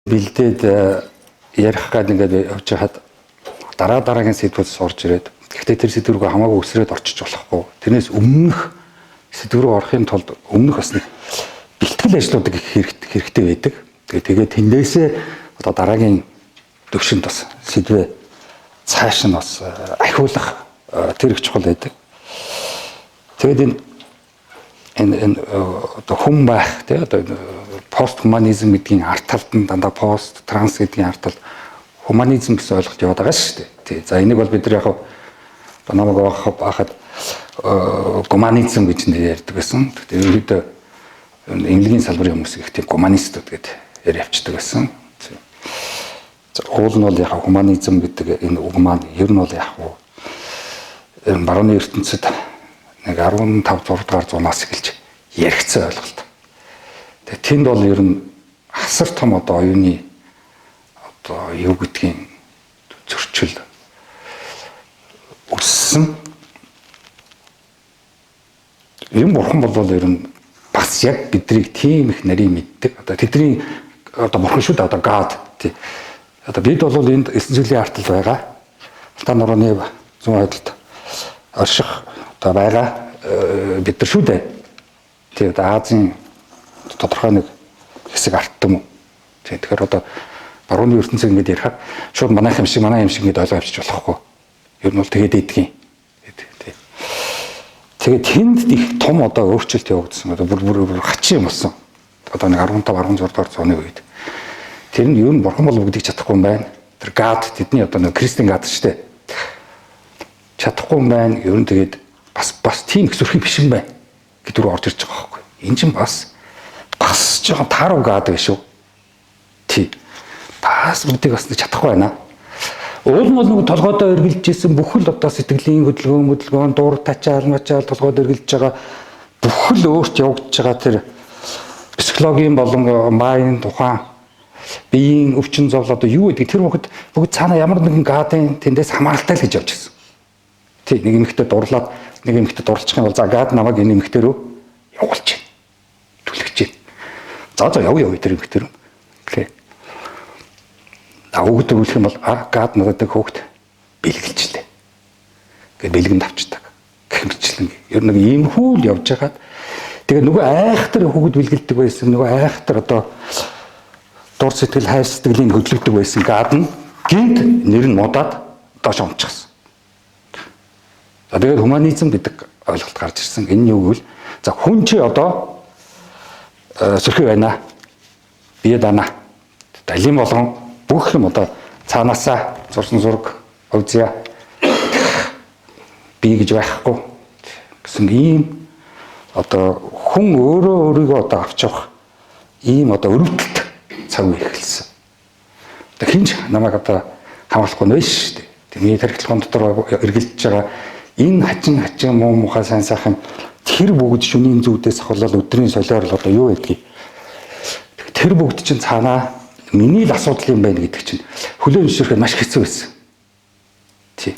Бэлдээд ярих гад ингээд явж хахад дараа дараагийн сэдвүүд орж ирээд, гэхдээ тэр сэдв рүү хамаагүй өсрээд орчиж болохгүй. Тэрнээс өмнөх сэдв рүү орохын тулд өмнөх бас нэг бэлтгэл ажлуудыг их хэрэгтэй байдаг. Тэгээд тэндээсээ одоо дараагийн төвшөнд бас сэдвээ цааш нь бас ахиулах тэр их чухал байдаг. Тэгээд энэ одоо хүн байх, тий, одоо постхуманизм гэдгийн арт талд нь дандаа пост, транс гэдгийн арт талд хуманизм гэсэн ойлголт яваад байгаа шүү дээ. Тий. За, энийг бол бид нар яг одоо намайг байхад гуманизм гэж нэр ярьдаг байсан. Тэгэхээр ерөнхийдөө эмнэлгийн салбарын хүмүүс их тийм гуманистууд гэдэг яриа явцдаг байсан. За, уул нь бол яг хуманизм гэдэг энэ үг маань ер нь бол яг барууны ертөнцид нэг 15 6 дугаар зуунаас эхэлж яригдсан ойлголт. Тэгээ тэнд бол ер нь асар том одоо оюуны одоо юу гэдгийг зөрчил өссөн. Юм бурхан бол ер нь бас яг бидрийг тийм их нарийн мэддэг. Одоо тэдний одоо бурхан шүү дээ, одоо God, тий. Одоо бид бол энд элсэн зүйлийн артал байгаа. Алтан нурууны зүүн хойдолд орших одоо байгаа бид нар шүү дээ. Тий, одоо Азийн тодорхой нэг хэсэг арт юм уу. Тий, тэгэхээр одоо барууны ертөнцийг ингэж ярихаар шууд манайх юм шиг, манай юм шиг ингэж ойлгоо авчиж болохгүй. Ер нь бол тэгээд идэгин. Тий. Тэгээд тэнд их том одоо өөрчлөлт явагдсан. Одоо бүр бүр бүр хачин юм болсон. Одоо нэг 15 16 дугаар зууны үед. Тэр нь ер нь бурхан бол бүгдийг чадахгүй юм байна. Тэр God, тэдний одоо нэг Кристин God шүү дээ. Чадахгүй юм байна. Ер нь тэгээд бас тийм их зүрхий биш юм байна гэдэг рүү орж ирж байгаа байхгүй. Энэ чинь бас жоохон тааруу God гэж шүү. Тий. Бас бүгдийг бас чадахгүй байна. Уул нь бол нөгөө толгойдоо эргэлж исэн бүхэл одоо сэтгэлийн хөдөлгөөн, дур тачаал, мачаал, толгойд эргэлж байгаа бүхэл өөрт явагдаж байгаа тэр психологийн болон майнд ухаан, биеийн өвчин зовлон одоо юу гэдэг тэр бүгд цаана ямар нэгэн God ын тэндээс хамааралтай л гэж явж гисэн. Тий, нэг эмэгтэй дурлаад, нэг эмэгтэй дурлчих юм бол за, God намайг энэ эмэгтэй рүү явуулж байна. Түлхэж байна. За за, яв яв тэр эмэгтэй рүү. Тий. А хүүхэд төрүүлэх юм бол а God надад нэг хүүхэд бэлгэлжлээ. Ингээд бэлгэнд авчдаг. Гэх мэтчлэн. Ер нь нэг иймэрхүү л явж хагаад тэгээ нөгөө айхтар хүүхэд бэлгэлдэг байсан. Нөгөө айхтар одоо дур сэтгэл, хайр сэтгэлийн хөдлөгдөг байсан God нь гинт нэр нь муудаад доош унчихсан. За, тэгээд хуманизм гэдэг ойлголт гарч ирсэн. Энэ нь юу гэвэл за, хүн чи одоо сөрхий байна. Бие дана. Далийн болгон бүх юм одоо цаанаасаа зурсан зураг өвзья би гэж байхгүй гэсэн ийм одоо хүн өөрөө өөрийгөө одоо авч явах ийм одоо өрөвдөлт цаг үе эхэлсэн. Одоо хинч намайг одоо хамгаалахгүй нэ шүү дээ. Миний тархитлогон дотор эргэлдэж байгаа энэ хачин хачин муу мухай сайн сайхан тэр бүгд шөнийн зүүдээс ахуулаад өдрийн солиор л одоо юу байдгийг, тэр бүгд чинь цаанаа миний л асуудал юм байна гэдэг чинь хүлээн зөвшөөрөхөд маш хэцүү байсан. Тий.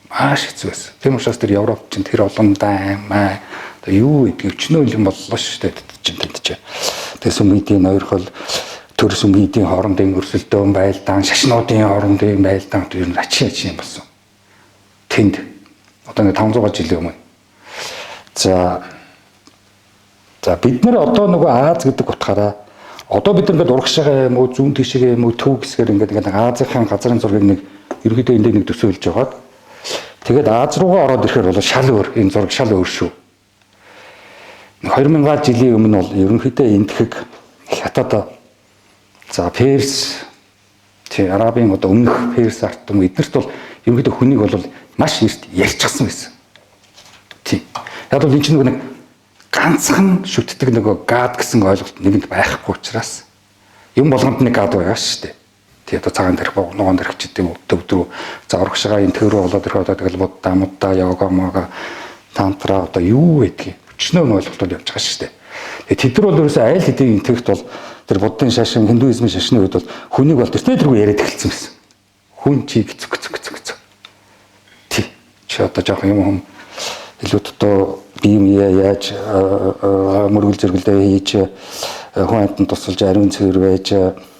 Маш хэцүү байсан. Тэр учраас тэр Европ чинь тэр олон даймаа одоо юу гэдгийг өчнөө юм боллоо шүү дээ чинь тэнд чинь. Тэгээ сүмгийдийн ойрхол, төр сүмгийдийн хоорондын өрсөлдөөн, байлдаан, шашнуудын хоорондын байлдаан тэр нь ачин ачин юм болсон. Тэнд одоо нэг 500 жилийн өмнө. За за, бид нар одоо нөгөө Аз гэдэг утгаараа одоо бид нар ингээд урагшаага юм уу, зүүн тишээгээ юм уу, төв хэсгээр ингээд Азийн газрын зургийг нэг ерөнхийдөө энд нэг төсөөлж байгаад тэгээд Аз руугаа ороод ирэхээр бол шал өөр, энэ зураг шал өөр шүү. 2000 жилийн өмнө бол ерөнхийдөө Энэтхэг, Хятад, за, Перс, тий, Арабын одоо өмнөх Перс ард түмэн эднэрт бол ерөнхийдөө хүнийг бол маш эрт ярьчихсан байсан. Тий. Яг бол энэ чинь нэг ганцхан шүтдэг нөгөө God гэсэн ойлголт нэгэнд байхгүй учраас юм болгонд нэг God байгаа шүү дээ. Тий, одоо цагаан тарих, ногоон тарих ч гэдэг төвдрүү, за, урагшгаа энэ төр рүү болоод ирэх одоо тэгэл будда, мудда, йога, мога, тантра одоо юу гэдгийг өчнөө ойлголтууд явж байгаа шүү дээ. Тэгээ тэд нар бол ерөөсөө айл хэдийн энэтхэгт бол тэр буддын шашин, хиндуизмын шашны үед бол хүнийг бол тэртээ тэргүй яриад эхэлсэн байсан. Хүн чи гэцэг гэцэг гэцэг гэцэг. Тий. Чи одоо жоохон юм хүм илүү дотоо бие мие яаж мөргөл зөргөлдөө хийж, хүн амьтанд тусалж, ариун цэвэр байж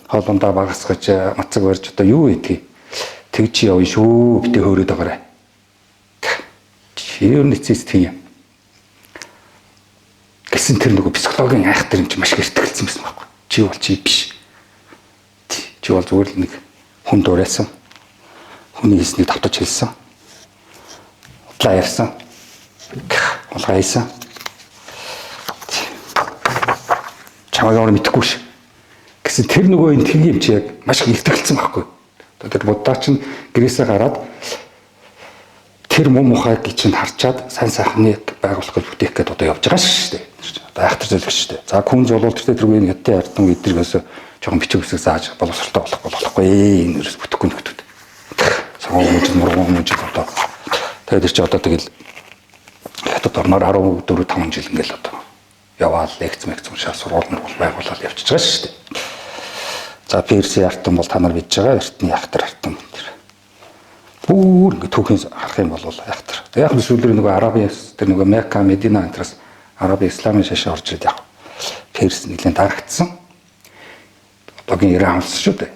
Хоолундаа багасгаж, мацаг барьж одоо юу гэдгийг тэгж явна шүү. Битээ хөөрөөд байгаарай. Чи ер нь эцэс тийм юм. Гэсэн тэр нөгөө психологийн айхтар юм чи маш их эртгэлцсэн байсан байхгүй. Чи бол чи биш. Чи бол зүгээр л нэг хүн дуурайсан. Хүний хийснийг давтаж хэлсэн. Удлаа ярьсан. Улгаа хийсэн. Чамайг ямар мэдэхгүй ш. Гэсэн тэр нөгөө энэ тгий юм чи яг маш их илтгэлцсэн байхгүй. Одоо тэр Будда чинь гэрээсээ гараад тэр муу мухайг чинь харчаад сайн сайхныг байгуулах гэж бүтээх гээд одоо явж байгаа шүү дээ. Одоо айхтар зөвлөх шүү дээ. За күнз бол тэр тэргүй энэ хятадын ардсан эдгээс жоохон бичиг үсэг зааж боловсролтой болох болохгүй. Энэ ерөөс бүтэхгүй нөхдүүд. Сонгон хүмүүжил, мурган хүмүүжил одоо тэгээд тэр чи одоо тэгэл хятад орноор 14 5 жил ингээл одоо яваал лекц мекц уншаа сургууль мургуул байгуулаад явчихж байгаа шүү дээ. За Персийн артан бол та нар мэдж байгаа эртний айхтар артан тэр. Бүр ингээ түүхийн харах юм бол айхтар. Яг нь сүүлээр нөгөө Арабын тэр нөгөө Мекка, Медина энтерс Арабын исламын шашин орж ирээд яг Перс нэлээд дарагдсан. Одоогийн Иран хамсан шүү дээ.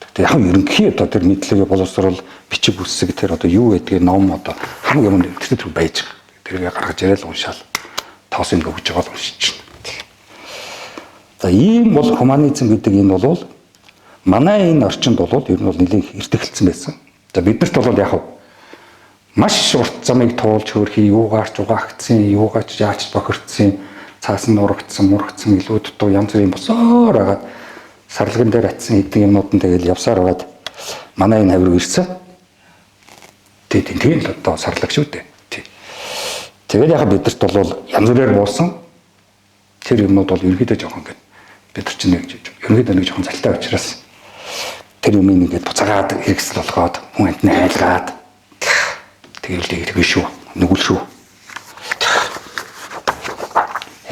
Тэгтээ яг ерөнхий одоо тэр мэдлэгээ боловсрол бичиг үсэг тэр одоо юу гэдгийг ном одоо хамаг юм тэр тэр байж байгаа. Тэргээ гаргаж ирэл уншаал. Тоос ингээ өгж байгаа л уншиж байна. За ийм бол хуманизм гэдэг энэ бол манай энэ орчинд бол ер нь бол нэлээд эртгэлцсэн байсан. За биднэрт бол яг маш урт замыг туулж хөрхий юугаарч угаагдсан, юугаач яач бохирдсон, цаас нь урагдсан, мурагдсан илүү дутуу янз бүрийн босоор агаад сарлаган дээр атсан хэдэн юмнууд нь тэгэл явсаар байгаад манай энэ хавь руу ирсэн. Тэг тийм л одоо сарлаг шүү дээ. Тий. Тэгээд яг бидэрт бол янз бүрээр буусан тэр юмнууд бол ерөөдөө жоохон ингээд бид нар чинь ерөөдөө нэг жоохон залтай учраас тэр юмыг ингээд буцаагаад хэрэгсэл болгоод хүн амтны айлгаад тэгэл тэгвэл шүү. Нүгэл шүү.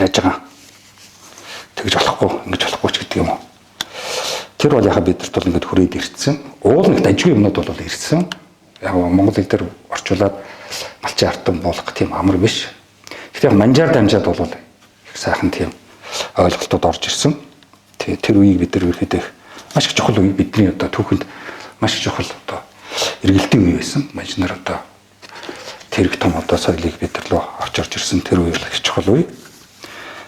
Яаж байгаа? Тэгж болохгүй, ингэж болохгүй ч гэдэг юм уу. Тэр бол яхаа бидэрт бол ингээд хүрээд ирсэн. Уул нэг дажгүй юмнууд бол ирсэн. Яг Монгол хэл дээр орчуулад малчин артан буулгах тийм амар биш. Гэхдээ яг манжаар дамжаад бол их сайхан тийм ойлголтууд орж ирсэн. Тэр үеийг бид нар ерөөхдөө маш их чухал үе бидний одоо түүхэнд маш их чухал одоо эргэлтийн үе байсан. Манж нар одоо тэр их том одоо соёлыг бид нар руу авч орж ирсэн тэр үе их чухал үе.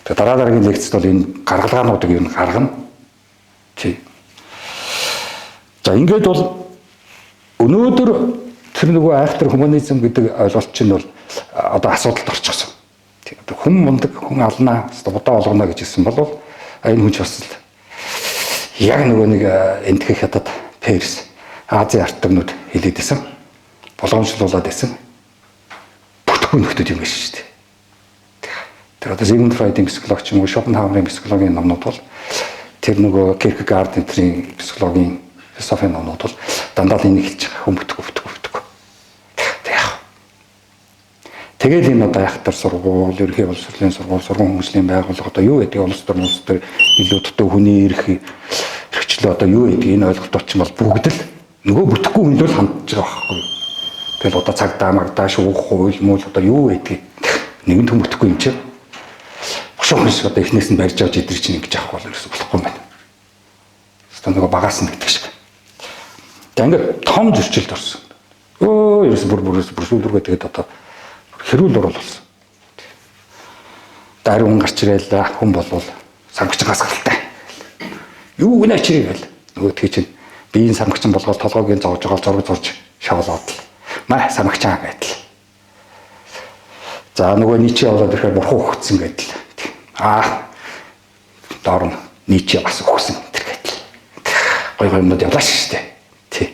Тэгээ дараа дараагийн лекцэд бол энэ гаргалгаануудыг ер нь гаргана. Тий. За ингээд бол өнөөдөр тэр нөгөө айхтар хуманизм гэдэг ойлголт чинь бол одоо асуудалд орчихсон. Тий. Одоо хүн мундаг, хүн алнаа, будаа болгоно гэж хэлсэн бол энэ хүн ч бас л яг нөгөө нэг энтхэх хятад, Перс, Азийн артагнууд хэлээд байсан. Болгоомжлуулад байсан. Бүтэхгүй нөхдөд юм биш шүү дээ. Тэр одоо Зигмунд Фройдын психолог ч юм уу, Шопенхауэрийн психологийн номнууд бол тэр нөгөө Киркегаард энтрийн психологийн философийн номнууд бол дандаа л энийг хэлж байгаа. Хүн бүтэхгүй, бүтэхгүй, бүтэхгүй. Тэг яах. Тэгэл энэ одоо айхтар сургууль, ерөнхий боловсролын сургууль, сургууль хөгжлийн байгууллага одоо юу гэдэг улс төр улс төр илүү дутуу хүний эрх эрхчлөө одоо юу гэдэг энэ ойлголт чинь бол бүгд л нөгөө бүтэхгүй хүнд л хандж байгаа байхгүй юу. Тэгэл одоо цагдаа магдаа шүүх хууль муул одоо юу гэдгийг нэгэн түн бүтэхгүй юм чинь. Бушуухан шиг одоо эхнээс нь барьж авч идрий чинь ингэж авах бол ерөөсө болохгүй юм байна. Хэвээ нөгөө багаас нь гэдэг шиг. Тэг ингээд том зөрчилд орсон. Өө ерөөсө бүр бүр бүр сүүлрүүгээ тэгээд одоо хэрүүл урал болсон. Дарь хүн гарч ирээл хүн болвол самгчгаас гаралтай. Юу гэнэ чирээ гэл. Нөгөөдхий чинь биеийн самгчин болгоод толгойг нь зоож байгаа зураг зурж шоолоод л. Маа самгчаа гэдэл. За нөгөө Ниче болоод ирэхээр бурхан өгцөн гэдэл. Аа доор нь Ниче бас өгсөн тэр гэдэл. Гой гой юмнууд явлаа шүү дээ. Тий.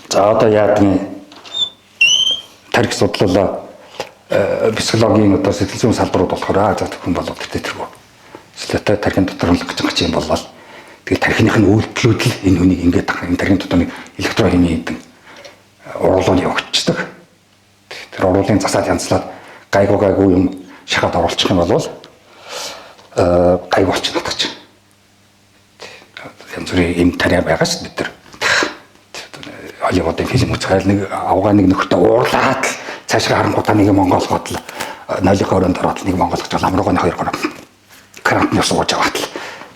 За одоо яадгийн тарих судлалаа психологийн одоо сэтгэл зүйн салбарууд болохоор за хүн болоод тэр тэргүй. Эсвэл тархин дотор нь гэж юм боллоо. Тэгэл тархиных нь үйлдэлүүд л энэ хүнийг ингээд энэ тархин дотор нэг электрохимийн хэдэн уруулууд явагдчихдаг. Тэр уруулын засаад янзлаад гайгүй гайгүй юм шахаад оруулчих юм бол гайгүй болчих надад чи. Янз бүрийн юм тариа байгаа шүү бид нар. Холливуудын фильм үзэхэл нэг авгаа нэг нөхөртөө уурлаад л цаашгаа харангуутаа нэг монголгоод л нойлынхоо өрөөнд ороод нэг монголгож амруугааны 2 3 крампны сууж аваад л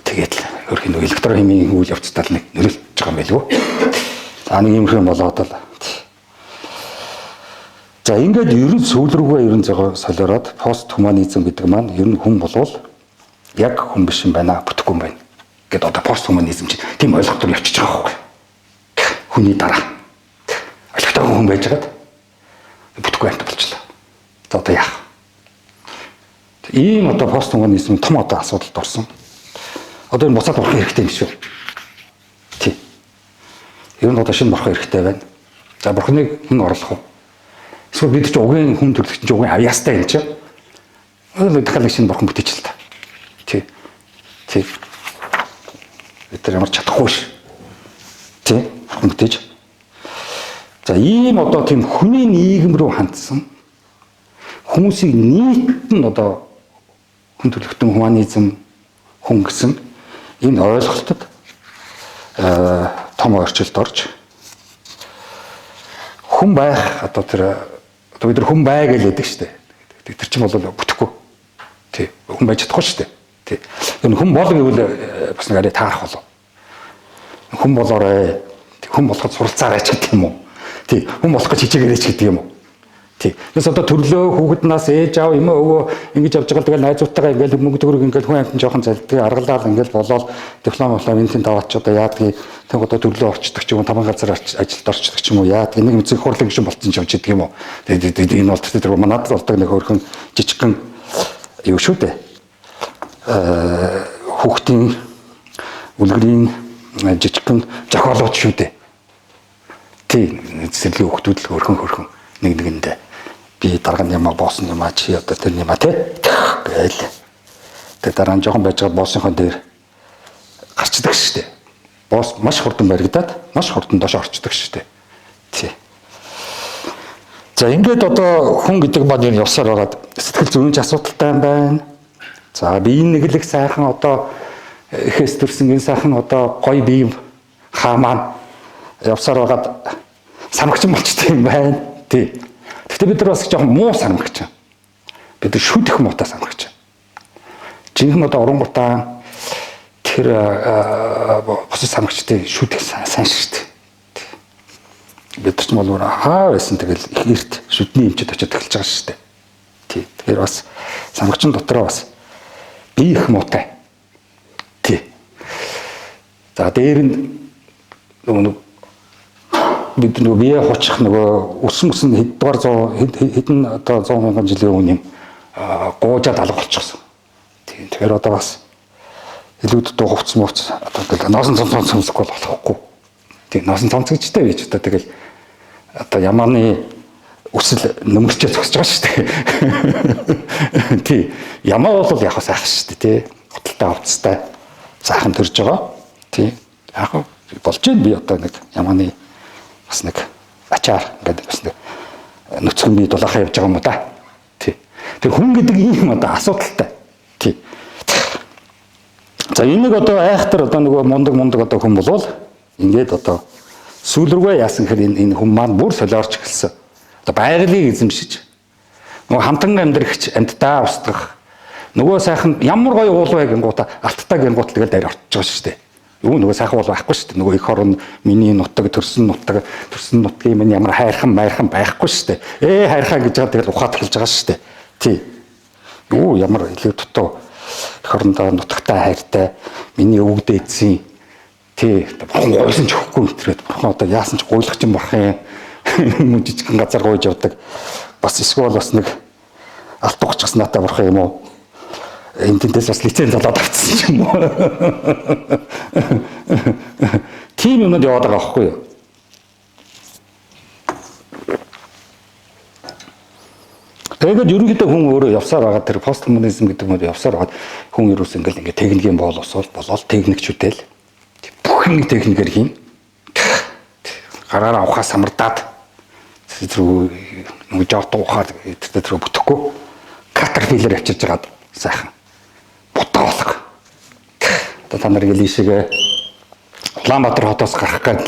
Тэгээд л өөрхийн нөгөө электрохимийн үйл явцдаа л нэг нөлөөлж байгаа юм байлгүй. За нэг юм хэм болоод л. За ингээд ер нь сүүл рүүгээ ер нь зогоо солиороод постхуманизм гэдэг маань ер нь хүн болвол яг хүн биш юм байна, бүтэхгүй юм байна гэд одоо постхуманизм чинь тийм ойлголт руу явчихж байгаа байхгүй. Хүний дараа олигтой хүн байжгаад бүтэхгүй амьт болчихлоо. За одоо яах вэ? Ийм одоо постхуманизм том одоо асуудалд орсон. Одоо энэ буцаад бурхан хэрэгтэй юм шүү. Тий. Ер нь одоо шинэ бурхан хэрэгтэй байна. За бурханыг хэн орлох вэ? Эсвэл бид чи угийн хүн төрлөختөн чи угийн авьяастай юм чи. Одоо дахиад нэг шинэ бурхан бүтээч л та. Тий. Тий. Бид нар ямар чадахгүй ш. Тий. Бурхан бүтээж. За ийм одоо тийм хүний нийгэм рүү хандсан хүмүүсийг нийт нь одоо хүн төрлөختөн хуманизм хүн гэсэн энэ ойлголтод том орчилд орж хүн байх одоо тэр одоо бид нар хүн бай гэж яддаг шүү дээ. Тэр чинь бол бүтэхгүй. Тий. Хүн байж чадахгүй шүү дээ. Тий. Энэ хүн бол гэвэл бас нэг арай таарах болов. Хүн болоорой. Хүн болоход суралцаарай ч гэдэг юм уу. Тий. Хүн болох гэж хичээгээрэй ч гэдэг юм уу. Тий. Тэс одоо төрлөө хүүхэд нас ээж аав эмээ өвөө ингэж явж байгаа л тэгэл найзуудтайгаа ингээл мөнгө төгрөг ингээл хүн амьтан жоохон залддаг аргалаад ингээл болоод диплом диплом энэ тэнд аваач одоо яадгийг тэг одоо төрлөө орчдөг ч юм уу таван газар ажилд орчдөг ч юм уу яадаг нэг мэцэг хурлын гишүүн болцсон ч юм ч гэдэг юм уу. Тэгээд энэ бол тэр манад болдог нэг хөөрхөн жижигхэн юу шүү дээ. Хүүхдийн үлгэрийн жижигхэн зохиолууд шүү дээ. Тий. Сэрлийн хүүхдүүд л хөөрхөн хөөрхөн нэг нэгэндээ би дарга нь ямаа босс нь ямаа чи одоо тэр ямаа тий гээл. Тэгээ дараа нь жоохон байж байгаа боссынхон дээр гарчдаг шүү дээ. Босс маш хурдан баригдаад маш хурдан доош орчдөг шүү дээ. Тий. За ингээд одоо хүн гэдэг маань юу явсаар байгаад сэтгэл зүйн ч асуудалтай юм байна. За биеийн нэглэх сайхан одоо эхээс төрсөн энэ сайхан одоо гоё бие хаа маань явсаар байгаад самгчин болчтой юм байна. Тий. Гэхдээ бид нар бас жоохон муу санамгч. Бид нар шүдэх муутай санамгч. Жинхэнэ одоо оронгуудаа тэр бусад санамгчдын шүдэх сайн шүү дээ. Бид нар ч бол хаа байсан тэгэл их эрт шүдний эмчэд очиод эхэлж байгаа шүү дээ. Тий. Тэгэхээр бас самгчин дотроо бас бие их муутай. Тий. За дээр нь нөгөө бид нөгөө бие хучих нөгөө өсөн өсөн хэддүгээр зуун хэдэн одоо 100 мянган жилийн өмнө юм гуужаад алга болчихсон. Тийм. Тэгэхээр одоо бас илүү дутуу хувцс мувц одоо тэгэл носон цомц цомсохгүй болохгүй. Тийм носон цомцгчтэй байж одоо тэгэл одоо ямааны өсөл нөмөрчөө зогсож байгаа шүү дээ. Тий. Ямаа бол яг сайхан шүү дээ, тий. Худалтай хувцастай сайхан төрж байгаа. Тий. Яг болж байна би одоо нэг ямааны бас нэг ачаар ингээд бас нэг нүцгэн бие дулаахаа явж байгаа юм уу да. Тий. Тэр хүн гэдэг ийм одоо асуудалтай. Тий. За энийг одоо айхтар одоо нөгөө мундаг одоо хүн болвол ингээд одоо сүүл рүүгээ яасан гэхээр энэ хүн маань бүр солиорч эхэлсэн. Одоо байгалийг эзэмшиж нөгөө хамтан амьдрахч амьтдаа устгах нөгөө сайхан ямар гоё уул вэ гингуута алттай гингуут тэгэл дээр орчиж байгаа шүү дээ. Юу нөгөө сайхан уул байхгүй шүү дээ. Нөгөө их орон миний нутаг төрсөн нутаг төрсөн нутгийн минь ямар хайрхан майрхан байхгүй шүү дээ. Хайрхан гэж байгаа тэгэл ухаад эхэлж байгаа шүү дээ. Тий. Юу ямар илүү дутуу эх орондоо нутагтай хайртай миний өвөг дээдсийн тий бурхан гуйсан ч өгөхгүй мэтрээд бурхан одоо яасан ч гуйлах чинь бурхан юм жижигхэн газар гуйж явдаг. Бас эсвэл бас нэг алт угчсан надаа бурхан юм уу? Энэ тэнтэс бас лиценз олоод авчихсан ч юм уу. Тийм юмнууд яваад байгаа байхгүй юу? Тэгээд ерөнхийдөө хүн өөрөө явсаар байгаа тэр постмодернизм гэдэг нь явсаар байгаа хүн ерөөс ингээл ингээ техникийн боловсрол болоод техникчүүдэл бүх юм техникээр хийн. Гараараа ухаа самардаад тэр нөгөө жорд ухаад тэр тэр бүтэхгүй катерпиллер авчирж хагаад сайхан бутаа болго. Одоо та нар ингээл ийшээгээ Улаанбаатар хотоос гарах гээд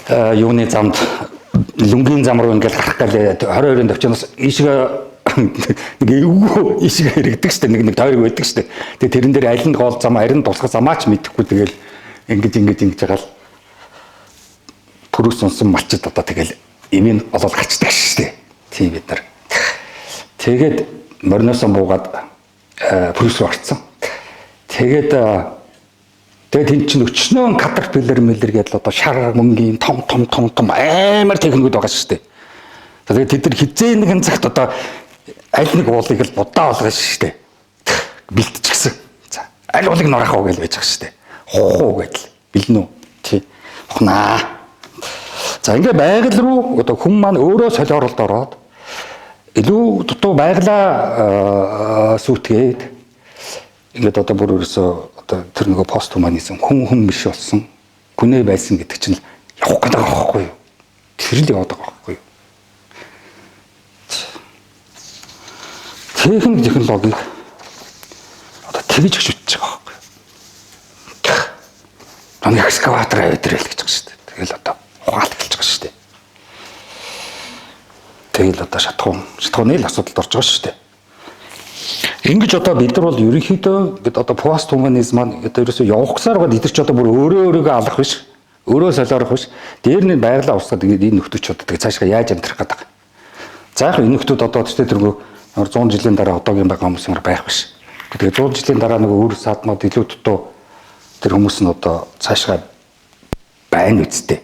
л юуны замд Лүнгийн зам руу ингээл гарах гээл 22-нд очиноос ийшээгээ Нэг эвгүй ишиг хэрэгдэг штэ, нэг тойрог байдаг штэ. Тэгээ тэрэн дээр аль нь гол зам, аль нь тусгах замаач мэдэхгүй тэгэл ингэж байгаа л пүрүс унсан малчид одоо тэгэл эмийн олол гарчдаг штэ. Тийм бид нар. Тэгээд мориноосоо буугаад пүрүс рүү орцсон. Тэгээд тэгээд эн чинь өчнөөн катерпиллер мэлэр гэдэл одоо шар мөнгийн том том том том амар техникүүд байгаа шүү дээ. Тэгээд тэд нар хизээ нэгэн цагт одоо аль нэг уулыг л будаа болгоно шүү дээ. Бэлтчихсэн. За аль уулыг нураах уу гэж байж байгаа шүү дээ. Хуу гэдэл бэлнэ үү? Тий. Ухнаа. За ингээ байгаль руу одоо хүн маань өөрөө солиоролд ороод илүү дутуу байгалаа сүйтгээд ингээд одоо бүр ерөөсөө одоо тэр нөгөө постхуманизм хүн биш болсон гүнээ байсан гэдэг чинь явах гэдэг байгаа байхгүй юу? Тэр л яваад байгаа байхгүй юу? Техник технологиг одоо тэгж өгч үтж байгаа байхгүй юу? Нэг экскаватор аваад ирэл гэж байгаа шүү дээ. Тэгэл одоо ухаал эхэлж байгаа шүү дээ. Тэгэл одоо шатхууны л асуудалд орж байгаа шүү дээ. Ингэж одоо бид нар бол ерөнхийдөө бид одоо постхуманизм маань одоо ерөөсөө явахсаар байгаа бид нар ч одоо бүр өөрөө өөрийгөө алах биш, өөрөө солиорох биш. Дээр нь байглаа усгаад тэгээд энэ нөхдөч одоо тэгээд цаашгаа яаж амьдрах гэдэг. За яг энэ нөхдүүд одоо тэр тэргүй 100 жилийн дараа одоогийн байгаа хүмүүс юм байх биш. Тэгээд 100 жилийн дараа нөгөө өөр саднууд илүү дутуу тэр хүмүүс нь одоо цаашгаа байна үсттэй.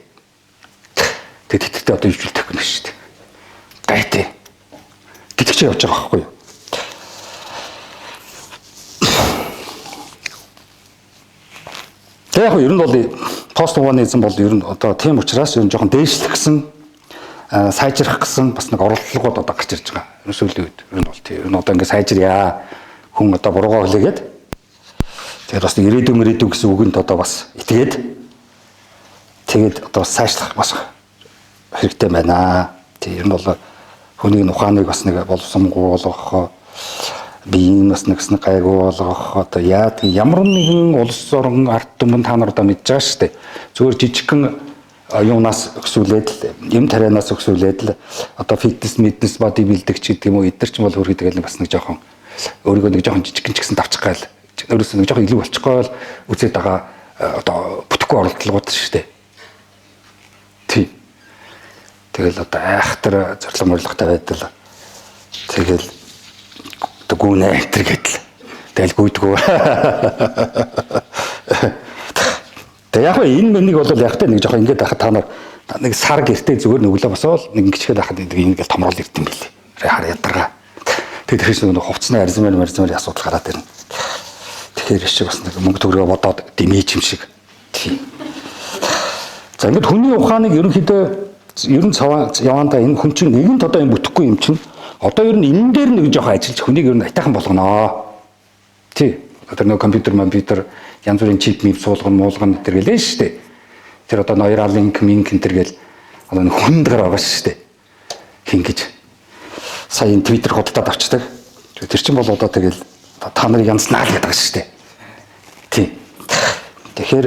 Тэгээд тэтгэвтэй одоо ивжүүлэх гэнэ шүү дээ. Гайтай. Гэдэг чинь явж байгаа байхгүй юу? Тэгээ яг ер нь бол постхуманизм бол ер нь одоо тийм учраас ер нь жоохон дээшлэх гэсэн сайжрах гэсэн бас нэг оролдлогод одоо гарч ирж байгаа. Ер нь сүүлийн үед ер нь бол тийм. Ер нь одоо ингээ сайжирья. Хүн одоо буруугаа хүлээгээд тэгээд бас нэг ирээдүйн гэсэн үгэнд одоо бас итгээд тэгээд одоо сайжлах бас хэрэгтэй байна. Тийм ер нь бол хүнийг ухааныг бас нэг боловсомгүй болгох, биеийн бас нэгсэн гайгүй болгох одоо яадаг ямар нэгэн улс орон ард түмэн та нар одоо мэдж байгаа шүү дээ. Зүгээр жижигхэн юунаас өксүүлээд л юм тарианаас өксүүлээд л одоо фитнес, мэднес, боди билдинг ч гэдэг юм уу эдгээр ч бол хөрхи тэгэл бас нэг жоохон өөрийгөө нэг жоохон жижигхэн ч гэсэн давчих гайл өөрөөсөө нэг жоохон илүү болчих гоол үзээд байгаа одоо бүтэхгүй оролдлогууд шүү дээ. Тий. Тэгэл одоо айхтар зорилго морлоготой байдал. Тэгэл гүнэ энэ гэдэл. Тэгэл гүйдгүү. Тэгээ яг энэ мэнийг бол яг та нэг жоохон ингэж байхад та нар нэг сар гэртээ зүгээр нүглээ босоол нэг ингэчгээд байхад ингэ томрол ирд юм билээ. Хар ядаргаа. Тэгээ тэрхээс нэг хувцсны арзмаар асуудал гараад ирнэ. Тэгэхээр шиг бас нэг мөнгө төгрөгөө бодоод дэмэж юм шиг. Тийм. За ингэж хүний ухааныг ерөнхийдөө ер нь явандаа энэ хүн чинь нэгэнт одоо юм бүтэхгүй юм чинь одоо ер нь энэ дээр нэг жоохон ажиллаж хүнийг ер нь айтайхан болгоно. Тий. Одоо нэг компьютер янз бүрийн чип мип суулгана муулгана энэ гэлээ шүү дээ. Тэр одоо Neuralink минк энэ гэл одоо нэг хүнд гар байгаа шүү дээ. Хин гэж сая энэ Twitter худалдаад авчдаг. Тэр чинь бол одоо тэгэл та нарыг янзнаа л гэдэг байгаа шүү дээ. Тий. Тэгэхээр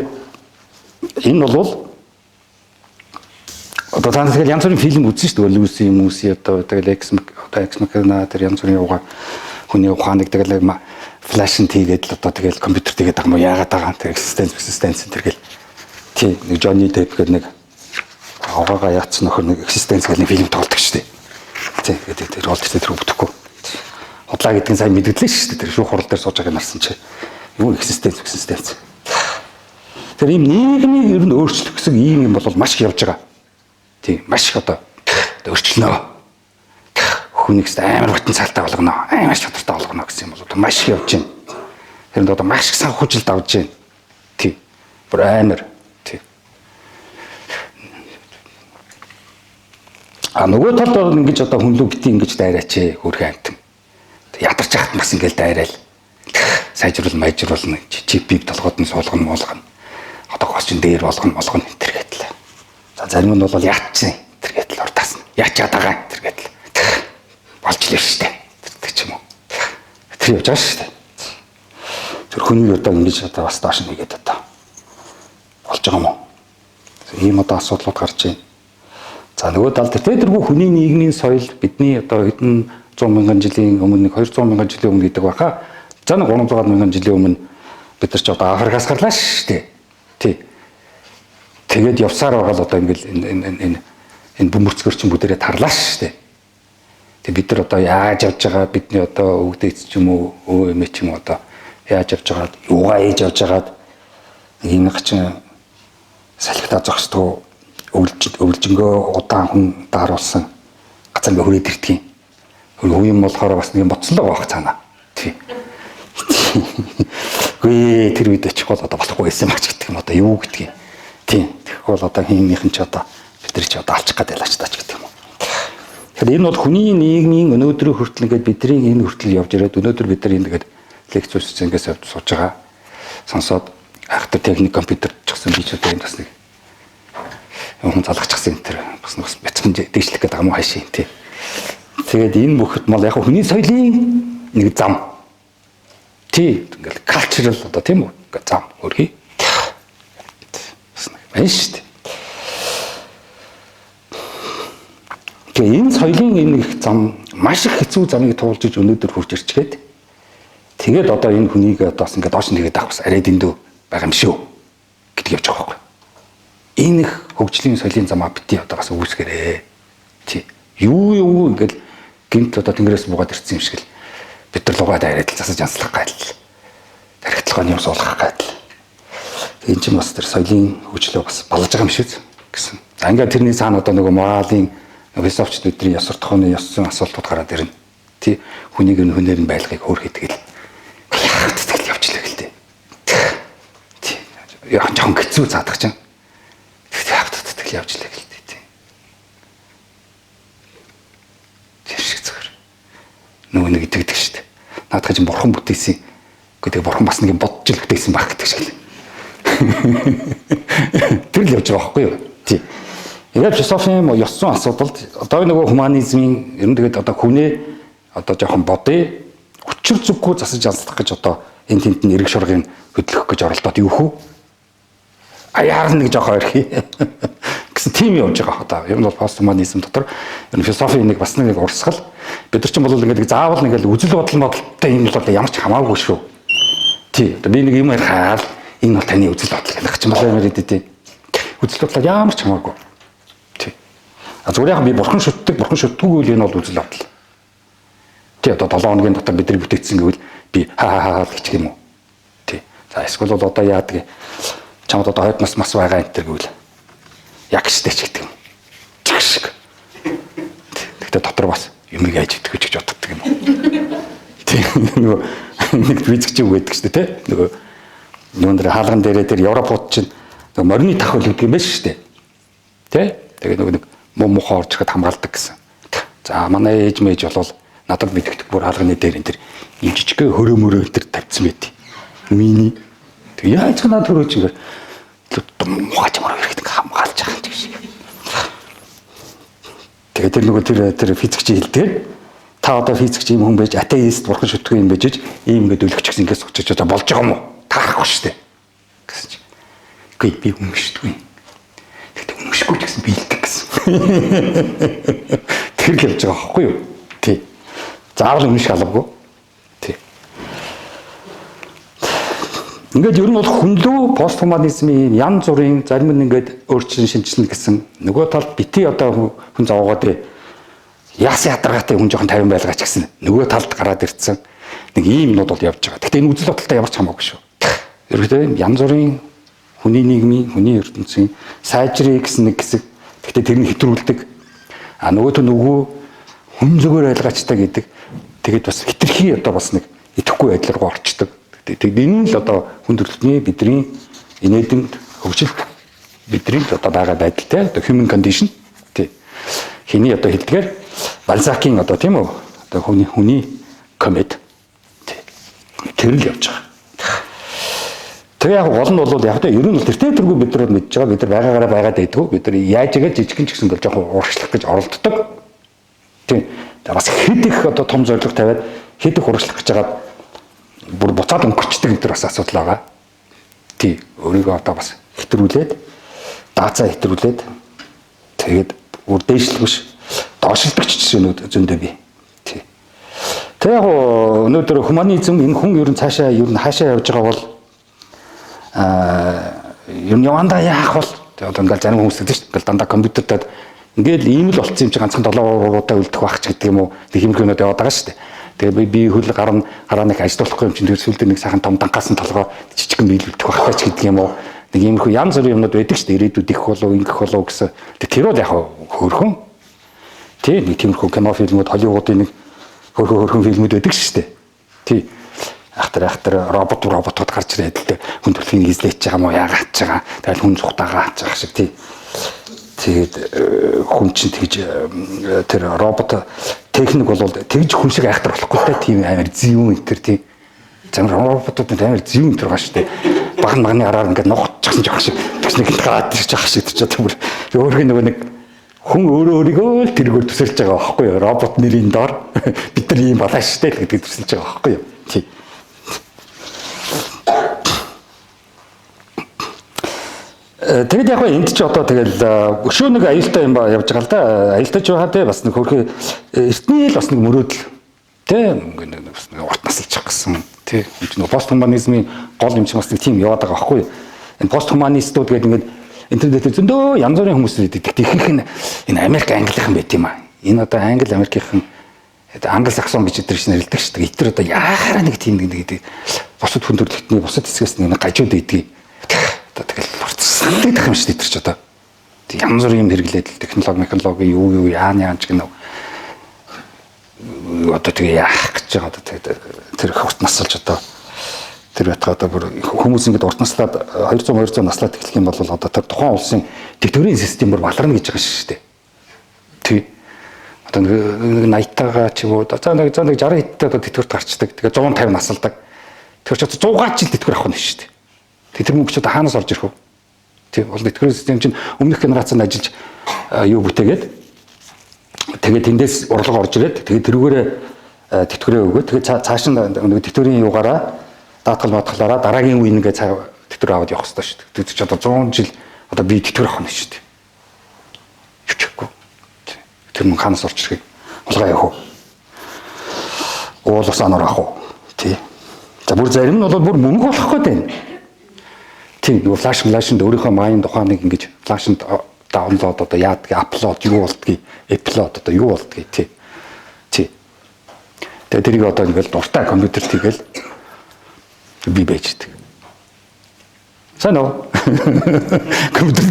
энэ бол одоо та нар тэгэл янз бүрийн фильм үзсэн шүү дээ. Люси, Муси одоо тэгэл Ex Machina тэр янз бүрийн угаа хүний ухааныг тэгэл флаш нь тийгээд л одоо тэгэл компьютер тэгээд байгаа юм уу яагаад байгаа тэр existence тэр гэл тий нэг Johnny Depp гэдэг нэг угаагаа яатсан нөхөр нэг existence гэх нэг фильм тоглодог шүү дээ. Тий тэгээд тэр бол тэр бүтэхгүй. Худлаа гэдэг нь сайн мэдгэлээ шүү дээ. Тэр шүүх хурал дээр сууж байгааг нарсан чи юу existence. Тэр ийм нийгмийг ер нь өөрчлөх гэсэн ийм юм бол маш их явж байгаа. Тий маш их одоо өөрчлөнө. Хүнийг амар потенциалтай болгоно, амар чадвартай болгоно гэсэн юм бол одоо маш их явж байна. Тэрэнд одоо маш их санхүүжилт авч байна. Тий. Бүр амар. Тий. А нөгөө талд бол ингэж одоо хүнлүү бити ингэж дайраач хөөрхөн амтан. Ядарч хат бас ингээл дайраал. Сайжруул майжруулна, чип бип толгойд нь суулгана муулгана. Одоо гос чин дээр болгоно энэ төр гэдэл. За зарим нь бол яатсан энэ гэдэл урдаас нь яачаад байгаа энэ гэдэл. Болж л шүү дээ. Тэр ч юм уу. Тэр явж байгаа шүү дээ. Тэр хүний одоо ингэж одоо бас доош нэгээд одоо болж байгаа юм уу? Ийм одоо асуудлууд гарч байна. За нөгөө талд тэргүй хүний нийгмийн соёл бидний одоо хэдэн 100 мянган жилийн өмнө, нэг 200 мянган жилийн өмнө гэдэг байхаа. За нэг 300 мянган жилийн өмнө бид нар ч одоо Африкаас гарлаа шүү дээ. Тий. Тэгээд явсаар байгаа л одоо ингээл энэ бөмбөрцгөр чинь бүгдээрээ тарлаа шүү дээ. Тэг бид нар одоо яаж явж байгаа, бидний одоо өвгдээц ч юм уу, өвөө эмээ ч юм уу одоо яаж явж байгаад, юугаа ээж явж байгаад энэ хачин салхитаа зогсдгоо, өвлжөнгөө удаан хүн дааруулсан газар ингээ хүрээд ирдэг юм. Хүү юм болохоор бас нэг юм бодсон л байгаа бах цаана. Тий. Гүй тэр үед очих бол одоо болохгүй байсан юм ач гэдэг юм одоо юу гэдгийг. Тийм. Тэгэхгүй бол одоо хиймийнхэн ч одоо бид нар ч одоо алчих гэдэг лаач таач гэдэг юм уу. Тэгэхээр энэ бол хүний нийгмийн өнөөдрийн хүртэл ингээд бидний энэ хүртэл явж ирээд өнөөдөр бид нар энэ тэгээд лекц уншиж ингээс явж сууж байгаа. Сонсоод айхтар техник компьютер ч гэсэн би ч одоо энэ бас нэг хүн залгачихсан энэ төр бас нэг бяцхан дээшлэх гэдэг юм уу хайшин тий. Тэгээд энэ бүхэд мал яг хүний соёлын нэг зам. Тий, ингээл cultural одоо тийм үү? Ингээ зам өргөе. Бас нэг байна шүү дээ. Тэгээ энэ соёлын энэ их зам маш их хэцүү замыг туулж иж өнөөдөр хурж ирчгээд тэгээд одоо энэ хүнийг одоо бас ингээд доош нэгээд авах бас арай дэндүү байгаа юм шүү гэдэг явж байгаа байхгүй. Энэ их хөгжлийн соёлын замаа бити одоо бас үүсгэрээ. Тий. Юу ингээд гинт одоо тэнгэрээс буугаад ирсэн юм шиг л бид нар лугаад арайд л засаж янзлах гайдал. Тархитлагын юм суулгах гайдал. Энэ чинь бас тэр соёлын хөгжлөө бас балж байгаа юм шиг гэсэн. За ингээд тэрний цаана одоо нөгөө моралын философчд бидний ёс суртахууны ёс зүйн асуултууд гараад ирнэ. Тий, хүнийг нь хүнээр нь байлгыг хөөр хийдэг л тэгэл явчлаа гэл дээ. Тий. Яг жоохон хэцүү заадах чинь. Тэгэл явчлаа гэл дээ. Тий. Тэр шиг зүгээр. Нөгөө нэг итгэдэг шүү дээ. Наадах чинь бурхан бүтээсэн. Гэхдээ бурхан бас нэг юм бодож л бүтээсэн байх гэдэг шиг л. Тэр л явж байгаа байхгүй юу? Тий. Тэгээд философийн ёс зүйн асуудалд одоо нөгөө хуманизмын ер нь тэгээд одоо хүнээ одоо жоохон бодъё. Учир зүггүй засаж ялцдах гэж одоо энэ тент нь эрг шургын хөдлөх гэж оролдоод юу хүү? Аяар нэг жоохон орхи гэсэн тийм явж байгаа одоо. Ер нь бол постхуманизм дотор ер нь философийн нэг бас нэг урсгал. Бид нар ч бол ингээд заавал нэг л үзэл бодол бодолтой юм бол ямар ч хамаагүй шүү. Тий. Одоо би нэг юм ярихаар энэ бол таны үзэл бодол гэх чинь болоо юм яриад тий. Үзэл бодлоо ямар ч хамаагүй. Тий. А зүгээр яг би бурхан шүтдэг, бурхан шүтдэггүй л энэ бол үзэл бодол. Тий, одоо 7 хоногийн дотор бидний бүтээгдсэн гэвэл би ха ха ха гэх юм уу. Тий. За эсвэл бол одоо яадаг чамд одоо хойд нас мас байгаа энэ төр гэвэл яг штэ ч гэдэг юм. Чиг шиг. Тэгтээ дотор бас юмыг яаж идэх гэж боддог юм уу. Тий, нөгөө нэг физикч үг байдаг штэ тий. Нөгөө юун дээр хаалган дээрээ тэр Европууд чинь нөгөө морины тахил гэдэг юм байна штэ. Тий? Тэгээ нөгөө нэг муу мухаа орж ирэхэд хамгаалдаг гэсэн. За манай ээж мэж болвол надад мэдэгдэх бүр хаалганы дээр энэ тэр юм жижигхэн хөрөө мөрөө энэ тэр тавьсан байт. Миний. Тэг яаж надад хөрөөч ингэ мухаа ч мөрөө ирэхэд ингээ хамгаалж байгаа юм шиг. Тэгээ тэр нөгөө тэр физикч хэлдэг. Та одоо физикч юм хүн байж атеист бурхан шүтгэн юм байж ийм ингээд өлөгч гэсэн ингээд суучих одоо болж байгаа юм уу? Таарахгүй шүү дээ. Гэсэн чи. Үгүй би үнэмшдэггүй. Тэгтээ үнэмшихгүй ч гэсэн биелдэг гэсэн. Тэр л явж байгаа байхгүй юу? Тий. Заавал үнэмших албагүй. Тий. Ингээд ер нь бол хүнлүү постхуманизмын янз бүрийн зарим нь ингээд өөрчлөн шинжилнэ гэсэн. Нөгөө талд бити одоо хүн зовоогоод яасан ядаргаатай хүн жоохон тайван байлгаач гэсэн. Нөгөө талд гараад ирсэн. Нэг ийм юмнууд бол явж байгаа. Гэхдээ энэ үзэл бодолтой ямар ч хамаагүй шүү. Ерөнхийдөө янз бүрийн хүний нийгмийн, хүний ертөнцийн сайжрыг гэсэн нэг хэсэг. Гэхдээ тэрийг хэтрүүлдэг. А нөгөөт нь нөгөө хүн зүгээр айлгаачтай гэдэг. Тэгээд бас хитрхи одоо бас нэг идэхгүй байдал руу орчдөг. Тэгээд энэ нь л одоо хүн төрөлхтний бидний инээдэмд хөгжилт бидний л одоо байгаа байдалтай одоо human condition тий. Хиний одоо хэлдгээр Балзакийн одоо тийм үү? Одоо хүний комед тий. Тэр л явж байгаа. Тэгээ яг гол нь бол яг та ер нь бол тэртээ тэргүй бид нар мэдж байгаа. Бид нар байгаагаараа байгаад байдгүй. Бид нар яаж игээд жижигэн ч гэсэн бол жоохон урагшлах гэж оролддог. Тийм. Бас хэд их одоо том зорилго тавиад хэд их урагшлах гэж хагаад бүр буцаад өнгөрчдөг энэ төр бас асуудал байгаа. Тий. Өөрийгөө одоо бас хэтрүүлээд даацаа хэтрүүлээд тэгээд бүр дээшлэх биш доошилдог ч жишээнүүд зөндөө бий. Тий. Тэг яг өнөөдөр хуманизм энэ хүн ер нь цаашаа ер нь хаашаа явж байгаа бол ер нь явандаа яах бол одоо ингээл зарим хүмүүс гэдэг шүү дээ. Ингээл дандаа компьютертэй ингээл ийм л болцсон юм чи ганцхан 7 уруудаа үлдэх байх ч гэдэг юм уу. Тэг тиймэрхүү юмнууд яваад байгаа шүү дээ. Тэгээ би хөл гарна гараа нэг ажиллахгүй юм чинь тэр сүүлдээ нэг сайхан том дангаасан толгой жижигхэн биел үлдэх байх ч гэдэг юм уу. Нэг иймэрхүү янз бүрийн юмнууд байдаг шүү дээ. Ирээдүйд их болов, ингэх болов гэсэн. Тэг тэр бол яг хөөрхөн. Тий, нэг тиймэрхүү кино фильмүүд Холливуудын нэг хөөрхөн фильмүүд байдаг шүү дээ. Тий. Ахтар роботууд гарч ирээд л хүн төрлийн эзлэж байгаа мó яагаад ч байгаа. Тэгэл хүн цухтагаа хаач байгаа шиг тий. Тэгээд хүн чинь тэгж тэр робот техник бол тэгж хүн шиг айхтар болохгүй те, тийм амар зүүн энэ төр тий. Зарим роботууд амар зүүн энэ төр байгаа шүү дээ. Баг магны араар ингээд нухчихсан жоох шиг тэгс нэг гараад ирж байгаа шиг тэр чинь бүр өөрийн нөгөө нэг хүн өөрөө өөрийгөө л тэргээр төсөлж байгаа байхгүй юу? Робот нэрийн доор бид нар ийм балаа шүү дээ гэдгийг төсөлж байгаа байхгүй юу? Тий. Тэгээд яг энд чи одоо тэгэл өшөө нэг аюултай юм ба явж байгаа л да. Аюултай ч байхаа те бас нэг хөрхи эртний л бас нэг мөрөөдөл те нэг бас нэг урт насалчих гэсэн те. Энд чинь постхуманизмын гол юм чинь бас нэг тийм яваад байгаа байхгүй юу? Энэ постхуманистууд гэдэг ингээд интернетээр зөндөө янз бүрийн хүмүүс идэг. Ихэнх нь энэ Америк англихан байт юм аа. Энэ одоо Англи Америкийнхан англи саксон гэж эдгээр чинь нэрлэдэг шүү дээ. Эдгээр одоо яахаараа нэг тийм нэг гэдэг бусад хүн төрөлхтний бусад хэсгээс нэг гажууд идгийг. Одоо тэгэл сандагдах юм шүү дээ тэр ч одоо. Янз бүрийн юм хэрэглээд технологи, механологи юу яан яан ч гэнэ. Одоо тэгээ яах гэж байгаа одоо тэр урт насалж одоо тэр байтгаа одоо бүр хүмүүс ингээд урт наслаад 200 наслаад эхлэх юм бол одоо тэр тухайн улсын тэтгэврийн систем бүр баларна гэж байгаа шүү дээ. Тий. Одоо нэг 80-тайгаа ч юм уу за нэг 60 хэдтэй одоо тэтгэврт гарчдаг. Тэгээ 150 насалдаг. Тэр ч одоо 100 жил тэтгэвэр авах нь шүү дээ. Тэр мөнгө ч одоо хаанаас орж ирэх вэ? Тий, бол тэтгэврийн систем чинь өмнөх генерацид ажиллаж юу бүтээгээд тэгээд тэндээс урлага орж ирээд тэгээд тэрүүгээрээ тэтгэврээ өгөө. Тэгээд цааш нь нэг тэтгэврийн югаараа даатгал матгалаараа дараагийн үе нэгээ тэтгэвэр аваад явах хэрэгтэй шүү дээ. Тэгээд чи одоо 100 жил одоо би тэтгэвэр авах нь шүү дээ. Юучихгүй. Тэр мөнгө хаанаас орж ирэхийг хулгай явах уу? Уул ус анаар авах уу? Тий. За бүр зарим нь бол бүр мөнгө болох гээд байна. Тийм нөгөө флашнд өөрийнхөө майнд ухааныг ингэж флашнд даунлоод одоо яадаг, аплод юу болдгийг, эплод одоо юу болдгийг тий. Тий. Тэгээ тэрийг одоо ингээл дуртай компьютер тэгэл би байждаг. Сайн уу? Компьютер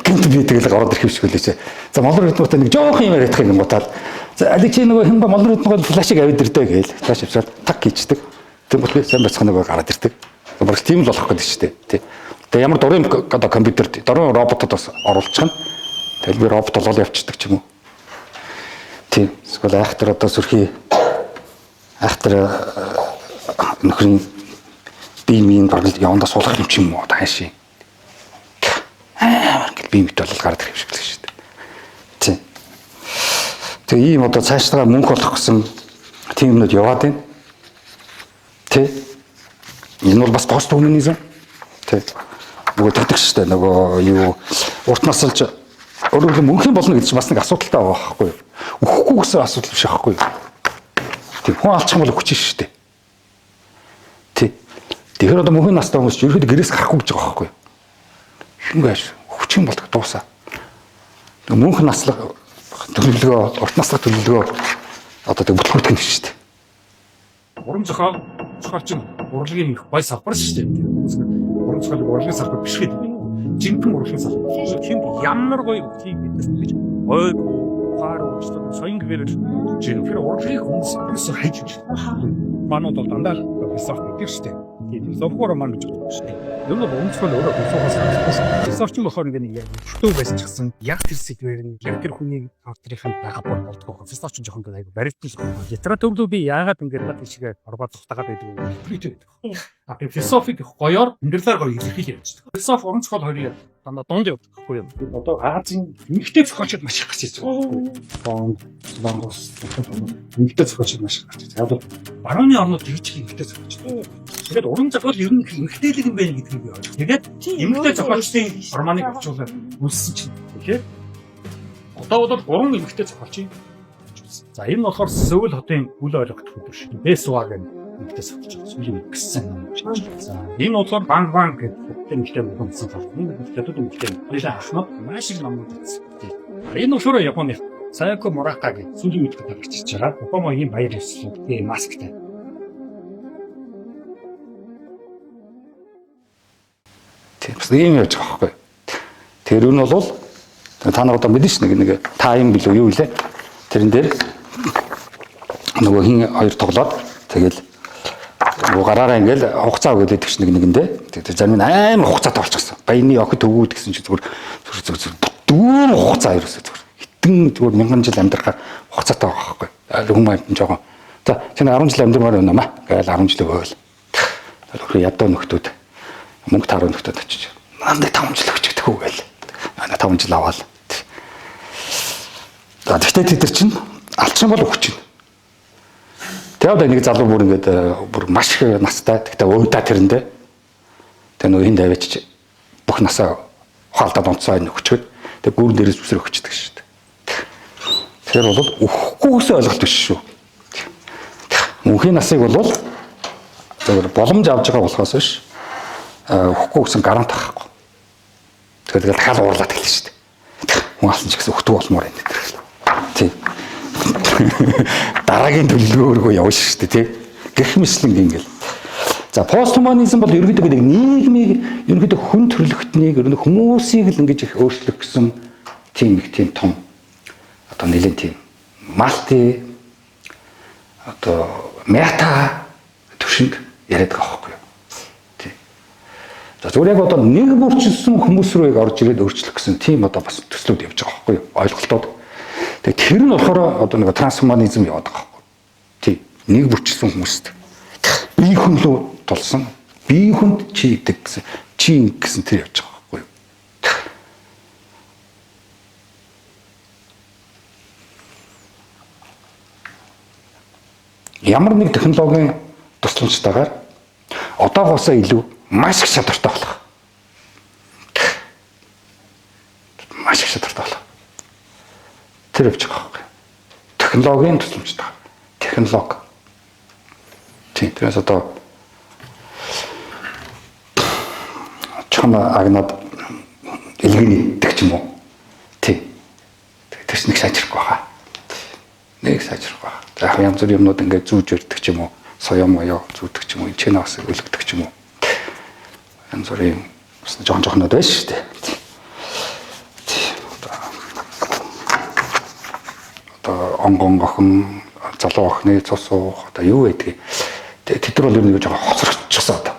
гинт би тэгэл гараад ирэх юм шиг үлээч. За молор ритмтэй нэг жоох юм яриадах юм гутаал. За али чи нөгөө хинба молор ритмгол флашыг аваад ирдэ гээл. Флаш авчраад так хийчдэг. Тэм бол би сайн байцгаана нөгөө гараад ирдэг. Бараг тийм л болох гэдэг шүү дээ. Тий. Тэгээ ямар дурын одоо компьютерт дурын роботод бас оруулчихна. Тэгэл би робот болоод явчихдаг ч юм уу. Тийм. Эсвэл айхтар одоо сүрхий айхтар нөхрийн бие биеийн бараг л явандаа суулгах юм ч юм уу одоо хаашаа. Амар ингээл бие мэт болол гараад ирэх юм шиг л шүү дээ. Тийм. Тэгээ ийм одоо цааштайгаа мөнгө олох гэсэн тийм юмнууд яваад байна. Тий. Энэ бол бас постхуманизм. Тий. Нөгөө тэгдэг шүү дээ. Нөгөө юу урт насалж өөрөөр мөнхийн болно гэдэг чинь бас нэг асуудалтай байгаа байхгүй юу? Үхэхгүй гэсэн асуудал биш байхгүй юу? Тий. Хүн алчих юм бол үхэж шүү дээ. Тий. Тэгэхээр одоо мөнхийн настай хүмүүс чинь ерөөдөө гэрээс гарахгүй гэж байгаа байхгүй юу? Шингээш хүчин болдог дуусаа. Мөнх наслах төлөвлөгөө, урт наслах төлөвлөгөө одоо тэг бүтлгүүтэх нь шүү дээ. Уран зохиол зохиолч нь урлагийн их гой салбар шүү дээ. Уран зохиолыг урлагийн салбар биш гэдэг юм уу? Жинхэнэ урлагийн салбар. Тэнд ямар гоё үхлийг биднес гэж ойг ухаар өөрчлөлт соён гэвэр жинхэнэ урлагийг хүмүүс ерөөсөө хайж байна. Манууд бол дандаа философи гэдэг шүү дээ. Тийм философиор роман гэж боддог шүү дээ. Ер нь уран зохиол өөрөө философоос гарсан. Философч нь болохоор ингэ нэг өртөө байсан ч гэсэн яг тэр сэдвээр нь яг тэр хүний авторын байгаа бол болдгоо. Философч нь жоохон айгу баримтал. Литератур руу би яагаад ингэ над тийшгээ орбоод цухтагаад байдаг вэ? А би философик гоёор амьдралаар гоё илэрхийл явж байгаа. Философи уран зохиол хоёрын дандаа дунд явдаг байхгүй юу? Одоо Азийн эмэгтэй зохиолчид маш их гарч ирж байгаа байхгүй юу? Бонд, Солонгос, эмэгтэй зохиолчид маш их гарч ирж байгаа. Яг бол барууны орнууд тэгж их эмэгтэй зохиолчид. Тэгээд уран зохиол ер нь эмэгтэйлэг юм байна гэдгийг би ойлгож. Тэгээд эмэгтэй зохиолчдын романыг орчуулаад үлссэн чинь. Тэгэхээр одоо бол гурван эмэгтэй зохиолчийн ирсэн. За энэ нь болохоор Сөүл хотын үл ойлгох хөдөр шиг. Бэсва гэх нэгтээс авч байгаа. Сүүлийн үед гисэн ном. За энэ болохоор Бан Бан гэдэг хотын нэгтэй мөнгөсөн цав. Энэ хятад нэгтэй. Хоёлаа ахнад маш их номууд үзсэн. Энэ болохоор Японы Саяко Мурака гэх сүүлийн үед гарч ирж байгаа. Японогийн баяр ёслол тийм масктай. Тийм бас ийм явж байгаа байхгүй. Тэр нь бол та нар одоо мэднэ ш нэг тайм билүү юу илээ. Тэрэн дээр нөгөө хин хоёр тоглоод тэгэл нөгөө гараараа ингээл хугацаа өгөөд идэх ш нэг нэгэндээ. Тэгээд зарим нь амар хугацаатай болчихсон. Баяны охид төвгүүд гэсэн чи зүгээр зүгээр зүгээр дүүр хугацаа ерөөсөө зүгээр хитэн зүгээр мянган жил амьдрахаар хугацаатай байгаа байхгүй. Хүмүүс амьтан жоохон. За чи 10 жил амьдрмаар байна маа. Гээл 10 жил өгөөл. Тэгэхээр ядуу нөхдүүд мөнгө тааруу нөхдүүд очиж. Надад 5 жил өгч гэдэг үү гээл. 5 жил аваал. За тэгтээ тэд нар чинь алчин бол өгч чинь. Тэгээд нэг залуу бүр ингээд бүр маш их настай. Тэгтээ өөдөө тэрэндээ. Тэгээ нөгөө хин тавиач бүх насаа ухаалтад унтсаа энэ өгчөөд тэг гүрэн дээрээс үсрэ өгчдөг шүү дээ. Тэгэхээр бол өгөхгүй гэсэн ойлголт биш шүү. Мөнхийн насыг бол зөвхөн боломж авч байгаа болохоос биш өгөхгүй гэсэн гарант авахгүй. Тэгэхээр тэгэл дахиад уурлаад эхэлнэ шүү дээ. Хүн алсан ч гэсэн өгдөг болмоор энэ тэр. Тий. Дараагийн төлөвлөгөөрөө явна шүү дээ, тий. Гэх мэтлэн ингээл. За постхуманизм бол ерөнхийдөө гэдэг нийгмийг ерөнхийдөө хүн төрөлхтнийг ерөнхийдөө хүмүүсийг л ингэж их өөрчлөх гэсэн тийм их тийм том одоо нэлээд тийм малти одоо мета төвшөнд яриад байгаа байхгүй юу. Тий. За зүгээр яг одоо нэг бүрчилсэн хүмүүс рүү яг орж ирээд өөрчлөх гэсэн тийм одоо бас төслүүд явж байгаа байхгүй юу. Ойлголтууд. Тэгээ тэр нь болохоор одоо нэг трансхуманизм яваад байгаа байхгүй юу. Тий. Нэг бүрчилсэн хүмүүст бие хүн лөө тулсан. Бие хүнд чи идэг гэсэн, чи ингэ гэсэн тэр явж байгаа байхгүй юу. Ямар нэг технологийн тусламжтайгаар одоогоосоо илүү маш их чадвартай болох. Маш их чадвартай болох. Тэр явж байгаа байхгүй юу. Технологийн тусламжтайгаар. Технологи. Тийм. Тэрээс одоо чам агнаад элгэн иддэг ч юм уу. Тийм. Тэр чинь нэг сайжрахгүй байгаа. Нэг сайжрахгүй байгаа. За яг янз бүрийн юмнууд ингээд зүүж өрдөг ч юм уу. Соёо моёо зүүдэг ч юм уу. Энд бас өлгдөг ч юм уу. Янз бүрийн бас жоон жоохнод байж шүү дээ. Тийм. Одоо онгон охин, залуу охины цус уух одоо юу байдгийг. Тэд нар бол ер нь нэг жоохон хоцрогдчихсон одоо.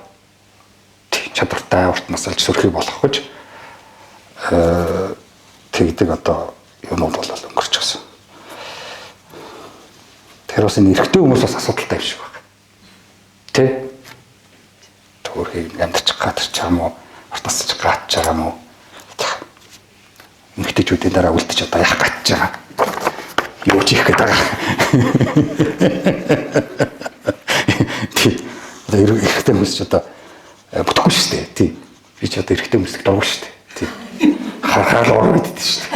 Тийм чадвартай урт насалж сөрхий болох гэж тэгдэг одоо юмнууд бол өнгөрчихсөн. Тэр бас энэ эрэгтэй хүмүүс бас асуудалтай юм шиг байна. Тэ? Төрхийг амьдарч гадарч байгаа юм уу? Урт насалж гадж байгаа юм уу? Эмэгтэйчүүдийн дараа үлдэж одоо яах гэж байгаа. Юу ч хийх гээд байгаа. Тий. Одоо эрэгтэй хүмүүс ч одоо бүтэхгүй шүү дээ. Тий. Би ч одоо эрэгтэй хүмүүсийг дургүй шүү дээ. Тий. Харахаар ураг иддэг шүү дээ.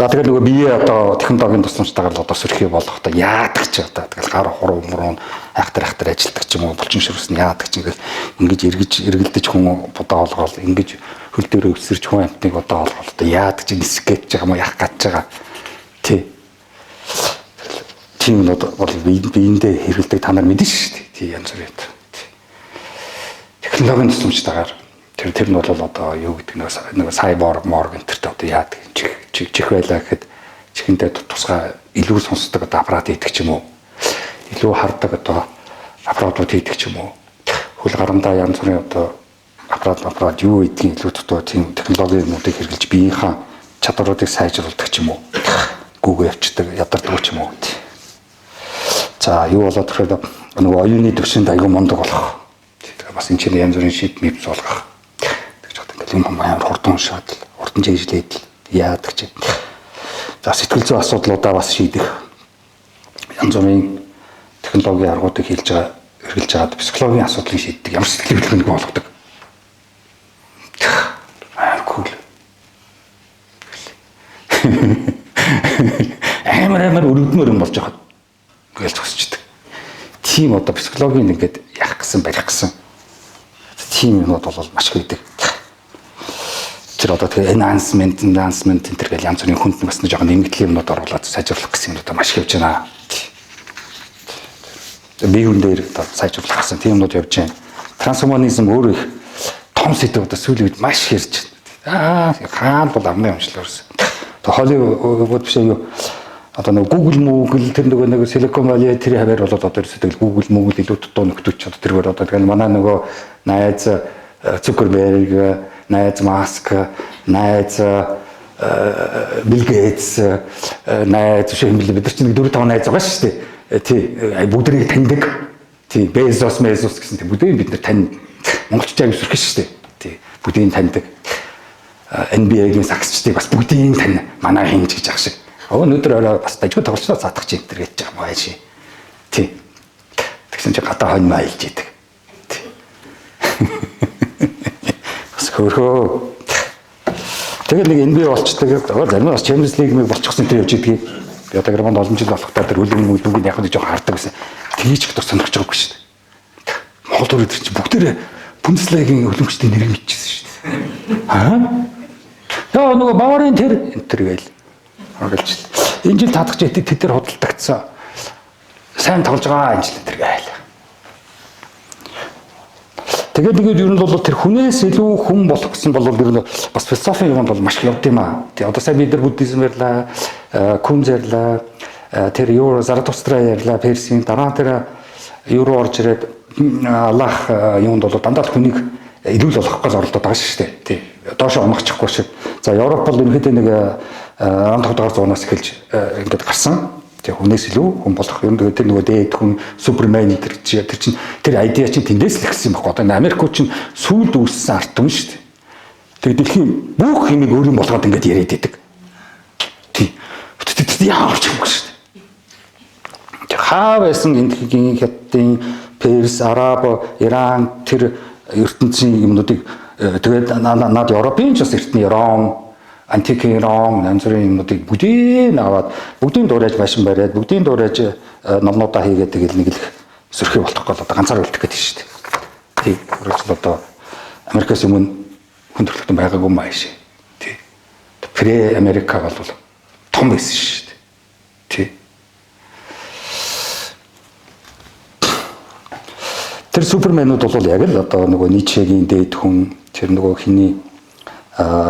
За тэгэл нөгөө бие одоо технологийн тусламжтайгаар л одоо сөрхий болох одоо яадаг ч одоо тэгэл гар хуруу муруу айхтар ажилтдаг ч юм уу булчин ширвс нь яадаг ч ингээл ингэж эргэж эргэлдэж хүн будаа олгоол ингэж хөл дээрээ өсөрч хүн амтныг одоо олгоол одоо яадаг ч нисэх гэж байгаа юм уу яах гэж байгаа. Тий. Тийм юмнууд бол биендээ хэрэгэлдэг та нар мэднэ шүү дээ. Тий янз бүрийн. Технологийн тусламжтайгаар тэр нь бол одоо юу гэдэг нэг cyborg морг энэ төртөө одоо яадаг чих байлаа гэхэд чихэндээ тусгай илүү сонсдог одоо аппарат хийдэг ч юм уу. Илүү хардаг одоо аппаратууд хийдэг ч юм уу. Хөл гарамдаа янз бүрийн одоо аппарат юу гэдгийг илүү дутуу тийм технологийн юмнуудыг хэрэглэж биеийнхаа чадваруудыг сайжруулдаг ч юм уу. Гүүгээ явцдаг, ядардаг ч юм уу. За юу болоод тэгэхээр нөгөө оюуны төвшөнд аягүй мундаг болох. Тэгээ бас энэ чинь янз бүрийн шийд мэд зулгах. Тэгж одоо ингээл юм амар хурдан уншаад л, хурдан чийжлээд л яадаг чи. За сэтгэл зүйн асуудлуудаа бас шийдэх. Янз бүрийн технологийн аргуудыг хийлж байгаа, хэрэглэж байгаад психологийн асуудлыг шийддэг. Ямар сэтгэлийн хөдөлгөөнийг болгодог. Үзмөр юм болж байхад ингээл зогсчихдээ. Тийм одоо психологийн ингээд яах гэсэн барих гэсэн тийм юмнууд бол маш их байдаг. Тэр одоо тэгээ enhancement энэ төр гэл янз бүрийн хүнд бас нэг жоохон нэмэгдэл юмнууд оруулаад сайжруулах гэсэн юмнууд маш их явж байна. Би хүн дээр одоо сайжруулах гэсэн тийм юмнууд явж байна. Трансгуманизм өөр их том сэдв одоо сүүлийн үед маш их ярьж байна. Хаан бол амны юмшлаа өрсөн. Тэгээ Холливуд биш юу одоо нэг Google Google тэр нөгөө нэг Silicon Valley тэр хаваар болоод одоо ерөөсөө тэгэл Google Google илүү дутуу нөхдөөч одоо тэргээр одоо тэгэл манай нөгөө найз Zuckerberg, найз Musk, найз Bill Gates, найз шиг юм бэл бид нар чинь 4 5 найз байгаа шүү дээ. Тий, бүгднийг таньдаг. Тий, Bezos, Bezos гэсэн тий бүгдийг бид нар тань. Монголчууд аяг сүрх шүү дээ. Тий, бүгдийг таньдаг. NBA-гийн сагсчдыг бас бүгдийг тань. Манай хинж гэж ах шиг. Өнөөдөр орой бас дажгүй тоглолцоо заадах чи энэ төр гэж байгаа юм ааш. Тий. Тэгсэн чи гадаа хонь маялж идэг. Тий. Бас хөөрхөө. Тэгээд нэг NBA болчдөг. Зарим нь бас Champions League мэг болчихсон тэр явж идгийг. Би одоо Германд олон жил болохдоо тэр хөлбөмбөг мөлбөмбөгийг яг нэг жоохон хардаг гэсэн. Тгийч их сонирхож байгаагүй шүү дээ. Монгол төр тэр чинь бүгдээрээ Бундеслагийн хөлбөмбөгчдийн нэрийг мэдчихсэн шүү дээ. Аа? Яа нөгөө Баварын тэр энэ төр гээл. Оргалж. Энэ жил таадах чи тэд тэр худалдагдсан. Сайн тоглож байгаа энэ жил тэр гээл. Тэгээд тэгээд ер нь бол тэр хүнээс илүү хүн болох гэсэн бол ер нь бас философийн юмд бол маш их явд юм аа. Тэг одоо сайн бид нар буддизм ярьлаа, кунз ярьлаа, тэр юу Заратустра ярьлаа, Персийн дараа тэр юу руу орж ирээд Аллах юунд бол дандаа л хүнийг илүү л болох гол оролдоод байгаа шүү дээ. Тий. Доошо онгочихгүй шиг. За Европ бол ерөнхийдөө нэг 15 дугаар зуунаас эхэлж ингээд гарсан. Тэг хүнээс илүү хүн болох юм. Тэгээд тэр нөгөө дээд хүн супермен тэр чинь тэр idea чинь тэндээс л эхэлсэн юм баггүй. Одоо Америкууд чинь сүүлд үүссэн ард түмэн шүү дээ. Тэгээд дэлхийн бүх юмыг өөр юм болгоод ингээд яриад идэг. Тий. Тэр ямар ч юм шүү дээ. Тэр хаа байсан Индхийн, Хятадын, Перс, Араб, Иран тэр ертөнцийн юмнуудыг тэгээд над Европын ч бас эртний Ром, антикийн Ром, янз бүрийн юмнуудыг бүгдийг аваад бүгдийг дуурайж машин бариад бүгдийг дуурайж номнуудаа хийгээд тэгэл нэг л сөрхий болох гол одоо ганцаар үлдэх гэдэг шүү дээ. Тий. Үргэлжил одоо Америкаас өмнө хүн төрөлхтөн байгаагүй юм ааш. Тий. Пре Америка бол том байсан шүү дээ. Тий. Тэр суперменууд бол яг л одоо нөгөө Ницшегийн дээд хүн, тэр нөгөө хиний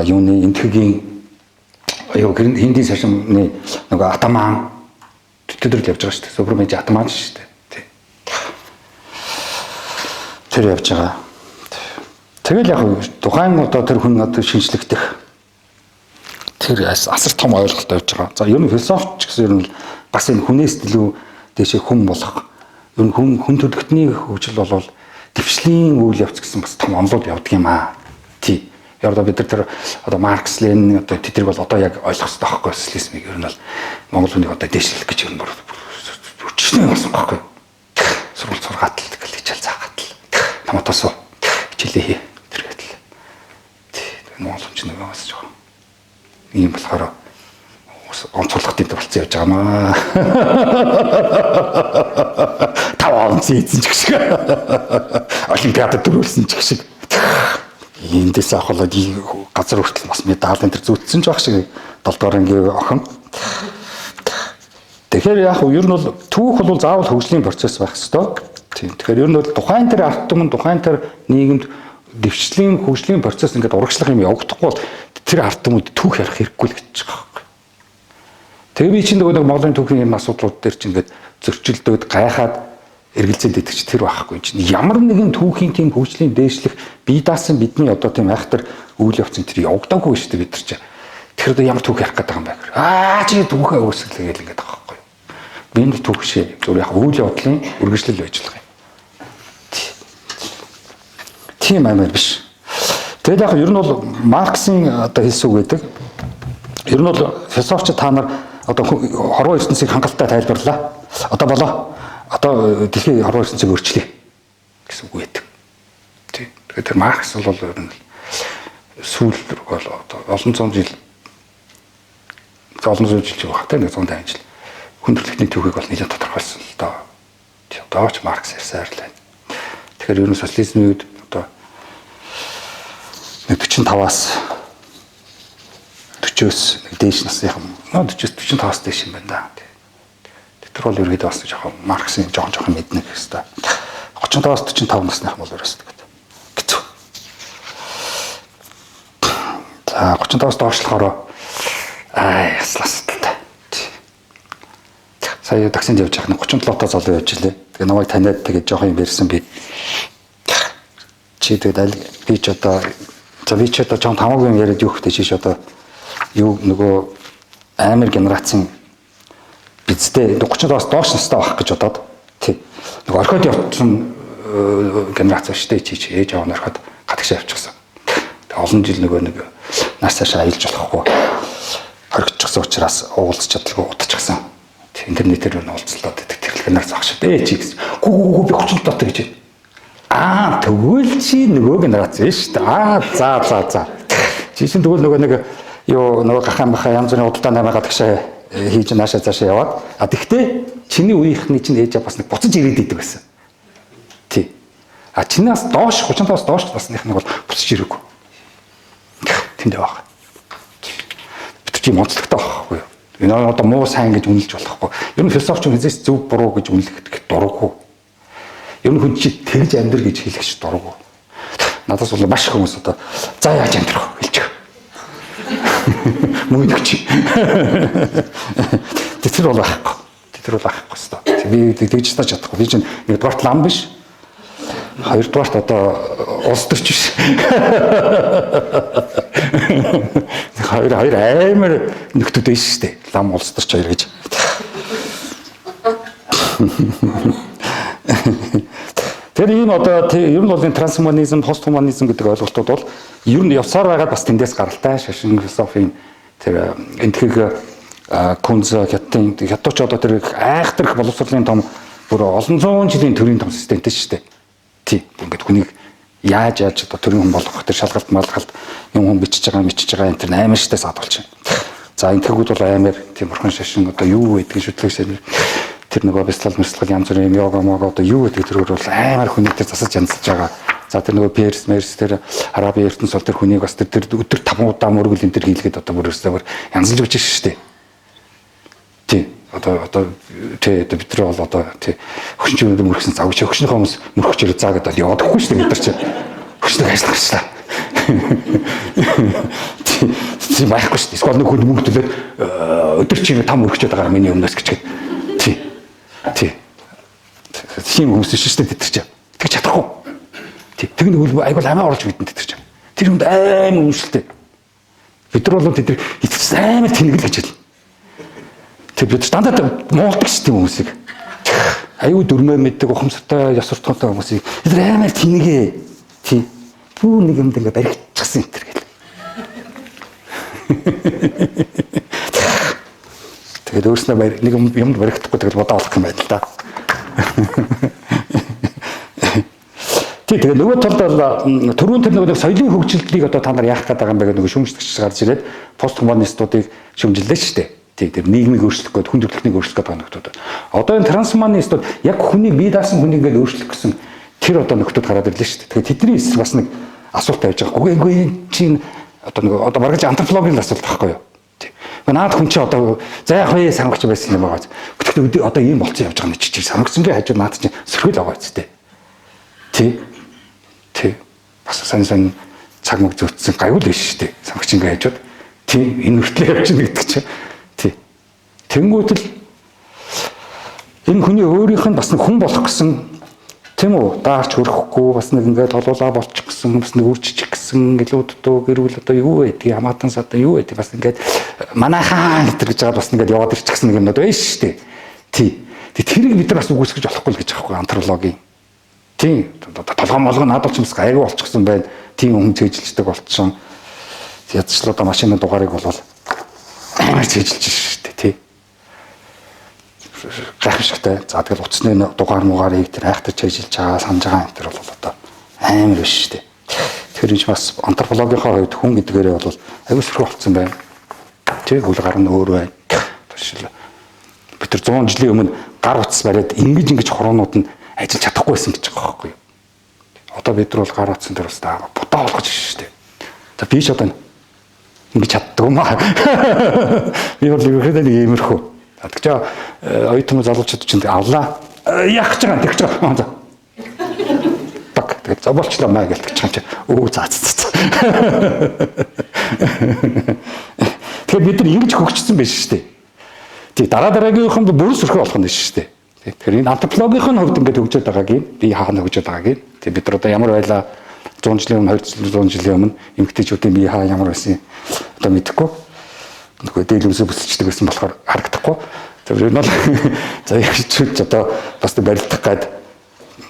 юуны энтхэгийн юу хиндийн шашны нөгөө атаман тэтгэл явж байгаа шүү дээ. Супермен чи атаман шүү дээ. Тий. Тэр явж байгаа. Тэгэл яг тухайн одоо тэр хүн одоо шинжлэхдэх тэр асар том ойлголт явж байгаа. За ер нь философч гэсэн ер нь бас энэ хүнээс илүү дэшээ хүн болох ер нь хүн төрөлхтний хөгжил бол дэвшлийн үйл явц гэсэн бас том онолууд явдаг юм аа. Тий. Яг одоо бид нар тэр одоо Маркс, Ленин одоо тэднийг бол одоо яг ойлгох хэрэгтэй байхгүй социализмыг ер нь бол Монгол хүнийг одоо дээшлэх гэж ер нь өчнөө болсон байхгүй. Сургууль сургаатал тэгэл хичээл заагаатал. Томатос хичээлээ хий тэр гэтэл. Тий. Монгол хүн чинь нөгөө бас жоо. Ийм болохоор онцгойлоход энэ болцсон явж байгаа маа. 5 онц ийдсэн ч гэх шиг. Олимпиадад дөрүүлсэн ч гэх шиг. Эндээс авахлаад газар хүртэл бас медаль энэ төр зүүцсэн ч байх шиг 7 дугаар ангийн охин. Тэгэхээр яг ер нь бол түүх бол заавал хөгжлийн процесс байх ёстой. Тийм. Тэгэхээр ер нь бол тухайн тэр ард түмэн, тухайн тэр нийгэмд дэвшлийн хөгжлийн процесс ингээд урагшлах юм явагдахгүй бол тэр ард түмэнд түүх ярих хэрэггүй л гэж байгаа байхгүй. Тэгээ би чинь нөгөө нэг Монголын түүхийн юм асуудлууд дээр чинь ингээд зөрчилдөөд гайхаад эргэлзээд идэх чи тэр байхгүй чинь ямар нэгэн түүхийн тийм хөгжлийн дээшлэх бие даасан бидний одоо тийм айхтар үйл явц энэ тэр явагдаагүй шүү дээ бид нар чинь. Тэгэхээр одоо ямар түүх ярих гэдэг юм бэ гэхээр аа чи түүхээ үүсгэлээ гэл ингээд байгаа байхгүй. Би энэ түүх шээ зүгээр яг үйл явдлын үргэлжлэл байж болох юм. Тийм амар биш. Тэгээд яг ер нь бол Марксийн одоо хэлсэн үг гэдэг. Ер нь бол философч та нар одоо хорвоо ертөнцийг хангалттай тайлбарлаа. Одоо болоо. Одоо дэлхийн хорвоо ертөнцийг өөрчлөе гэсэн үг байдаг. Тийм. Тэгэхээр тэр Маркс бол ер нь сүүл бол одоо олон зуун жил ч байх тийм 150 жил. Хүн төрөлхтний түүхийг бол нэлээд тодорхойлсон л доо. Одоо ч Маркс ярьсаар л байна. Тэгэхээр ер нь социализмын үед одоо 45-аас 40-өөс нэг дээш насныхан 40-өөс 45-аас дээш юм байна да. Тэр бол ерөөдөө бас жоохон Марксийн жоохон жоохон мэднэ гэх хэвээр. 35-аас 45 насныхан бол ерөөсөө тэгээд хэцүү. За 35-аас доошлохоор ясластай. Сая таксинд явж байхад 37 та залуу явж илээ. Тэгээ намайг таниад тэгээд жоохон юм ярьсан би. Чи тэгээд аль би ч одоо за би ч одоо жоохон тамаагүй юм яриад юу хөхтэй чи ч одоо юу нөгөө амар генерацийн бидтэй 37-аас доош настай байх гэж бодоод тий. Нөгөө орхиод явсан генерац шүү дээ чи чи ээж аав нь орхиод гадагшаа явчихсан. Тэгээ олон жил нөгөө нэг нас цаашаа аялж болохгүй хоригдчихсан учраас уулзч чадалгүй утчихсан. Интернетээр нь уулзлаад тэрлэгнээр зах шүү дээ чи гэсэн. Гүү гүү би 37 таа гэж. Аа тэгвэл чи нөгөө генерац шүү дээ. Аа за за за. Чи чинь тэгвэл нөгөө нэг юу нөгөө гахаан баха янз бүрийн удалдаа намайг гадагшаа хийж наашаа цаашаа яваад. А тэгтээ чиний үеийнхний чинь ээж бас нэг буцаж ирээд идэг байсан. Тий. А чинээс доош 35-аас доош насных нь бол буцаж ирээгүй. Тэнд явах. Бид чи онцлогтой байхгүй юу? Энэ одоо муу сайн гэж үнэлж болохгүй. Ер нь философч хүн хэзээ ч зөв буруу гэж үнэлэх дурггүй. Ер нь хүн чи тэгж амьдр гэж хэлэх ч дурггүй. Надаас бол маш их хүмүүс одоо за яаж амьдрах вэ хэлж байгаа. Мөнгө чи. Тэр бол байхгүй. Тэр бол байхгүй хэвээр. Би тэгж тааж чадахгүй. Би чинь нэгдүгээрт лам биш. Хоёрдугаарт одоо улс төрч биш. Хоёр амар нөхдүүд байсан шүү дээ. Лам улс төрч хоёр гэж. Тэр ийм одоо ер нь бол энэ трансгуманизм, постгуманизм гэдэг ойлголтууд бол ер нь явсаар байгаад бас тэндээс гаралтай шашин философийн тэр энтхэг Кунз хятадын хятадч одоо тэр айхтар их боловсролын том бүр олон зуун жилийн төрийн том системтэй шүү дээ. Тий. Ингээд хүнийг яаж одоо төрийн хүн болгох тэр шалгалт малгалт юм хүн бичиж байгаа энэ тэр амар штэ саад болж байна. За энтхэгүүд бол амар тийм бурхан шашин одоо юу гэдгийг шүтлэг шашин тэр нөгөө бяцлал мэрслэл янз бүрийн юм йога мога одоо юу гэдэг тэрээр бол амар хүнийг тэр засаж янзлж байгаа. За тэр нөгөө Перс мерс тэр Араби ертөнц бол тэр хүнийг бас тэр өдөр 5 удаа мөргөл энэ тэр хийлгээд одоо бүр ерөөсөө бүр янзлж өгч штэ. Тий. Одоо тий одоо бид нар бол одоо тий хөшин чимээ мөргсөн завч хөшнөх хүмүүс мөргөж ирээ заа гэдэг яваадаггүй шүү дээ бид нар чи хөшнөх ажиллах гэжлээ. Тий байхгүй шүү дээ. Эсвэл нэг хүн мөнгө төлөөд өдөр чимээ там мөргөчөөд байгаа миний өмнөөс гэж. Тий. Тий. Тийм хүмүүс шүү дээ бид нар чи. Тэгж чадахгүй. Тий. Тэр нэг хөлбөө айгуул амиа оруулж мэдэн тэд нар чи. Тэр хүнд амар үнэшилтэй. Бид нар бол тэд нар итгэж амар тэнэгэл гэж хэлнэ. Тэр бид дандаа муулдаг шүү дээ хүмүүсийг. Аюу дүрмээ мэддэг ухамсартай ёс суртахуунтай хүмүүсийг бид нар амар тэнэгээ. Тий. Бүү нэг юмд ингээ баригдчихсан энэ төр гэл. Тэгээд өөрснөө нэг юмд баригдахгүй тэгэл бодоо олох юм байна л да. Тий, тэгээд нөгөө талд бол түрүүн тэр нөгөө соёлын хөгжилтийг одоо та нар яах гээд байгаа юм бэ гэдэг нөгөө шүүмжлэгч гарч ирээд постгуманистуудыг шүүмжлээ шүү дээ. Тий, тэр нийгмийг өөрчлөх гээд хүн төрөлхтнийг өөрчлөх гээд байгаа нөхдүүд. Одоо энэ трансгуманистууд яг хүнийг бие даасан хүнийг ингээд өөрчлөх гэсэн тэр одоо нөхдүүд гараад ирлээ шүү дээ. Тэгэхээр тэдний эсрэг бас нэг асуулт тавьж байгаа. Үгүй энэ чинь одоо нөгөө одоо бараг антропологийн асуулт байхгүй юу? Тий. Наад хүн чи одоо за яг вэ сангагч байсан юм байгаа. Тэгэхдээ одоо ийм болцсон явж байгаа юм чи сангагчингийн хажуу наад чинь сөргөл байгаа үстэй. Тий. Тий. Бас сайн сайн цаг мөг зөрчсөн гайгүй л биш шүү дээ. Сангагчингийн хажууд тий энэ хүртэл явж гэнэ гэдэг чинь. Тий. Тэнгүүтэл энэ хүний өөрийнх нь бас нэг хүн болох гэсэн тийм үү даарч хөрөхгүй бас нэг ингээд толуулаа болчих гэсэн бас нэг үржчих гэсэн илүү дутуу гэрүүл одоо юу байдгийг хамаатан садан юу байдгийг бас ингээд манайхаа гэтэр гэж байгаа бас ингээд яваад ирчихсэн нэг юмнууд байна шүү дээ. Тий. Тэрийг бид нар бас үгүйсгэж болохгүй л гэж аахгүй антропологийн. Тий. Толгой молгоо наад болчих бас гайгүй болчихсон байна. Тийм хүн цээжилждэг болчихсон. Ядчлаа одоо машины дугаарыг бол амар цээжилж шүү дээ. Тий. Гайхамшигтай. За тэгэл утасны дугаар мугаарыг тэр айхтар чийжилж байгаа, санаж байгаа энэ төр бол одоо амар биш шүү дээ. Тэгэхээр энэ бас антропологийнхоо хувьд хүн гэдгээрээ бол аюул сөрөг болцсон байна. Тэг үл гар нь өөр байна. Жишээл бид Тэр 100 жилийн өмнө гар утас бариад ингэж хуруунууд нь ажиллаж чадахгүй байсан гэж байгаа байхгүй юу? Одоо бид нар бол гар утсан дээр бас бутаа болгож шүү дээ. За би ч одоо ингэж чаддаг юм аа. Би бол ерөнхийдөө нэг иймэрхүү. Тэгч оюутан залуучууд чинь авлаа. Яах гэж байгаа юм тэгч байгаа. За. Баг тэгээд за болчлоо маа гэж тэгч байгаа юм чи. Өө за за. Тэгэхээр бид нар ингэж хөгжсөн байж шүү дээ. Тий дараа дараагийнхан бүр сөрхөө болох нь шүү дээ. Тэгэхээр энэ антропологийн хувьд ингээд хөгжөөд байгааг юм. Би хаана хөгжөөд байгааг юм. Тий бид нар одоо ямар байлаа 100 жилийн өмнө 200 жилийн өмнө эмэгтэйчүүдийн бие хаа ямар байсан одоо мэдэхгүй. Нөгөө дээлэмсээ бүсэлчдэг байсан болохоор харагдахгүй. Тэр нь бол за ихчүүд одоо бас барилдах гад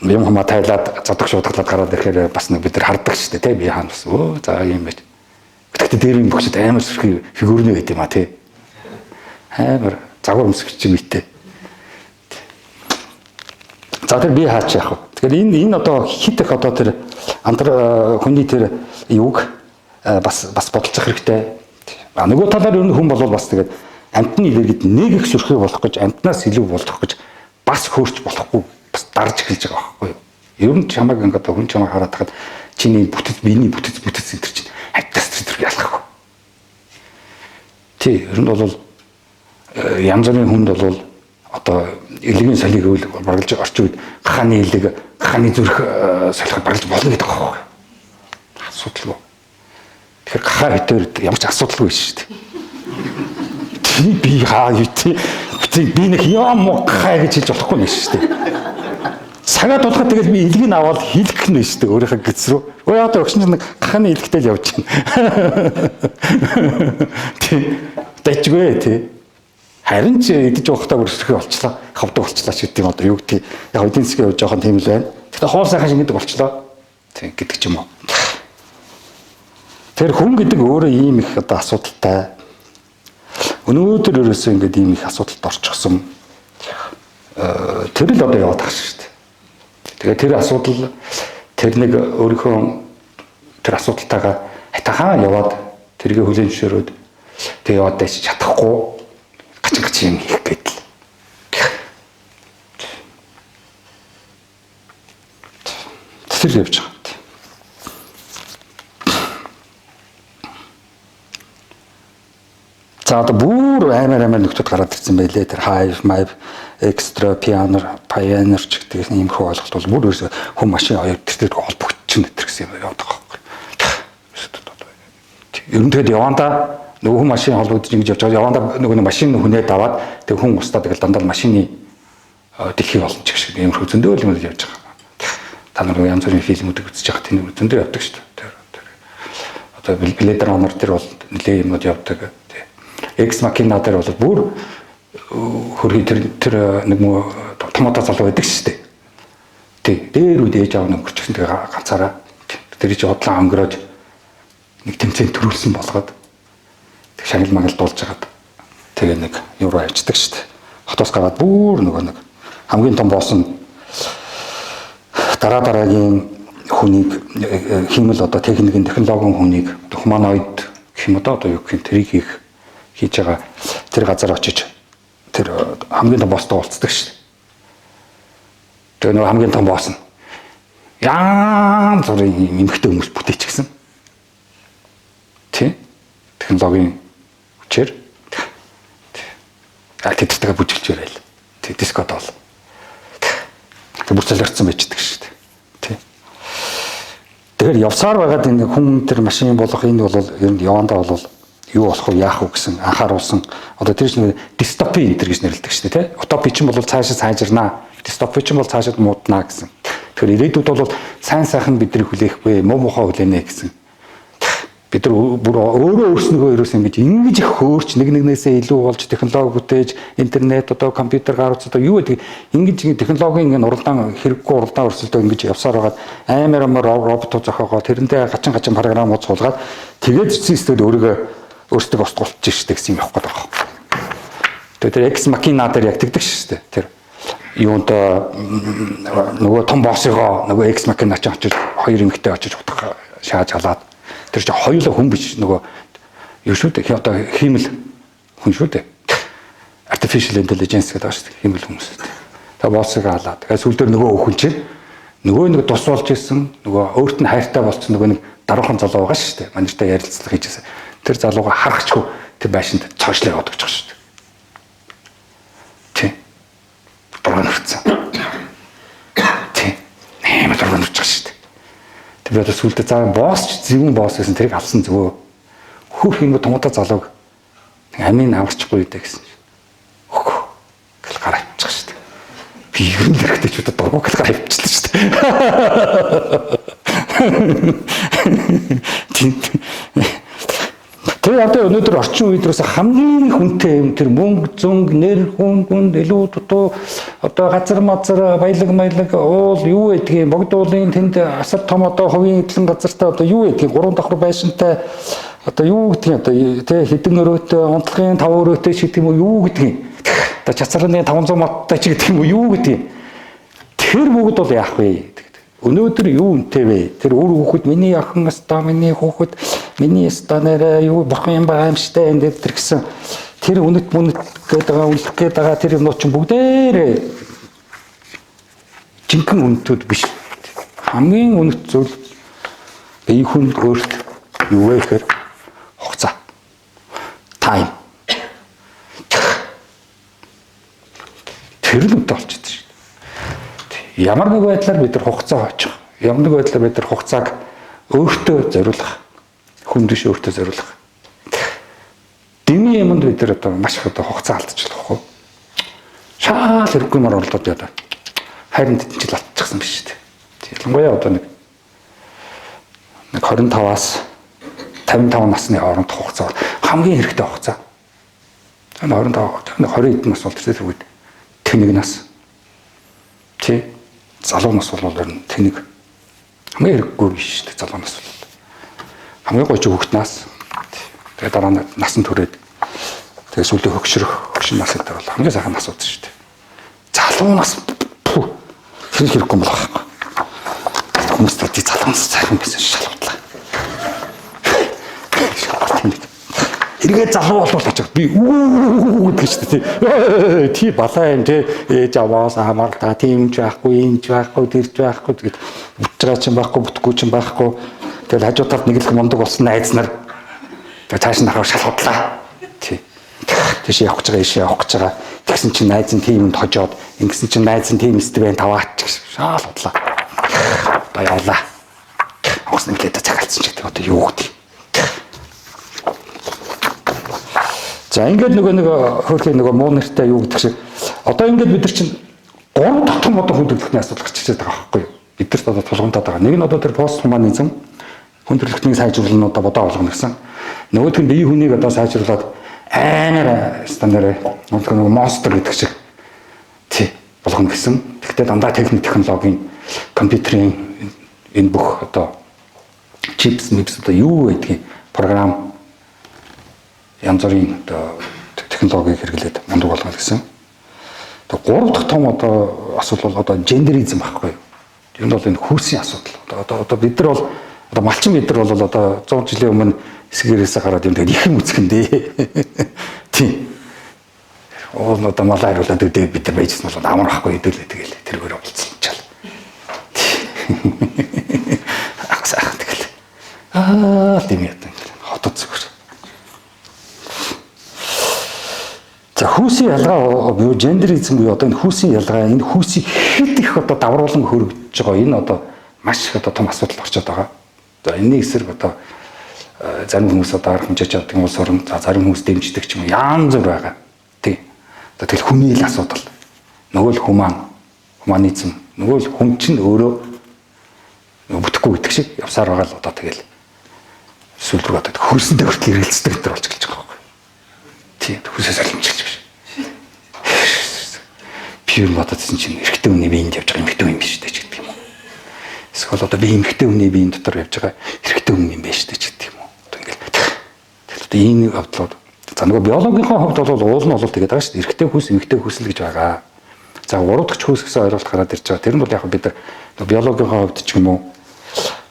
юм хамаа тайлаад зодог шуудгалаад гараад ирэхээр бас нэг бид нар хардаг шүү дээ тий бие хаана бас өө за юм байж. Гэхдээ дээр юм бөгсөд амар сүрхий фигүрнэ байт юм а тий. Амар загвар өмсгч юм итэй. За тэр бие хаач яах вэ? Тэгэхээр энэ одоо хит их одоо тэр антар хүний тэр юуг бас бодолцох хэрэгтэй. А нөгөө талаар ер нь хүн бол бас тэгээд амьтны илэргэд нэг их сүрхий болох гэж амьтнаас илүү болох гэж бас хөөрч болохгүй бас дарж эхэлж байгаа байхгүй юу? Ер нь чамайг ингээд хүн чамайг хараад тахад чиний бүтэц биений бүтэц энэ төр чинь амьтнаас тэр ялахгүй. Тий, ер нь бол янз бүрийн хүнд бол одоо элгийн солиг үйл баргалж орчин үед гахааны элэг, гахааны зүрх солиход баргалж болно гэдэг байгаа байхгүй. Асуудалгүй. Тэгэхээр гахаа хитээр ямар ч асуудалгүй биш шүү дээ. Тий би хаа юу тий. Тий би нэг юм гахаа гэж хэлж болохгүй юм шүү дээ. Цагаа дулахад тэгэл би элгийг аваад хилэх нь шүү дээ өөрийнхөө гэц рүү. Өө яа одоо өгшин нэг гахааны элэгтэй л явж байна. Тий. Дайчгүй тий. Харин ч идэж явахдаа өрсөрхий болчлаа, хавдаг болчлаа ч гэдэг юм одоо юу гэдгийг яг эдийн засгийн хувьд жоохон тийм л байна. Тэгэхээр хоол сайхан шингэдэг болчлоо. Тийм гэдэг ч юм уу. Тэр хүн гэдэг өөрөө ийм их одоо асуудалтай. Өнөөдөр ерөөсөө ингээд ийм их асуудалд орчихсон. Тэр л одоо яваад байгаа шүү дээ. Тэгээ тэр асуудал тэр нэг өөрийнхөө тэр асуудалтайгаа хатахан яваад тэргээ хүлээн зөвшөөрөөд тэг яваад дайч чадахгүй гачин юм хийх гээд л. Тэр явж байгаа. За одоо бүр амар нөхдүүд гараад ирсэн байлээ. Тэр Hive, Mive, Extra, Pioneer, Pioneer ч гэдэг ийм хөө ойлголт бол бүр ерөөсөө хүн машин хоёр тэр холбогдчихно тэр гэсэн юм яваад байгаа байхгүй. Ер нь тэгэд явандаа нөгөө хүн машин холбогдож ингэж явж байгаа. Явандаа нөгөө машин хүнээ даваад тэг хүн устдаа тэгэл дандаа машины дэлхий болно ч гэх шиг иймэрхүү зөндөө юм явж байгаа. Та нар янз бүрийн фильмүүдийг үзэж байгаа тийм зөндөө явдаг шүү дээ. Тэр одоо Blade Runner тэр бол нэлээ юмнууд явдаг. Ex Machina дээр бол бүр хөрхий тэр нэг томото залуу байдаг шүү дээ. Тий, дээр үед ээж аав нь өнгөрчихсөн тэгээ ганцаараа тэр чи худлаа өнгөрөөж нэг тэмцээн төрүүлсэн болгоод тэг шагнал магал дуулж хагаад тэгээ нэг юу руу авчдаг шүү дээ. Хотоос гараад бүр нөгөө нэг хамгийн том босс нь дараа дараагийн хүнийг хиймэл одоо техникийн технологийн хүнийг хуманоид гэх юм одоо юу гэх юм тэрийг хийж байгаа тэр газар очиж тэр хамгийн том босстой уулздаг шүү дээ. Тэгээ нөгөө хамгийн том босс нь янз бүрийн эмэгтэй хүмүүс бүтээчихсэн. Тий? Технологийн хүчээр тэдэртэйгээ бүжиглж барайл. Тий, дискод бол. Тэг бүр солиорцсон байждаг шүү дээ. Тий. Тэгэхээр явсаар байгаад энэ хүн тэр машин болох энэ бол ер нь явандаа бол юу болох вэ, яах вэ гэсэн анхааруулсан. Одоо тэр чинь дистопи энэ төр гэж нэрлэдэг шүү дээ, тий? Утопи чинь бол цаашаа сайжирнаа. Дистопи чинь бол цаашаа мууднаа гэсэн. Тэгэхээр ирээдүйд бол сайн сайхан бидний хүлээхгүй, муу мухаа хүлээнэ гэсэн. Бид нар бүр өөрөө өөрснийгөө ерөөс ингэж их хөөрч нэг нэгнээсээ илүү болж технологи бүтээж, интернет одоо компьютер гарууц одоо юу гэдэг ингэж технологийн ингэ уралдаан хэрэггүй уралдаан өрсөлдөө ингэж явсаар байгаад амар амар робот зохиогоо тэрнтэй гачин програмууд суулгаад тэгээд системд өөрийгөө өөрсдөө устгуулчих штэ гэсэн юм явах гээд байгаа. Тэгээд тэр Ex Machina дээр яг тэгдэг штэ. Тэр юунд нөгөө том боссыгоо нөгөө Ex Machina ч очиж хоёр эмэгтэй очиж утга шааж халаад тэр чинь хоёулаа хүн биш нөгөө юу шүү дээ. Одоо хиймэл хүн шүү дээ. Artificial intelligence гэдэг байгаа шүү дээ. Хиймэл хүмүүс. Тэгээ boss-ыг алаа. Тэгээ сүүлдэр нөгөө өхөн чинь нөгөө нэг тус болж исэн, нөгөө өөрт нь хайртай болсон нөгөө нэг даруухан залуу байгаа шүү дээ. Манайтай ярилцлага хийжсэн. Тэр залууга харахчгүй тэр байшинд цоошлоо яваад өгч байгаа шүү дээ. Тий. Дурган өрцөн. Тий. Нэмэ дурган өрч байгаа шүү дээ. Тэр би одоо сүүлдээ за boss ч зөвүүн boss гэсэн тэрийг авсан зүгөө. Хөх юм тунгуудаа залууг амийг аварчихгүй үү гэсэн. Хөх гэл гараа авчих шүү дээ. Би ер нь хэрэгтэй ч одоо дургу гэл гараа авчихлаа шүү дээ. Тийм. Тэр одоо өнөөдөр орчин үед юусэн хамгийн хүнтэй юм тэр мөнгө, зөнгө, нэр, хүн, хүнд, илүү дутуу одоо газар мазар, баялаг маялаг, уул юу гэдгийг, богд уулын тэнд асар том одоо хувийн эдлэн газартай одоо юу гэдгийг, гурван давхар байшинтай одоо юу гэдгийг, одоо тэ хэдэн өрөөтэй, унтлагын 5 өрөөтэй ч гэдэг юм уу, юу гэдгийг, одоо чацраны 500 модтой ч гэдэг юм уу, юу гэдгийг, тэр бүгд бол яах вэ? Өнөөдөр юу үнэтэй вэ? Тэр үр хүүхэд миний охин өстой, миний хүүхэд миний өстой нэрээ юу бурхан юм байгаа юм штэ энэ тэр гэсэн тэр үнэт мүнэт гэдэг байгаа, үнэлэх гээд байгаа тэр юмнууд чинь бүгдээрээ жинхэнэ үнэтүүд биш. Хамгийн үнэт зүйл бие хүнд өөрт юу вэ гэхээр хугацаа. Time. Тэр л үнэтэй болчихсон шүү дээ. Ямар нэг байдлаар бид нар хугацаа хоочих. Ямар нэг байдлаар бид нар хугацааг өөртөө зориулах. Хүн биш өөртөө зориулах. Дэмий юмд бид нар одоо маш их одоо хугацаа алдчихлаа байхгүй. Шаал хэрэггүй мар болоод яа. Харин тэдэн жил алдчихсан биш үү? Ялангуяа одоо нэг 25-аас 55 насны хооронд хугацаа бол хамгийн хэрэгтэй хугацаа. 25 20 хэдэн нас бол тэр үед тэнэг нас. Тий. Залуу нас бол ер нь тэнэг. Хамгийн хэрэггүй биш шүү дээ залуу нас бол. Хамгийн гоё чи хүүхэд нас. Тэгээ дараа нь насан туршид. Тэгээ сүүлдээ хөгшрөх, хөгшин нас гэдэг бол хамгийн сайхан нас ууд шүү дээ. Залуу нас тэр хэрэггүй юм болох байхгүй. Хүмүүс тэр залуу нас сайхан гэсэн шалгуудлаа. Эргээд залуу болвол очих би үү гэдэг шүү дээ. Тий балаа юм тий. Ээж аваас хамаарлаа тийм ч байхгүй, ийм ч байхгүй, тэр ч байхгүй тэгэд бүтж байгаа ч байхгүй, бүтэхгүй ч байхгүй. Тэгэл хажуу талд нэг л мундаг болсон найз нар тэгээ цааш нь ахаар шалгуудлаа. Тий. Тийш явах гэж байгаа, ийш явах гэж байгаа. Тэгсэн чинь найз нь тийм юмд хожоод, ингэсэн чинь найз нь тийм эсдэг байх таваач гэж шалгуудлаа. Одоо явлаа. Онгоц нэмлээд цагаалцсан ч гэдэг одоо юу гэдэг. За ингээд нөгөө нэг хөөрхий нөгөө муу нэртэй юу гэдэг шиг одоо ингээд бид нар чинь гурван том одоо хүн төрөлхтний асуудал гарч ирээд байгаа байхгүй юу? Бид нарт одоо тулгамдаад байгаа. Нэг нь одоо тэр постхуманизм хүн төрөлхтнийг сайжруулах одоо бодоо болгоно гэсэн. Нөгөөх нь бие хүнийг одоо сайжруулад амар стандарт нөгөө монстр гэдэг шиг тий болгоно гэсэн. Тэгтээ дандаа техник технологийн компьютерийн энэ бүх одоо чипс мипс одоо юу гэдгийг програм янз бүрийн одоо технологиг хэрэглээд мундаг болгоно гэсэн. Тэгээ гурав дахь том одоо асуудал бол одоо гендеризм байхгүй юу? Ер нь бол энэ хүйсийн асуудал. Одоо бид нар бол одоо малчин бид нар бол одоо 100 жилийн өмнө эсгэрээсээ гараад юм тэгээд их юм үцхэн дээ. Тийм. Уул одоо малаа хариулаад өдөө бид нар байжсэн бол амар байхгүй хэдүүлээ тэгэл тэргээр болцсон чал. Агсаа тэгэл. Аа тийм яа ингээл хотод зүгээр. За хүүсийн ялгаа буюу гендеризм буюу одоо энэ хүүсийн ялгаа энэ хүүсийг хэд их одоо давруулан хөргөж байгаа энэ одоо маш их одоо том асуудал орчод байгаа. За энэний эсрэг одоо зарим хүмүүс одоо арга хэмжээж авдаг улс орон, за зарим хүмүүс дэмждэг ч юм уу янз бүр байгаа. Тий. Одоо тэгэл хүний л асуудал. Нөгөө л хуманизм, нөгөө л хүн чинь өөрөө бүтэхгүй гэдэг шиг явсаар байгаа л одоо тэгэл сүүл рүү одоо хөрсөндөө хүртэл эргэлздэг энэ төр болж эхэлж байгаа байхгүй. Тий, хөрсөө солимжилж биш. Би юм бодоод байсан чинь эрэгтэй хүний биеинд явж байгаа эмэгтэй хүн юм биш үү ч гэдэг юм уу. Эсвэл одоо би эмэгтэй хүний биеийн дотор явж байгаа эрэгтэй хүн юм биш үү ч гэдэг юм уу. Одоо ингээл тэгэл одоо ийм явдлууд. За нөгөө биологийнхоо хувьд бол уул нь бол тэгээд байгаа шүү дээ. Эрэгтэй хүүс, эмэгтэй хүүс л гэж байгаа. За гурав дахь хүүс гэсэн ойлголт гараад ирж байгаа. Тэр нь бол яг бид нар биологийнхоо хувьд ч юм уу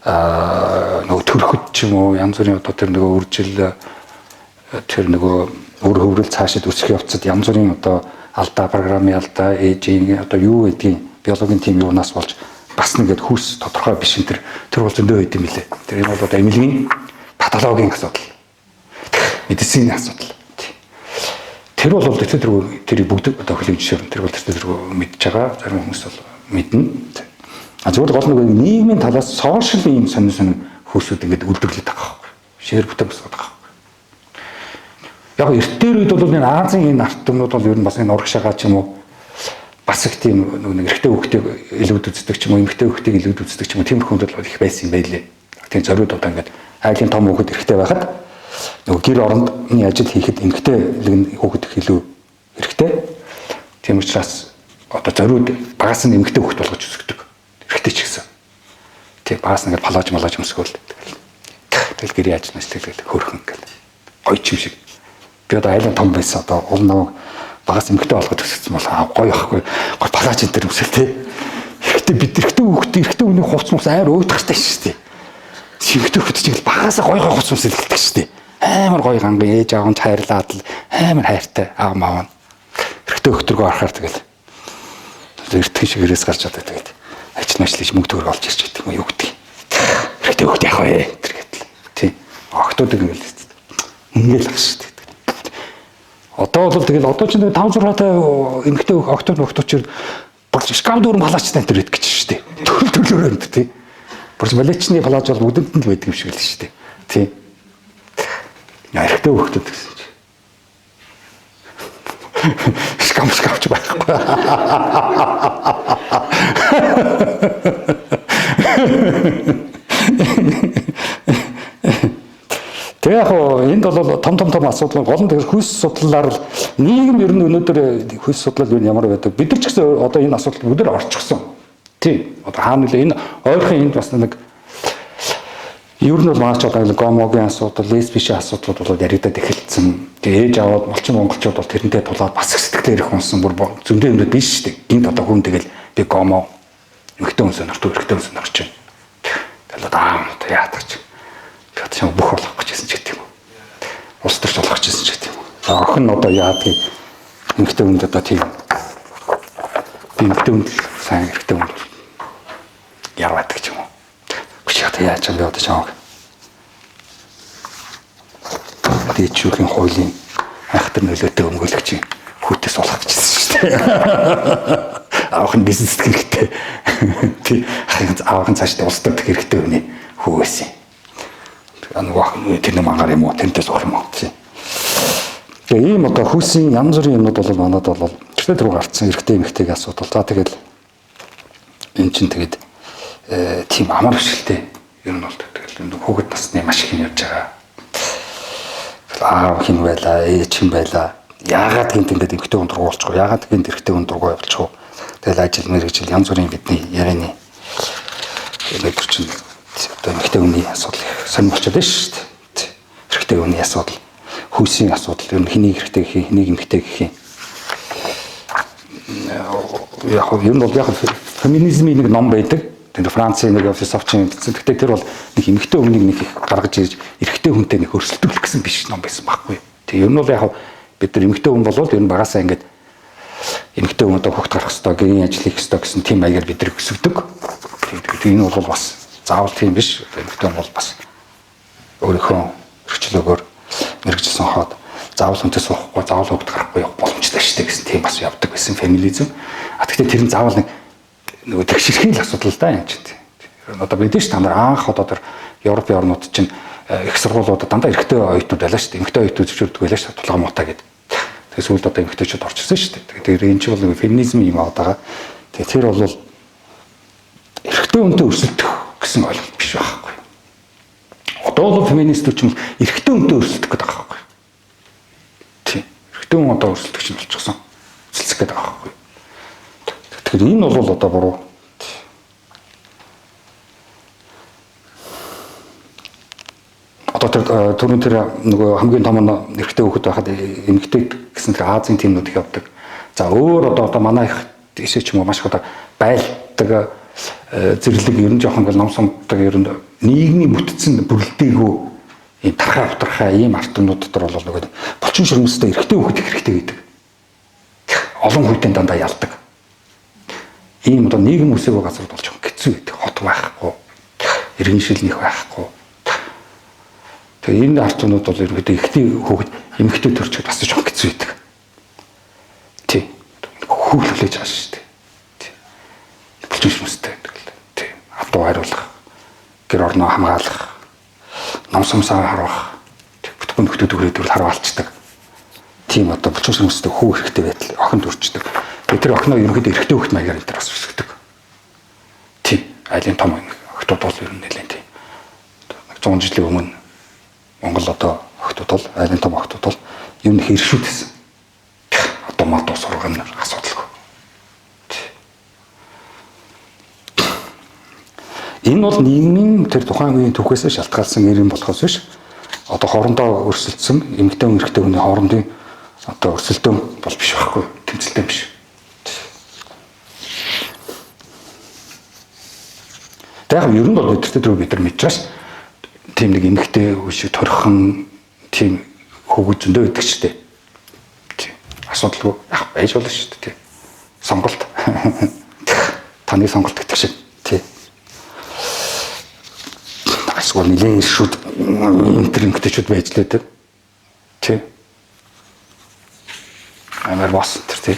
нөгөө төрөхөд ч юм уу янз бүрийн одоо тэр нөгөө үржил Тэр нөгөө үр хөврөл цаашид өсөх явцад янз бүрийн одоо алдаа, програмын алдаа, ээжийн одоо юу гэдгийг биологийн тим юунаас болж бас нэгэд хүйс тодорхой биш энэ тэр бол зөндөө байд юм лээ. Тэр энэ бол одоо эмнэлгийн патологийн асуудал. Медицины асуудал. Тэр бол тэр тэр бүгд одоо хүлээн зөвшөөрөн. Тэр бол тэр мэдж байгаа. Зарим хүмүүс бол мэднэ. А зүгээр гол нэг нийгмийн талаас сошиал ийм сонин сонин хүйсүүд ингээд үлдэрлээд байгаа байхгүй. Шээр бүтээн босгоод байгаа байхгүй. Яг эрт дээр үед бол энэ Азийн энэ арт түмнүүд бол ер нь бас энэ урагшаага ч юм уу бас их тийм нэг эрэгтэй хүүхдийг илүүд үздэг ч юм уу, эмэгтэй хүүхдийг илүүд үздэг ч юм уу, тиймэрхүү хүнд бол их байсан юм байлээ. Тийм зориуд одоо ингээд айлын том хүүхэд эрэгтэй байхад нөгөө гэр орондны ажил хийхэд эмэгтэй хүүхэд их илүү эрэгтэй. Тийм учраас одоо зориуд багаас нь эмэгтэй хүүхэд болгож өсгдөг. Эрэгтэй ч гэсэн. Тийм багаас нь ингээд палаж малаж өмсгөөл. Тэгэл гэрийн ажил мэслэг тэгэл хөөрхөн гэл. Гоё ч юм шиг. Би одоо айлын том байсан, одоо уул намайг багаас эмэгтэй болгож өсгсөн бол гоё байхгүй. Гоё палаж энэ төр өмсөл тий. Эрэгтэй бид эрэгтэй хүүхэд эрэгтэй хүний хувцас мус амар өөдөхтэй шүү дээ. Эмэгтэй хүүхэд чинь багасаа гоё гоё хувцас өмсөлдөг шүү дээ. Амар гоё ганган ээж аав нь хайрлаад л амар хайртай аав маав нь. Эрэгтэй хүүхдэргөө орохоор тэгэл эртхэн шиг гэрээс гарч одоо тэгээд ажил мажил хийж мөнгө төгрөг олж ирж гэдэг юм юу гэдэг. Эрэгтэй хүүхд яах вэ? Тэр гэдэл. Тий. Охтууд ингээл ингээл ах шүү дээ. Одоо бол тэгэл одоо ч 5 6 та эмэгтэй охтууд охтууд чинь болж шкаф дүүрэн палаачтай энэ төр идэх гэж шүү дээ. Төрөл төрлөөр энэ тий. Болж малечны палааж бол бүгдэнд нь л байдаг юм шиг л шүү дээ. Тий. Эрэгтэй хүүхдүүд гэсэн чи. Шкаф шкафч байхгүй. Тэгээ яг хоо энд бол том том том асуудал гол нь тэр хүйс судлалаар л нийгэм ер нь өнөөдөр хүйс судлал юу ямар байдаг. Бид нар ч гэсэн одоо энэ асуудал бүгд орчихсон. Тийм. Одоо хаана нэлээ энэ ойрхон энд бас нэг ер нь бол манай ч одоо гомогийн асуудал, лесбишийн асуудлууд бол яригадад эхэлсэн. Тэгээ ээж аваад молчин монголчууд бол тэрнтэй тулаад бас их сэтгэлээр их унсан бүр зөндөө юмнууд биш шүү дээ. Гинт одоо хүн тэгэл би гомо эмэгтэй хүн сонирхдаг, эрэгтэй хүн сонирхож байна. Тэгэл одоо аав одоо яадаг ч. Би одоо шам бүх болох гэжсэн ч гэдэг юм уу. Улс төрч болох гэжсэн ч гэдэг юм уу. Охин нь одоо яадгийг эмэгтэй хүнд одоо тийм би эмэгтэй хүнд сайн эрэгтэй хүнд ярваадаг ч юм уу. Хүч одоо яаж юм бэ одоо чамаг. Дээдшүүхийн хуулийн айхтар нөлөөтэй өмгөөлөгчийн хүүтээс болох гэжсэн шүү дээ. Аавах нь бизнес хэрэгтэй. Тий. Аавах нь цаашдаа улс төрөх хэрэгтэй хүний хүү байсан. Нөгөө тэр нэг мангаар юм уу, тэрнтэй суух юм уу. Тий. Тэгээ ийм одоо хүйсийн янз бүрийн юмнууд бол манад бол тэртээ тэрүү гарцсан эрэгтэй эмэгтэйг асуудал. За тэгэл эн чинь тэгээд тийм амар бишэлтэй. Ер нь бол тэгэл хүүхэд насны маш их юм явж байгаа. Аав хин байлаа, ээж хин байлаа. Яагаад гинт ингээд эмэгтэй хүн дургу болчихоо? Яагаад гинт эрэгтэй хүн дургу болчихоо? Тэгэл ажил мэргэжил янз бүрийн бидний ярианы өнөөдөр чинь одоо эмэгтэй хүний асуудал их сонир болчиход байна шүү дээ. Эрэгтэй хүний асуудал, хүйсийн асуудал, ер нь хэнийг эрэгтэй гэх юм, хэнийг эмэгтэй гэх юм. Яг ер нь бол яг феминизмын нэг ном байдаг. Тэр Францын нэг философчин бичсэн. Гэхдээ тэр бол нэг эмэгтэй хүнийг нэг их гаргаж ирж эрэгтэй хүнтэй нэг өрсөлдөх гэсэн биш ном байсан байхгүй. Тэг ер нь бол яг бид нар эмэгтэй хүн болвол ер нь багасаа ингээд эмэгтэй хүн одоо хүүхд гарах ёстой, гэрийн ажил хийх ёстой гэсэн тийм маягаар бид нар өсгдөг. Тэгээд энэ бол бас заавал тийм биш. Эмэгтэй хүн бол бас өөрийнхөө эрхчлөөгөөр мэргэжил сонхоод заавал хүнтэй суухгүй, заавал хүүхд гарахгүй явах боломжтой шүү дээ гэсэн тийм бас явдаг байсан феминизм. А гэхдээ тэр нь заавал нэг нөгөө тэгшэрхийн л асуудал л да юм чинь. Одоо бид ш та нар анх одоо тэр Европын орнууд чинь их сургуулиудад дандаа эрэгтэй оюутнууд байлаа шүү дээ. Эмэгтэй оюутнууд зөвшөөрдөг байлаа шүү дээ. Тулган муутай гэдэг. Тэгээ сүүлд одоо эмэгтэйчүүд орчихсон шүү дээ. Тэгэхээр энэ чинь бол нэг феминизм юм аваад байгаа. Тэгээ тэр бол эрэгтэй хүнтэй өрсөлдөх гэсэн ойлголт биш байхгүй. Одоо бол феминистүүд ч юм эрэгтэй хүнтэй өрсөлдөх гэдэг байгаа байхгүй. Тийм. Эрэгтэй хүн одоо өрсөлдөх чинь болчихсон. Өрсөлдөх гэдэг байгаа байхгүй. Тэгэхээр энэ бол одоо буруу. Одоо тэр түрүүн тэр нөгөө хамгийн том нь эрэгтэй хүүхэд байхад эмэгтэй гэсэн тэр Азийн тимнүүд их явдаг. За өөр одоо манай их ишээ ч юм уу маш их одоо байлдаг зэрлэг ер нь жоохон ингээл ном сумдаг ер нь нийгмийн бүтцэн бүрэлдээгүү Ийм тархаа бутархаа ийм ард түмнүүд дотор бол нөгөө булчин шөрмөстэй эрэгтэй хүүхэд их хэрэгтэй гэдэг. Олон хүйтэн дандаа ялдаг. Ийм одоо нийгэм үсээгүй газар болж хэцүү гэдэг. Хот байхгүй. Иргэн шил нэх байхгүй. Тэгээ энэ ард түмнүүд бол ерөнхийдөө эрэгтэй хүүхэд эмэгтэй төрчөөд бас жоохон хэцүү байдаг. Тий. Хүүхлүүлж байгаа шүү дээ. Тий. Булчин шөрмөстэй гэдэг л. Тий. Адуу хариулах, гэр орноо хамгаалах, ном сумсаа харуулах, бүтгэн нөхдүүд хүрээд харуулцдаг. Тийм одоо булчин шөрмөстэй хүү хэрэгтэй байдал охин төрчдөг. Тэгээ тэр охиноо ерөнхийдөө эрэгтэй хүүхэд маягаар энэ төр бас өсгдөг. Тийм. Айлын том охтууд бол ер нь нэлээд тийм. 100 жилийн өмнө Монгол одоо охтууд бол айлын том охтууд бол ер нь хэршүүд гэсэн. Одоо мод сургах нь асуудалгүй. Энэ бол нийгмийн тэр тухайн үеийн түүхээс шалтгаалсан юм болохоос биш. Одоо хоорондоо өрсөлдсөн эмэгтэй хүн эрэгтэй хүний хоорондын одоо өрсөлдөөн бол биш байхгүй, тэмцэлтэй биш. Яг ер нь бол бид нар бид нар мэдж байгаа ш. Тийм нэг эмэгтэй хүн шиг торхон тийм хөвгүүд зөндөө байдаг ч тийм. Асуудалгүй яг байж болно шүү дээ. Сонголт. Таны сонголт гэдэг шиг. Тий. Эсвэл нэлээд шүд энэ эмэгтэйчүүд байж л байдаг. Тий. Амар бос энэ тий.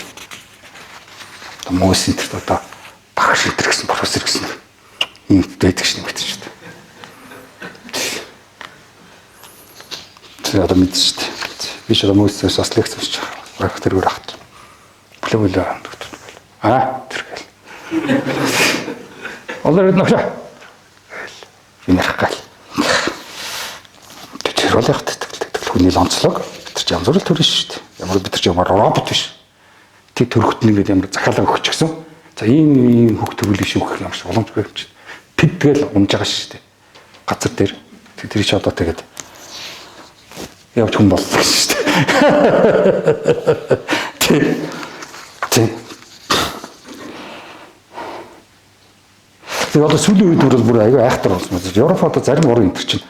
Одоо мөс энэ одоо багш энэ гэсэн профессор гэсэн юм байдаг шин эмэгтэйчүүд. Тэр одоо мэдсэн шүү дээ. Би ч одоо мөсөөс бас лекц уншиж байгаа. Баг тэргээр ахт. Бүлээ бүлээ. Аа тэр гэл. Олоор нөхөр. Би ярих гал. Тэр бол яг тэгэл хүний онцлог. Бид нар ч янз бүрэл төрөн шүү дээ. Ямар бид нар ч ямар робот биш. Тэг төрөхт нь ингээд ямар захиалга өгчихсөн. За ийм ийм хөх төрүүлэх шиг өгөх юм шиг боломжгүй юм чинь. Тэд тэгэл унж байгаа шүү дээ. Газар дээр. Тэр чи одоо тэгээд явж хүн боллоо шүү дээ. Тэг. Тэг. Тэгээ одоо сүүлийн үед бүр аюу айхтар болсон байна. Европ одоо зарим орон энэ төр чинь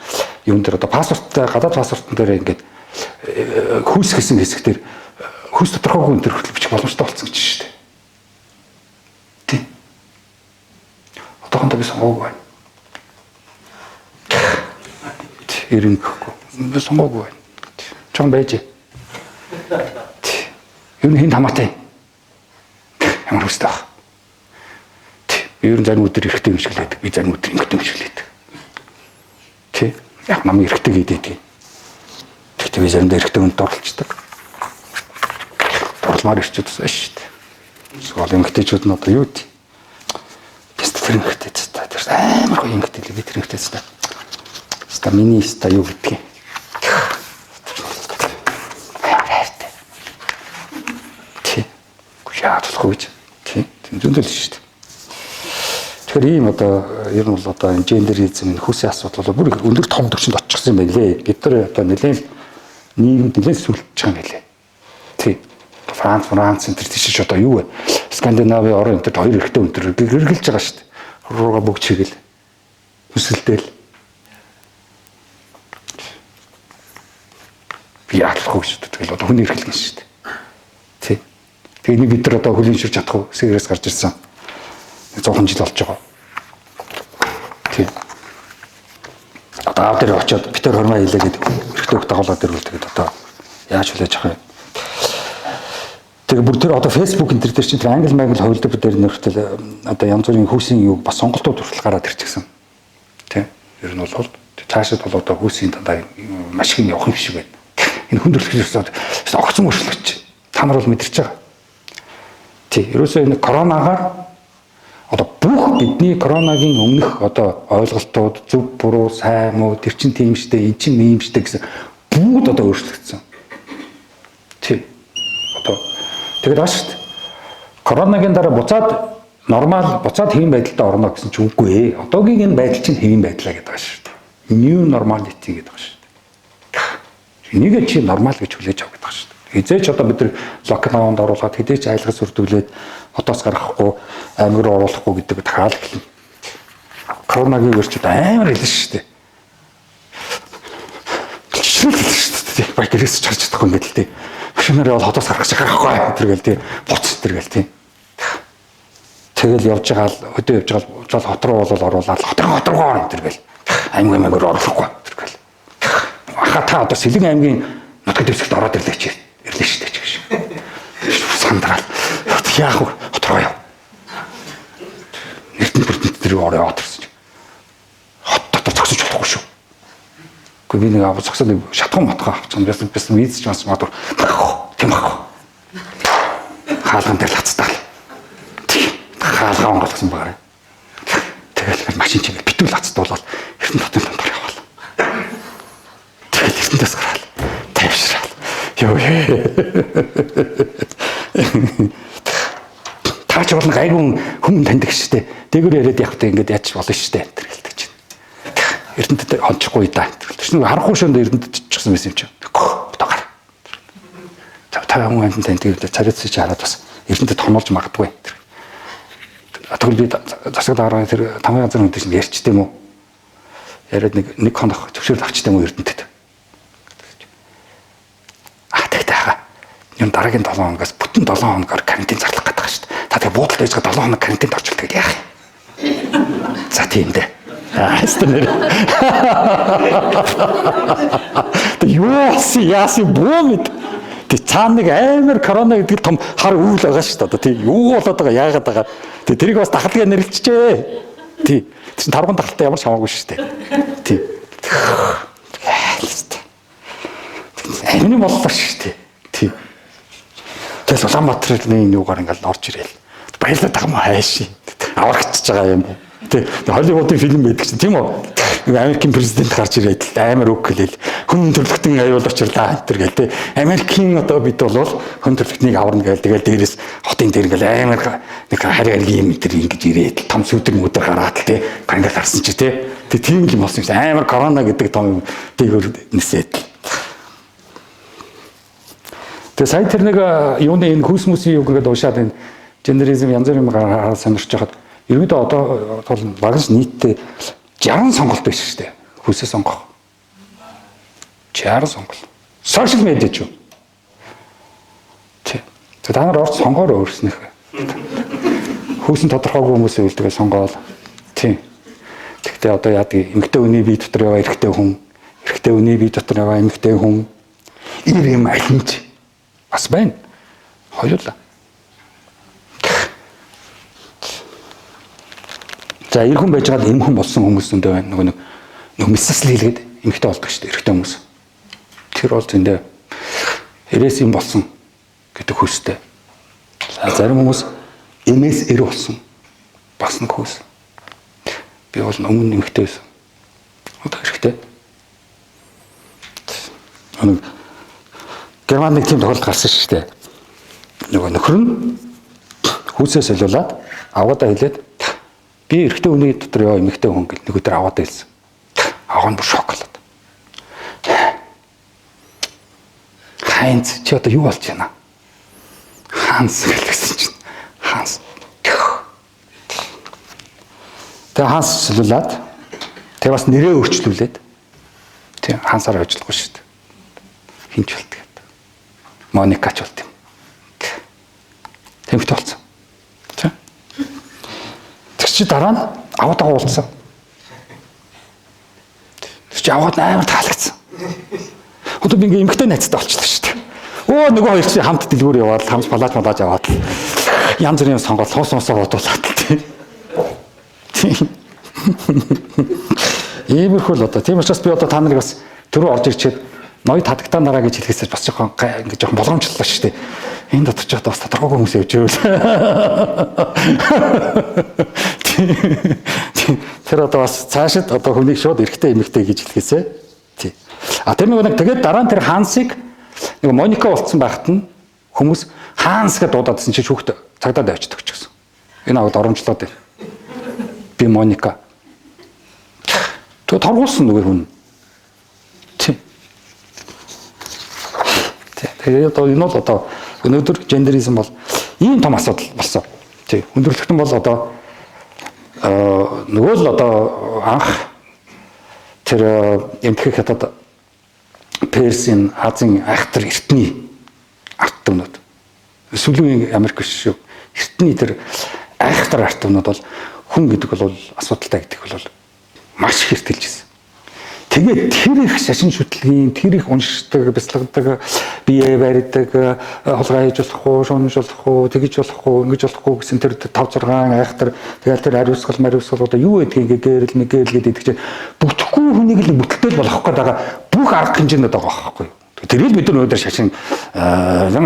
юун дээр одоо паспорттай гадаад паспортон дээр ингээд хүйс гэсэн хэсэг дээр хүйс тодорхойгүй энэ төр хүртэл бичих боломжтой болсон гэж шүү дээ. Тий. Одоохондоо би сонгоогүй байна. Эренгэхгүй. Би сонгоогүй байна. Чон байж. Юу н хин хамаатай. Ямар хүсдэг байх. Ер нь зарим өдөр эрэгтэй юм шиг л байдаг. Би зарим өдөр эмэгтэй юм шиг л байдаг. Тий. Яг намайг эрэгтэй гэдэг. Тэгтээ би заримдаа эрэгтэй хүнд дурлцдаг. Дурлмаар ирчүүд бас шүү дээ. Эсвэл эмэгтэйчүүд нь одоо юу гэдэг. Тест тэр эмэгтэй тест. Тэр амар гоё эмэгтэй л би тэр эмэгтэй тест. Ста миний ста юу гэдгийг. Амар хайртай. Тий. Яа болохгүй гэж. Тий. Зөндөл шүү дээ. Тэгэхээр ийм одоо ер нь бол одоо энэ гендеризм энэ хүүсийн асуудал бол бүр өндөр том төвшөнд очихсан юм байна лээ. Бид нар одоо нэлээд нийгэмд нэлээд сүлжиж байгаа юм байлээ. Тий. Франц, Франц энэ төр тийш одоо юу вэ? Скандинави орон энэ төр хоёр эрэгтэй өндөр гэргэлж байгаа шүү дээ. Руугаа бүгд чиглэл. Хүсэлтэл. Би яалахгүй шүү дээ. Тэгэл одоо хүний эрхлэн шүү дээ. Тий. Тэгээ энийг бид нар одоо хүлээн зөвшөөрч чадах уу? Сэгрээс гарч ирсэн. 100 жил болж байгаа. Тий. Одоо аав дээр очиод битэр хормоо хийлээ гэдэг эрэгтэй хөх дагуулаад ирвэл тэгээд одоо яаж хүлээж авах юм? Тэгээ бүр тэр одоо Facebook энэ төр чинь тэр англи мангли хувилбар дээр нэртэл одоо янз бүрийн хүүсийн юу бас сонголтууд хүртэл гараад ирчихсэн. Тий. Ер нь бол цаашид бол одоо хүүсийн дандаа маш их юм явах юм шиг байна. Энэ хүндрэлт гэсэн огцон өөрчлөгдөж. Та нар бол мэдэрч байгаа. Тий. Ерөөсөө энэ коронагаар одоо бүх бидний коронагийн өмнөх одоо ойлголтууд зөв буруу сайн муу тэр чин тийм штэ эн чин ийм штэ гэсэн бүгд одоо өөрчлөгдсөн. Тий. Одоо тэгээд ааш штэ. Коронагийн дараа буцаад нормал буцаад хэвэн байдалд орно гэсэн чинь үгүй ээ. Одоогийн энэ байдал чинь хэвэн байдлаа гэдэг байгаа шүү дээ. New normality гэдэг байгаа шүү дээ. Энийг чи нормал гэж хүлээж авах гэдэг байгаа шүү дээ. Хизээч одоо бид нар локдаунд оруулаад хэдийч айлгаж сүрдүүлээд хотоос гаргахгүй, аймаг руу оруулахгүй гэдэг дахиад эхэлнэ. Коронагийн үерчүүд амар хэлсэн шүү дээ. Хэлчихсэн л шүү дээ. Баг гэрээс ч гарч чадахгүй ингээд л тий. Машинаар явал хотоос гарах гэж гарахгүй тэр гэл тий. Буц тэр гэл тий. Тэгэл явж байгаа л хөдөө явж байгаа л жол хот руу бол оруулаад хот руу хот руу орно тэр гэл. Аймаг аймагаар орлохгүй тэр гэл. Аха та одоо Сэлэн аймгийн нутаг дэвсгэрт ороод ирлээ чи. Ирлээ шүү дээ чи гэж. Сандраал. Яах вэ? Хот руу яв. Эрдэнэ бүрдэнт тэр ороо яваад ирсэн чи. Хот дотор зогсож болохгүй шүү. Гэхдээ би нэг ав зогсоод шатхан матхан авчихсан. Бясан бясан виз ч бас магадгүй тийм ах. Хаалган дээр лацтаал. Хаалгаа онгойлгосон багаарай. Тэгэл машин чинь битүүл лацтуулаад Эрдэнэ хотын дундор яваал. Тэгэл Эрдэнэс гараал. Тайвшраал. Йоо. Та ч болно гайгүй хүн таньдаг штэ. Дээгүүр яриад явах тэ ингээд яаж болно штэ энэ гэлдэг чинь. Эрдэнэтэд онцохгүй да. Тэр чинь харахгүй шөнд Эрдэнэтэд ччихсан байсан юм чинь. Одоо гар. Та хүн амтан таньдаг цариуц чи хараад бас Эрдэнэтэд хонолж магадгүй. Тэгвэл би засаг дараагийн тэр тамгын газар үнтэй чинь ярьчт юм уу? Яриад нэг хоног зөвшөөрөл авчт юм уу Эрдэнэтэд? А тэгтээ хаа. Юм дараагийн 7 хоногоос бүтэн 7 хоногоор карантин зарлах гэдэг шүү дээ. Та тэгээ буудалд байж байгаа 7 хоног карантинд орчихвол тэгээд яах юм? За тийм дээ. Аа нэр. Тэг юу яасан яасан бүү мэд. Тэг цаана нэг амар корона гэдэг том хар үйл байгаа шүү дээ. Одоо тий юу болоод байгаа яагаад байгаа. Тэг тэрийг бас дахалгаа нэрлэлчихээ. Тий. Тэр чинь тарган дахалтай ямар ч хамаагүй шүү дээ. Тий. Амины боллоо шүү дээ. Тий. Тэгэл Улаанбаатарын юугаар ингээл орж ирээл. Баярлалаа тагм хайшин. Аврагчж байгаа юм. Тий. Холливуудын фильм байдаг чинь тийм үү? Америкийн президент гарч ирээд амар үг хэлээл. Хүн төрөлхтөн аюул учирлаа энэ төр гээл тий. Америкийн одоо бид бол хүн төрөлхтнийг аварна гээл тэгэл дээрээс хотын дээр ингээл амар нэг хари харигийн юм тэр ингэж ирээд том сүдэр мүдэр гараад тий. Ингээл харсан чи тий. Тэг тийм л юм болсон юм шиг амар корона гэдэг том юм дээгүүр нисээд. Тэгээ сая тэр нэг юуны энэ хүүс мүсийн юг ингээд уушаад энэ гендеризм янз бүрийн юм гараад сонирч хахад ерөнхийдөө одоо бол багш нийтдээ 60 сонголт байсан шүү дээ. Хүүсээ сонгох. 60 сонголт. Сошиал медиа ч юу. Тий. Тэгээ та нар орч сонгоороо өөрснөх. Хүүсэн тодорхойгүй хүмүүс үлдэгээ сонгоол. Тий. Тэгтээ одоо яадаг эмэгтэй хүний бие дотор яваа эрэгтэй хүн, эрэгтэй хүний бие дотор яваа эмэгтэй хүн ир юм алинч бас байна. Хоёулаа. За эр хүн байж байгаа л эм хүн болсон хүмүүс зөндөө байна. Нөгөө нэг мисэсл хийлгээд эмэгтэй болдог шүү дээ. Эрэгтэй хүмүүс. Тэр бол зөндөө эрээс юм болсон гэдэг хүстэй. За зарим хүмүүс эмээс эр болсон. Бас нэг хүс. Би бол өмнө эмэгтэй байсан. Одоо эрэгтэй. Нэг Германд нэг тийм тохиолдол гарсан шүү дээ. Нөгөө нөхөр нь хүүсээ солиулаад аваадаа хэлээд би эрэгтэй хүний дотор яваа эмэгтэй хүн гэл нэг өдөр аваадаа хэлсэн. Аваа нь бүр шок болоод. Хайнц чи одоо юу болж байна? Ханс гэлсэн чинь Ханс. Тэгээ Ханс солиулаад тэгээ бас нэрээ өөрчлүүлээд тэг Хансаар ажиллахгүй шүү дээ. Хинч болт гэдэг. Моника ч болт юм. Тэмхтэй болсон. Тэ? Тэр чи дараа нь аваадагаа уулзсан. Тэр чи аваад амар таалагдсан. Одоо би ингээ эмгтэй найзтай болчихлоо шүү дээ. Өө нөгөө хоёр чи хамт дэлгүүр яваад хамт палаж малаж яваад янз бүрийн сонгоод суус суусаа бодуулаад тий. Иймэрхүү л одоо. Тийм учраас би одоо та нарыг бас түрүү орж ирчээд ноёд хадагтаа нараа гэж хэлэхээс бас жоохон ингээ жоохон боломжлоо шүү дээ. Энэ дотор ч одоо бас тодорхойгүй хүмүүс явж байвал. Тэр одоо бас цаашид одоо хүнийг шууд эрэгтэй эмэгтэй гэж хэлэхээсээ. Тий. А тэр нэг тэгээд дараа нь тэр Хансыг нэг Моника болцсон байхад нь хүмүүс Ханс гэж дуудаадсэн чи шүүхт цагдаад авчдаг ч гэсэн. Энэ аваад оромжлоод байна. Би Моника. Тэгээ торгуулсан нөгөө хүн. Тий. Тэгээд одоо энэ бол одоо өнөөдөр гендеризм бол ийм том асуудал болсон. Тий. Өндөрлөгтөн бол одоо нөгөө л одоо анх тэр эмтгэх хятад Персийн, Азийн айхтар эртний ард түмнүүд. Сүүлийн үеийн Америк биш шүү. Эртний тэр айхтар ард түмнүүд бол хүн гэдэг бол асуудалтай гэдэг бол маш их эртэлж ирсэн. Тэгээд тэр их шашин шүтлгийн, тэр их уншдаг, бясалгадаг, бие барьдаг, хулгай хийж болох уу, шуунж болох уу, тэгж болох уу, ингэж болох уу гэсэн тэр 5 6 айхтар, тэгэл тэр ариусгал, мариусгал одоо юу гэдгийг ингээ гэрэл мэгэрэл гэдэг чинь бүтэхгүй хүнийг л бүтэлтэй болгох гээд байгаа бүх арга хэмжээнүүд байгаа байхгүй юу. Тэрийг бид нар өнөөдөр шашин гэл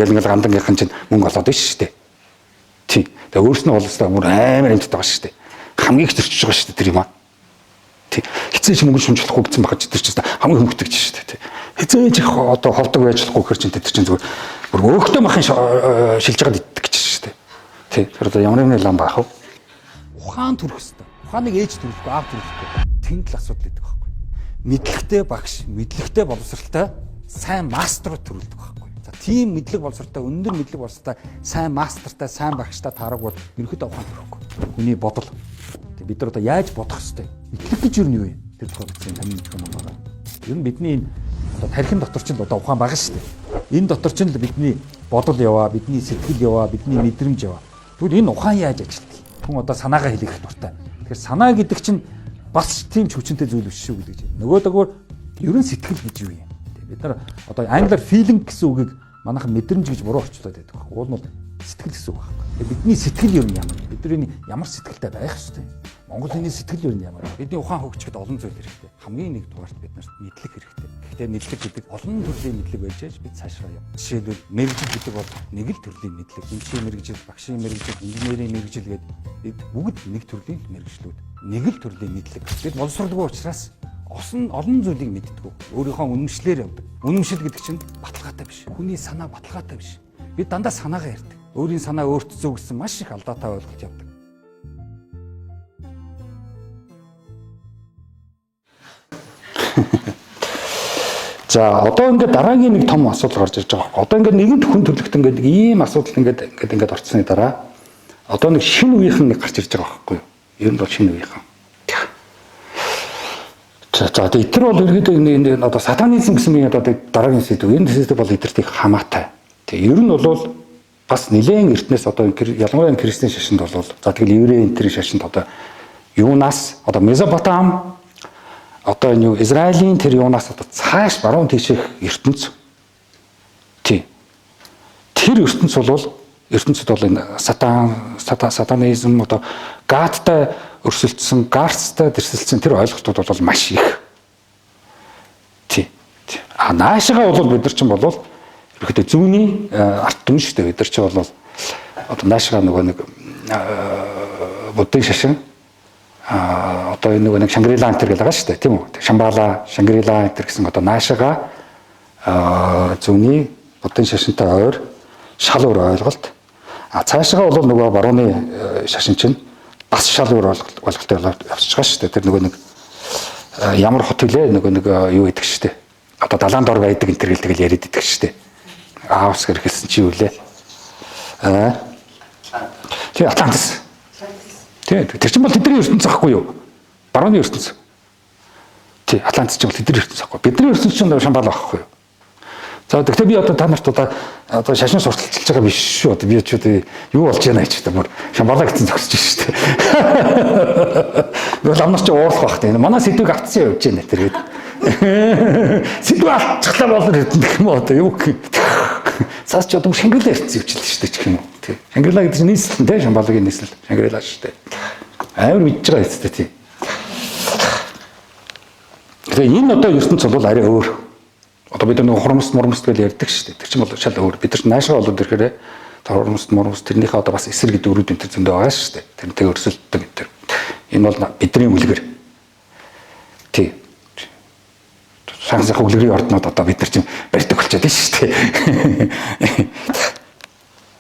ингээл гандангийнхан чинь мөнгө олоод байна шүү дээ. Тийм. Тэгээ өөрснөө болстой бүр амар юмтай байгаа шүү дээ. Хамгийн их зөрчиж байгаа шүү дээ тэр юм аа. Хизээч мөнгө шүмжлэхгүй гэсэн багаж тэр чинь хамгийн хөнгөтөгч шүү дээ. Хизээч их одоо ховдог байж болохгүй гэхэр чинь тэр чинь зүгээр бүр өөхтэй махын шилж байгаад иддэг ч шүү дээ. Тий. Тэр одоо ямар нэгэн лам баах вэ? Ухаан төрөх хэвээр. Ухааныг ээж төрөхгүй, аав төрөхгүй. Тэнд л асуудал идэг байхгүй. Мэдлэгтэй багш, мэдлэгтэй боловсралтай сайн мастерууд төрүүлдэг байхгүй. За тийм мэдлэг боловсралтай, өндөр мэдлэг боловсралтай, сайн мастертай, сайн багштай таараг бол ерөнхийдөө ухаан төрөхгүй. Хүний бодол. Бид нар одоо яаж бодох хэвтэй? Мэдлэг гэж юу юм? Тэр тухай бичсэн таны мэдэх юм байна. Ер нь бидний энэ одоо тархин дотор ч л одоо ухаан байгаа шүү дээ. Энэ дотор ч л бидний бодол яваа, бидний сэтгэл яваа, бидний мэдрэмж яваа. Тэгвэл энэ ухаан яаж ажилладаг? Хүн одоо санаагаа хэлэх дуртай. Тэгэхээр санаа гэдэг чинь бас тийм ч хүчинтэй зүйл биш шүү гэдэг чинь. Нөгөө дөгөөр ер нь сэтгэл гэж юу юм? Бид нар одоо англиар feeling гэсэн үгийг манайхан мэдрэмж гэж буруу орчуулад байдаг. Уул нь бол сэтгэл гэсэн үг байхгүй. Бидний сэтгэл ер нь ямар? Бидний ямар сэтгэлтэй байх ёстой? Монгол хүний сэтгэл ер нь ямар? Бидний ухаан хөгжихэд олон зүйл хэрэгтэй. Хамгийн нэгдүгээрт бид нарт мэдлэг хэрэгтэй. Гэхдээ мэдлэг гэдэг олон төрлийн мэдлэг байж аж бид цаашаа яв. Жишээлбэл мэргэжил гэдэг бол нэг л төрлийн мэдлэг. Эмчийн мэргэжил, багшийн мэргэжил, инженерийн мэргэжил гэдэг бид бүгд нэг төрлийн мэргэжлүүд. Нэг л төрлийн мэдлэг. Бид боловсролгүй учраас олон зүйлийг мэддэг. Өөрийнхөө үнэмшлээр явдаг. Үнэмшил гэдэг чинь баталгаатай биш. Хүний санаа баталгаатай биш. Бид дандаа санаагаа ярьдаг. Өөрийн санаа өөрт зөв гэсэн маш их алдаатай ойлголт явдаг. За одоо ингээд дараагийн нэг том асуудал гарч ирж байгаа байхгүй. Одоо ингээд нэгэнт хүн төрлөخت ингээд ийм асуудал ингээд орцсны дараа одоо нэг шинэ үеийнхэн нэг гарч ирж байгаа байхгүй юу? Ер нь бол шинэ үеийнхэн. За тэгээ тэр бол ерөөдөө энэ одоо сатанизм гэсэн нэг одоо дараагийн сэдв. Энэ сэдв бол эдгэрт их хамаатай. Тэгээ ер нь бол бас нэлээд эртнээс одоо ялангуяа христийн шашинд бол за тэгэл еврей энтрийн шашинд одоо юунаас одоо Месопотам одоо энэ юу Израилийн тэр юунаас одоо цааш баруун тийшэх ертөнц. Тий. Тэр ертөнц бол ертөнцид бол энэ сатанизм одоо Гадтай өрсөлдсөн, Гарцтай дэрсэлсэн тэр ойлголтууд бол маш их. Тий. А наашигаа бол бид нар чинь бол ерөөхдөө зүүнний ард түмэн шүү дээ. Бид нар чинь бол одоо наашигаа нөгөө нэг буддын шашин одоо энэ нөгөө нэг Шангрила энэ гэл байгаа шүү дээ, тийм үү? Шамбала, Шангрила энэ гэсэн одоо наашигаа зүүнний буддын шашинтай ойр шал өөр ойлголт. А цаашгаа бол нөгөө барууны шашин чинь бас шал өөр ойлголттой явчихж байгаа шүү дээ. Тэр нөгөө нэг ямар хот билээ нөгөө нэг юу гэдэг шүү дээ. Одоо далаан дор байдаг энэ гэл тэгэл яриад идэх шүү дээ. Аавс гэр хэлсэн чи юу лээ? Тий, Атлантис. Тий, тэр чинь бол тэдний ертөнц ахгүй юу? Барууны ертөнц. Тий, Атлантис чинь бол тэдний ертөнц ахгүй. Бидний ертөнц чинь Шамбала байхгүй юу? За тэгэхээр би одоо та нарт одоо шашин сурталчилж байгаа биш шүү. Одоо би ч одоо юу болж байна гэж одоо бүр Шамбала гэсэн зогсож шүү дээ. Нөгөө ламнар чи уурлах байх тийм. Манай сэдвийг автсан явж байна тэр гээд. Сэдв алдчихлаа болоо гэх юм уу одоо юу гэх юм. Цаас ч одоо Шангрила ертөнц явчихлаа шүү дээ гэх юм уу. Тий. Шангрила гэдэг чинь нийслэл тийм Шамбалагийн нийслэл. Шангрила шүү дээ. Амар мэдж байгаа юм тий. Тэгэхээр энэ одоо ертөнц бол арай өөр. Одоо бид нэг хурмс мурмс гэж ярьдаг шүү дээ. Тэр чинь бол шал өөр. Бид нар наашгаа болоод ирэхээр хурмс мурмс тэрнийхээ одоо бас эсрэг гэдэг өрүүд энэ төр зөндөө байгаа шүү дээ. Тэрнтэй өрсөлддөг энэ төр. Энэ бол бидний үлгэр. Тий. Шанхай үлгэрийн орднууд одоо бид нар чинь барьдаг болчиход байна шүү дээ.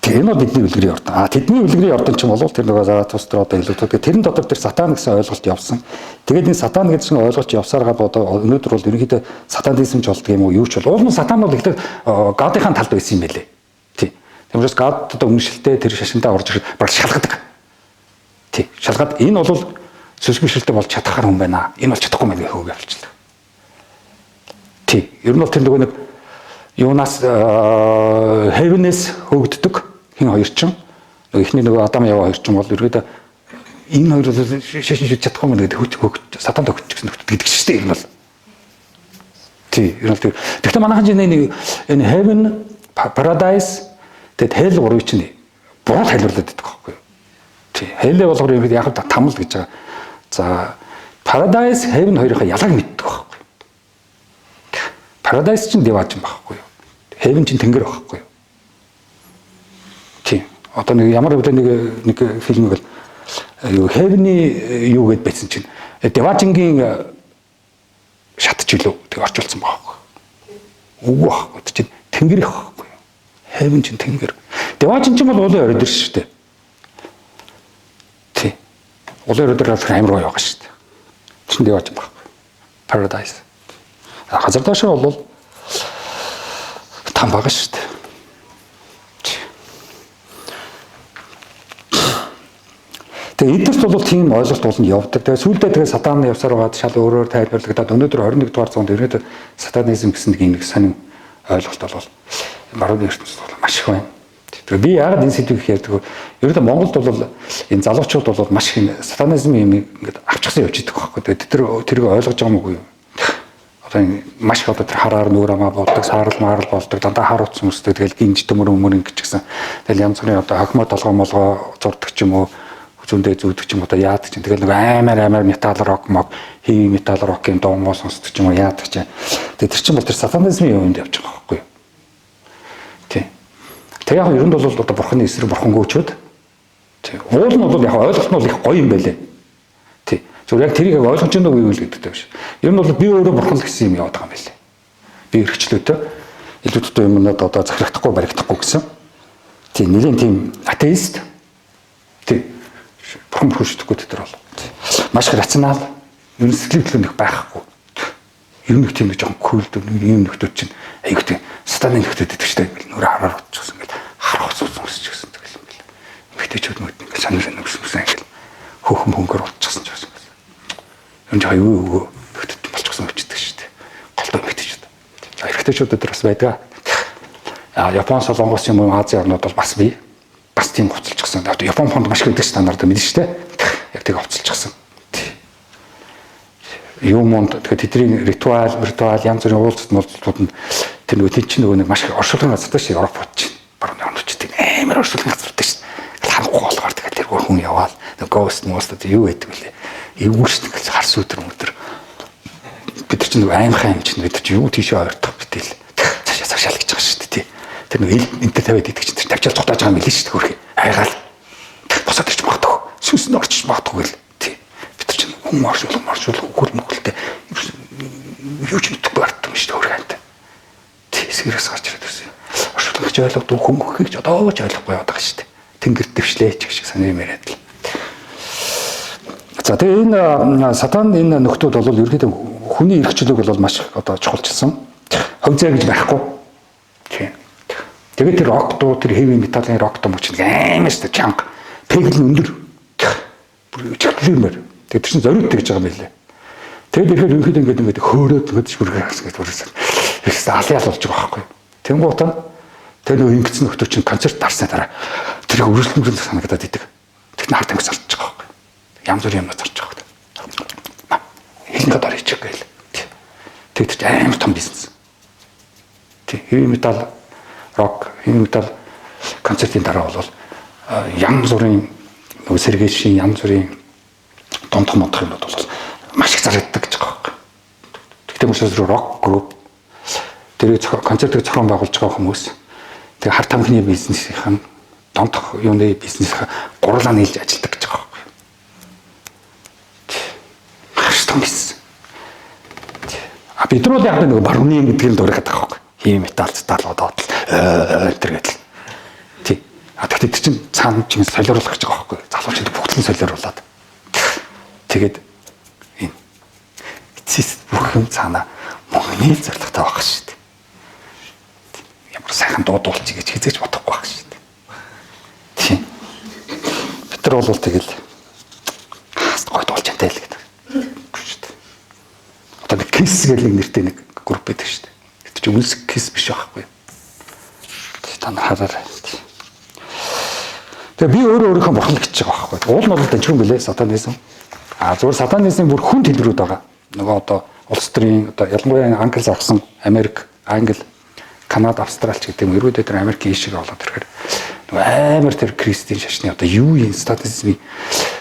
Тэр энэ бол бидний үлгэрийн ордон. А тэдний үлгэрийн ордон чинь бол тэр нөгөө Заратустра одоо илүү тэгээ тэрэн дотор тэр сатан гэсэн ойлголт явсан. Тэгээд энэ сатан гэдэг чинь ойлголт явсараа одоо өнөөдөр бол ерөнхийдөө сатанизм ч болдго юм уу юу ч бол. Уул нь сатан бол ихтэй Гадынхаа талд байсан юм байлээ. Тий. Тийм учраас Гад одоо үнэмшилтэй тэр шашинтаа орж ирэхэд баг шалгадаг. Тий. Шалгаад энэ бол сүсэг бишрэлтэй болж чадхаар хүн байна. Энэ бол чадахгүй мэн гэх үг явуулчихлаа. Тий. Ер нь бол тэр нөгөө нэг юунаас heaven-ээс хөөгддөг хин хоёр чинь нөгөө эхний нөгөө Адам Ява хоёр чинь бол ерөөдөө энэ хоёр бол шашин шүтж чадахгүй юм гэдэг хөт хөөгд сатанд өгч гэсэн нөхдөд гэдэг чинь шүү дээ ер нь бол. Тий, ер нь бол. Тэгэхдээ манайхан чинь нэг энэ heaven, paradise тэгэд hell гурвыг чинь буруу тайлбарлаад байдаг байхгүй юу? Тий. Hell болохоор ерөөд яг тамал гэж байгаа. За, paradise, heaven хоёрын ялгааг мэддэг байхгүй юу? Paradise чинь диваажин байхгүй юу? Heaven чинь тэнгэр байхгүй юу? Тий. Одоо нэг ямар үедээ нэг нэг фильмийг бол юу Heaven-ы юу гэд байсан чинь Диважингийн шат ч илүү тэг орчуулсан байхгүй. Үгүй байхгүй. Тэр чинь тэнгэр их байхгүй. Heaven чинь тэнгэр. Диважин чинь бол уулын орой дээр шүү дээ. Тий. Уулын орой дээр амар гоё байгаа шүү дээ. Тэр чинь диважин байхгүй. Paradise. Газар доошоо бол там байгаа шүү дээ. Тэгээ эдгэрт бол тийм ойлголт бол нь явдаг. Тэгээ сүүлдээ тэгээ сатан явсаар байгаад шал өөрөөр тайлбарлагдаад өнөөдөр 21 дугаар зуунд ерөөдөө сатанизм гэсэн нэг юм сонин ойлголт бол барууны ертөнцид бол маш их байна. Тэгээ би яагаад энэ сэдвийг их ярьдаг вэ? Ерөөдөө Монголд бол энэ залуучууд бол маш их сатанизм юм ингээд авчихсан явж идэх байхгүй. Тэгээ тэд тэрийг ойлгож байгаа юм уу юу? Одоо энэ маш их одоо тэр хараар нүүр амаа болдог, саарал маарал болдог, дандаа хар утас өмсдөг, тэгэл гинж төмөр өмөр ингэж гисэн. Тэгэл янз бүрийн одоо хохимо толгой молгоо зурдаг ч юм уу, зүүндээ зүүдэг ч юм одоо яадаг чинь. Тэгэл нэг амар метал рок мок, heavy metal rock юм дуу муу сонсдог ч юм уу яадаг чинь. Тэгээ тэр чинь бол тэр сатанизмын юмд явж байгаа байхгүй юу? Тий. Тэгээ яг ер нь бол одоо бурханы эсрэг бурхангүйчүүд. Тий. Уул нь бол яг ойлголт нь бол их гоё юм байлээ. Тий. Зүгээр яг тэрийг яг ойлгож байна уу юу л гэдэгтэй биш. Ер нь бол би өөрөө бурхан л гэсэн юм яваад байгаа юм байлээ. Би эрхчлөөтэй илүү дутуу юмнууд одоо захирагдахгүй баригдахгүй гэсэн. Тий, нэлийн тийм атеист. Тий. Бурхан бүрхэн шүтэхгүй тэд нар бол. Маш их рационал. Ер нь сэтгэлийн төлөө нэг байхгүй. Ер нь нэг тийм нэг жоохон кул нэг юм нөхдүүд чинь айгуу тийм сатаны нөхдүүд гэдэг чинь ингээл нүрэ хараар утчихсан ингээл харах уц өмсч гэсэн тэгэл юм бэл. Эмэгтэйчүүд мөд ингээл сонир сонир өмссөн ингээл хөөхөн хөнгөр утчихсан ч гэсэн. Ер нь жоо юу өгөө нөхдүүд болчихсон өчдөг шүү дээ. Голдоо эмэгтэйчүүд. За эрэгтэйчүүд өдр бас байдаг. А Япон, Солонгос юм уу Азийн орнууд бол бас бий. Бас тийм хувцалчихсан. Япон фонд маш их байдаг ш та нар мэднэ шүү дээ. Яг тэг хувцалчихсан. Юм монд тэгэхээр тэдний ритуал, ритуал янз бүрийн уулзалт молцолтууд нь тэр нөгөө тэд чинь нөгөө нэг маш их оршуулгын газартай ш Европ чинь. Баруун орнууд чинь тийм амар оршуулгын газартай ш. Харанхуй болохоор тэгэл тэр хүн яваал. Нэг ghost most юу байдаг вүлээ. Эвгүй ш тэгэл харс өдр өдөр. Бид нар чинь нөгөө аймхай юм чинь бид нар чинь юу тийшээ ойртох битэл цаашаа цаашаа л гэж байгаа шүү дээ тий. Тэр нөгөө эл энэ тавиад идэх чинь тэр тавьчаал цутааж байгаа юм билээ шүү дээ хөрхи. Айгаал. Босоод ирч магадгүй. Сүнс нь орчиж магадгүй гэл. Тий. Бид нар чинь хүн оршуулга моршуулга үгэл мөгөлтэй юу ч мэдэхгүй бардсан юм шүү дээ хөрхи амт. Тий, сэрээс гарч ирээд ирсэн. Оршуулгыг ч ойлгодог, хүн хөхийг ч одоо ч ойлгохгүй яваад байгаа шүү дээ. Тэнгэр дэвшлээ ч гэх шиг санаа юм яриад л. За тэгээ энэ сатан энэ нөхдүүд бол ерөнхийдөө хүний эрх чөлөөг бол маш их одоо чухалчилсан. Хувь зай гэж байхгүй. Тийм. Тэгээд тэр рок дуу, тэр heavy metal-ын рок дуу мөч нэг амар шүү дээ чанга. Пегэл нь өндөр. Бүр чаглимэр. Тэгээд тэр чинь зориуд гэж байгаа юм байлээ. Тэгээд ихээр ерөнхийдөө ингээд ингээд хөөрөөд ингээд шүргээр хас гэж бүрсэн. Ихсэн алиал болж байгаа байхгүй. Тэнгуут нь тэр нөгөө ингэсэн нөхдөө чинь концерт дарсны дараа тэрийг өргөжлөн санагдаад идэг. Тэр нь харт ангис орчих байгаа байхгүй. Янз бүрийн юм зарж байгаа байхгүй. Хилэн гадаар ичих гээл. Тэр чинь амар том бизнес. Тий, heavy metal rock, heavy metal концертын дараа бол янз бүрийн нөгөө сэргээшийн янз бүрийн донтох модох юмнууд бол маш их зарагддаг гэж байгаа байхгүй. Тэгтээ мөчөөс рок групп тэр концертыг зохион байгуулж байгаа хүмүүс тэг хар тамхины бизнесийнхэн донтох юуны бизнес гурлаа нийлж ажилладаг гэж байгаа байхгүй. Маш том бизнес. А бид нар бол яг нэг барууны гэдгийг л дуурайх гэдэг байхгүй. Heavy metal стал одоод л тэр гэдэл. Тий. А тэгтээ тэр чинь цаана чинь солиоруулах гэж байгаа байхгүй. Залуучууд бүгд нь солиоруулад. Тэгээд энэ эцэс бүх юм цаана мөнгөний зорилготой байх шүү дээ. Ямар сайхан дуу дуулчих гэж хизээч бодохгүй байх шүү дээ. Тийм. Бид нар бол тэгэл хааст гой дуулж чадтай л гэдэг. Шүү дээ. Одоо нэг Kiss гэх нэг нэртэй нэг групп байдаг шүү дээ. Тэр чинь үнсэх кис биш байхгүй. Та нар хараарай. Тэгээ би өөрөө өөрийнхөө бурхан гэж байгаа байхгүй. Уул нь бол данчгүй билээ сатанизм. А зүгээр сатанизмын бүр хүн төлрүүд байгаа. Нөгөө одоо улс төрийн одоо ялангуяа Англи загсан Америк, Англи, Канада, Австралич гэдэг юм эргүүдээ тэр Америкийн ишиг болоод ирэхээр нөгөө амар тэр кристийн шашны одоо юу юм сатанизмын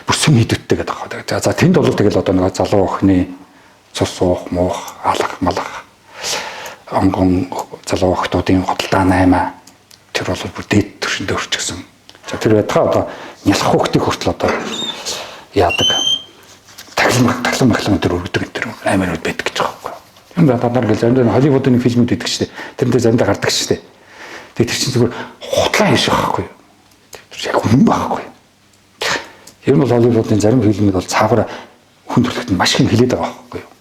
бүр сүм хийдүүдтэй гэдэг байгаа. За тэнд бол тэгэл одоо нөгөө залуу охины цус уух, муух, алах, малах онгон залуу охтуудын худалдаа 8 тэр бол бүр дээд түвшиндээ өрчгсөн. За тэр байтгаа одоо нялх хүүхдийг хүртэл одоо яадаг тахилан махлан тэр өргөдөг энэ тэр амар үд байдаг гэж байгаа байхгүй. Юм да та нар гэл заримдаа Холливуудын фильмүүд идэх штеп. Тэрнтэй заримдаа гардаг штеп. Тэгээ тэр чинь зүгээр хутлаа хийш байхгүй. Тэр яг үнэн байхгүй. Ер нь бол Холливуудын зарим фильмүүд бол цаагаараа хүн төрөлхтөнд маш их юм хэлээд байгаа байхгүй юу.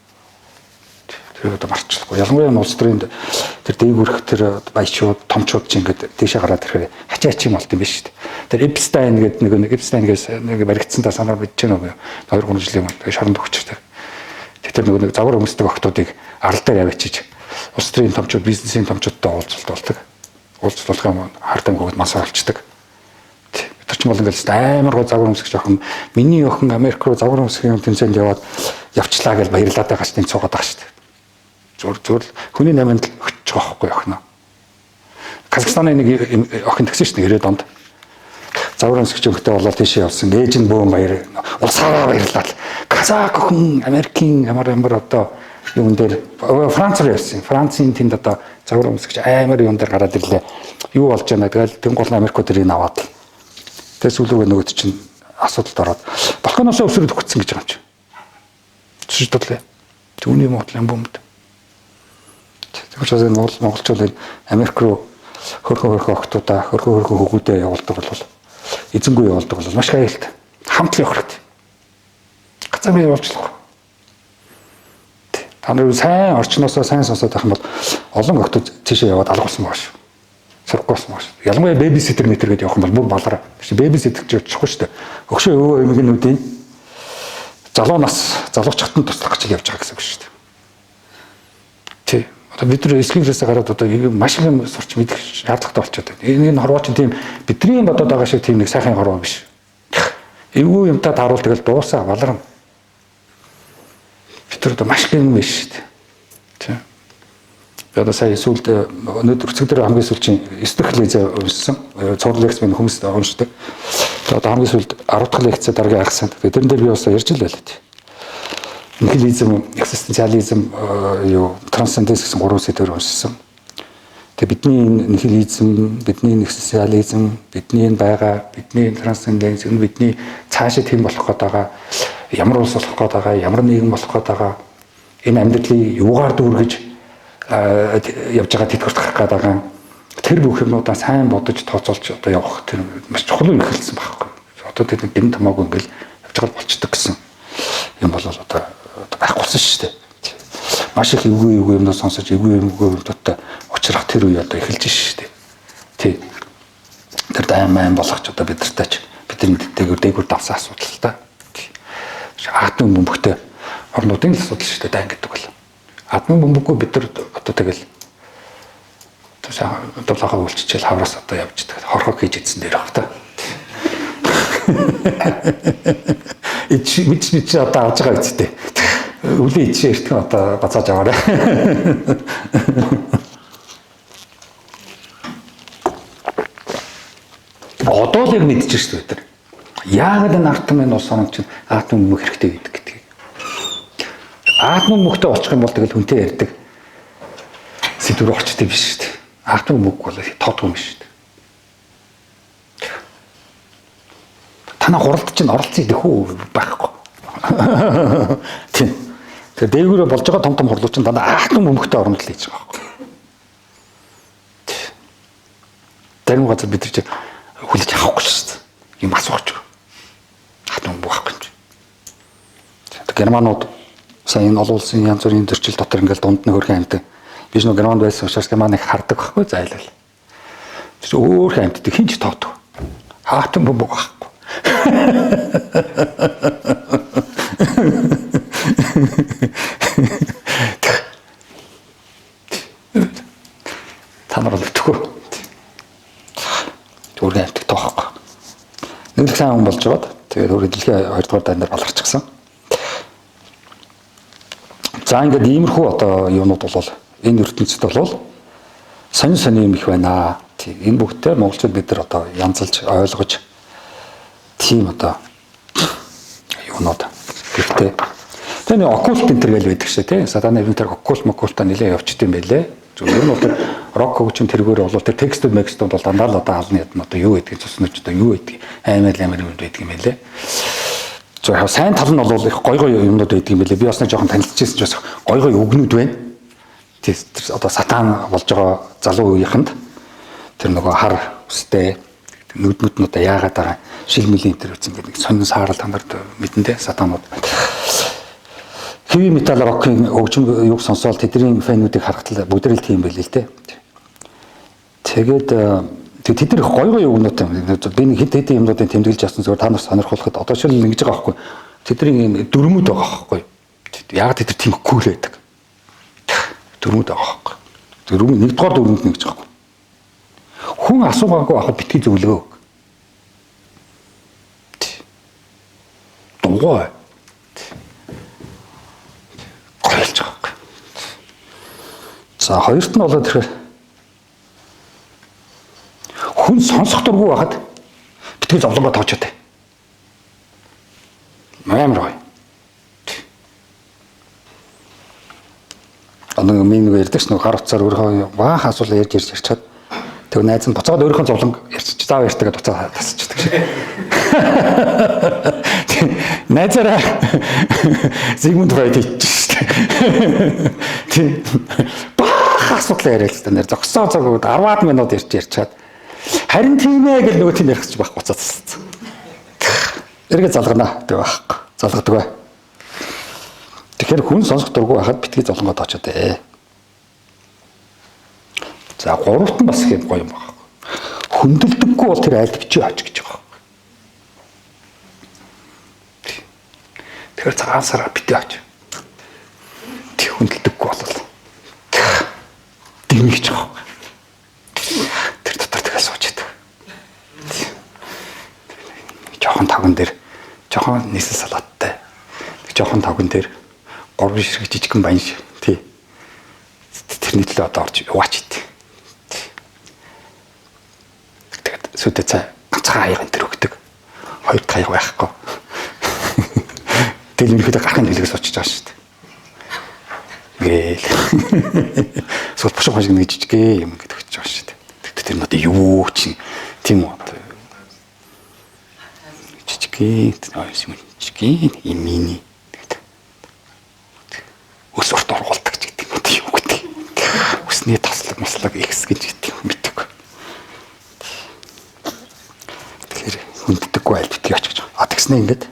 Тэр одоо марчлахгүй. Ялангуяа улс төрийн тэр дээгүрх тэр баячууд, томчууд чинь ингээд тийшээ гараад ирэхээр хачаа хачи юм болт юм биш шүү дээ. Тэр Эпстайн гэдэг нэг Эпстайн гэж нэг баригдсан та санаа мэдэж байна уу? 2 3 жилийн өмнө шоронд өгчтэй. Тэр нөгөө нэг загвар өмсдөг охтуудыг арал дээр авчиж улс төрийн томчууд, бизнесийн томчуудтай уулзалт болдог. Уулзалт болох юм хар тамхи өгöd масаа олчдаг. Бид нар ч бол ингээл амар гоо загвар өмсөх жоохон миний охин Америк руу загвар өмсөх юм тэмцээнд яваад явчлаа гэж баярлаад байгаа ч тийм цугаад байгаа шүү дээ. Зүгээр л хүний наманд л өчөж байгаа байхгүй охиноо. Казахстаны нэг охин тэгсэн шүү дээ 90-ад онд. Загвар өмсгч өнгөтэй болоод тийшээ явсан. Ээж нь бөөн баяр улсаараа баярлаад. Казак охин Америкийн ямар ямар одоо юун дээр Франц руу явсан. Францын тэнд одоо загвар өмсгч амар юун дээр гараад ирлээ. Юу болж байна тэгэл тэн гол Америкууд тэрийг аваад л. Тэгээ сүүлрүүгээ нөгөөд чинь асуудалд ороод балконоосоо өсрөөд өгцөн гэж байгаа юм чи. Төсөж бодлоо. Түүний муудлын бөмбөд. Тэгэхээр энэ монголчууд энэ Америк руу хөрхөн хөрхөн охтуудаа хөрхөн хөрхөн хөгүүдээ явуулдаг бол эзэнгүй явуулдаг бол маш аюултай. Хамт л явах хэрэгтэй. Газар бий явуулчихлаа. Та нар сайн орчноосоо сайн сонсоод байх юм бол олон охтууд тийшээ яваад алга болсон байгаа шүү. Сурахгүй болсон байгаа шүү. Ялангуяа бэби ситер метр гэдээ явах юм бол бүр балараа. Тэр бэби ситер гэж очихгүй шүү дээ. Өгшөө өвөө эмгэнүүдийн залуу нас залуучхад нь туслах гэж явж байгаа гэсэн үг шүү дээ. Тий. Одоо бид нар эсхийрээсээ гараад одоо маш их юм сурч мэдэх шаардлагатай болчиход байна. Энэ хорвоо чинь тийм бидний бодоод байгаа шиг тийм нэг сайхан хорвоо биш. Эвгүй юмтай тааруул тэгэл дуусаа баларна. Бид нар одоо маш их юм биш шүү дээ. Тий. Би одоо сая сүүлд өнөөдөр өцөг дээр хамгийн сүүлчийн 9 дахь лекц уншсан. Цуврал лекц минь хүмүүст уншдаг. Тэгээ одоо хамгийн сүүлд 10 дахь лекц дараагийн хагас. Тэгээ тэрэн дээр би бас ярьж л байлаа. Нихилизм, экзистенциализм, юу трансценденс гэсэн гурван сэдвээр уншсан. Тэгээ бидний нихилизм, бидний экзистенциализм, бидний байгаа, бидний трансценденс, энэ бидний цаашид хэн болох гээд байгаа, ямар улс болох гээд байгаа, ямар нийгэм болох гээд байгаа, энэ амьдралыг юугаар дүүргэж явж байгаа тэтгэврт гарах гээд байгаа. Тэр бүх юмнуудаа сайн бодож тооцоолж одоо явах тэр маш чухал юм эхэлсэн байхгүй. Одоо тэр гин томоогүй ингээл явж байгаа болчдөг гэсэн юм бол одоо байхгүй болсон шүү дээ. Маш их эвгүй эвгүй юмнууд сонсож эвгүй эвгүй юмнуудтай учрах тэр үе одоо эхэлж шүү дээ. Тий. Тэр дайм болгоч одоо бид нартай ч бидний дээгүүр давсан асуудал л та. Атомын бөмбөгтэй орнуудын л асуудал шүү дээ дайн гэдэг бол. Атомын бөмбөггүй бид нар одоо тэгэл дулаагаа үлччихэл хавраас одоо явждаг. Хорхог хийж идсэн дээр баг та. Ич мэдч мэдч одоо авч байгаа үсттэй. Өвлийн ичээ эртхэн одоо бацааж аваарай. Одоо л яг мэдчихэж шүү дээ бид нар. Яагаад энэ атомын улс орн чинь атом бөмбөг хэрэгтэй гэдэг гэдгийг. Атом бөмбөгтэй болчих юм бол тэгэл хүнтэй ярьдаг сэдв рүү орчтой биш шүү дээ. Атом бөмбөг бол тоодгүй юм шүү дээ. Танаа хуралд чинь оролцъё гэх үү байхгүй. Тийм. Тэгэхээр дээгүүрээ болж байгаа том том хурлууд чинь дандаа атом бөмбөгтэй орнод л хийж байгаа байхгүй. Зарим газар бид нар чинь хүлээж авахгүй шүү дээ. Юм асуух ч. Атом бөмбөг авахгүй юм чи. Германууд сая энэ олон улсын янз бүрийн зөрчил дотор ингээл дунд нь хөрхэн амьтан. Би ч нөө Германд байсан учраас Германыг хардаг байхгүй зайлал. Тэр өөр амьтдаг хин ч тоодгүй. Атом бөмбөг авахгүй. сайн хүн болж байгаад тэгээд өөр дэлхийн 2 дугаар дайнаар баларчихсан. За ингээд иймэрхүү одоо юунууд бол энэ ертөнцид бол сонин сонин юм их байна. Тийм энэ бүгдээ монголчууд бид нар одоо янзалж ойлгож тийм одоо юунууд. Гэхдээ тэр нэг оккулт энэ төр гэл байдаг шээ тий. Сатаны энэ төр оккулт моккултаа нэлээ явчихдээ юм байлээ. Зүгээр нь бол рок хөгжим тэргээр бол тэр текстүүд мекстүүд бол дандаа л одоо алны ядна одоо юу гэдгийг цуснаж одоо юу гэдгийг амар юм байдаг юм байлээ. Зөв яг сайн тал нь бол их гой гой юмнууд байдаг юм байлээ. Би бас нэг жоохон танилцчихсан ч бас гой гой үгнүүд байна. Тэр одоо сатан болж байгаа залуу үеийнхэнд тэр нөгөө хар үстэй нүднүүд нь одоо яагаад байгаа шил мөлийн тэр үз ингээд нэг сонин саарал та нарт мэдэндээ сатанууд. Heavy metal rock-ын хөгжим юг сонсоол тэдний фэнүүдийг харахад бүгд л тийм байлээ л дээ. Тэгээд тэд нар их гой гой үгнүүд юм. Би нэг хэд хэдэн юмнуудыг тэмдэглэж авсан зүгээр та нар сонирхолтой. Одоо шил ингэж байгаа байхгүй. Тэдний юм дүрмүүд байгаа байхгүй. Яг тэд нар тийм кул байдаг. Дүрмүүд байгаа байхгүй. Дүрм нэгдүгээр дүрмүүд нэгж байгаа байхгүй. Хүн асуугаагүй байхад битгий зөвлөгөө өг. Дугуй. Гойлж байгаа байхгүй. За хоёрт нь болоод ирэхээр хүн сонсох дургүй байхад битгий зовлонгоо тоочоод. Амар гоё. Одоо миний нэг ярьдаг ш нэг гар утсаар өөрийнхөө баахан асуулаа ярьж ярьж ярьчаад тэг найз нь буцаад өөрийнхөө зовлонг ярьчих заав ярьдаг гэдээ буцаад тасчихдаг шиг. Найзаараа Зигмунд Фройд хийчих шүү дээ. Тийм. Баахан асуудал яриад л та нэр зогсоо цаг 10-аад минут ярьж ярьчаад харин тийм ээ гэл нөгөө тийм ярих гэж байхгүй буцаад тасчихсан. Эргээ залгана тэг байхгүй. Залгадаг бай. Тэгэхээр хүн сонсох дургүй байхад битгий зовлонгоо тоочоод ээ. За гуравт нь бас их гоё юм байна. Хүндэлдэггүй бол тэр айлд бичиж оч гэж байгаа. Тэгэхээр цагаан сараа битээ оч. Тэг хүндэлдэггүй бол дэмэгч байгаа. Тэр дотор тэгэл сууж идэг. Жохон тавган дээр жохон нийслэл салааттай. Жохон тавган дээр 3 ширхэг жижигхэн баян тий. Тэрний төлөө одоо орж яваач ит. Тэгээд сүдэ цай ганцхан аяг энэ төр өгдөг. Хоёр дахь аяг байхгүй. Тэгэл ерөнхийдөө гарахын төлөөс очиж байгаа шүү дээ. Гээл. Эсвэл бушиг хошиг нэг жижигээ юм ингээд өгч байгаа шүү дээ. Тэгтээ тэр надад юу чи тийм үү одоо жижигээ юм жижигээ юм мини өс урт ургуулдаг ч гэдэг юм уу юу гэдэг. Өсний таслаг маслаг ихс гэж гэдэг юм мэддэг. Тэгэхээр хүнддэггүй айл битгий очих гэж. А тэгснэ ингээд.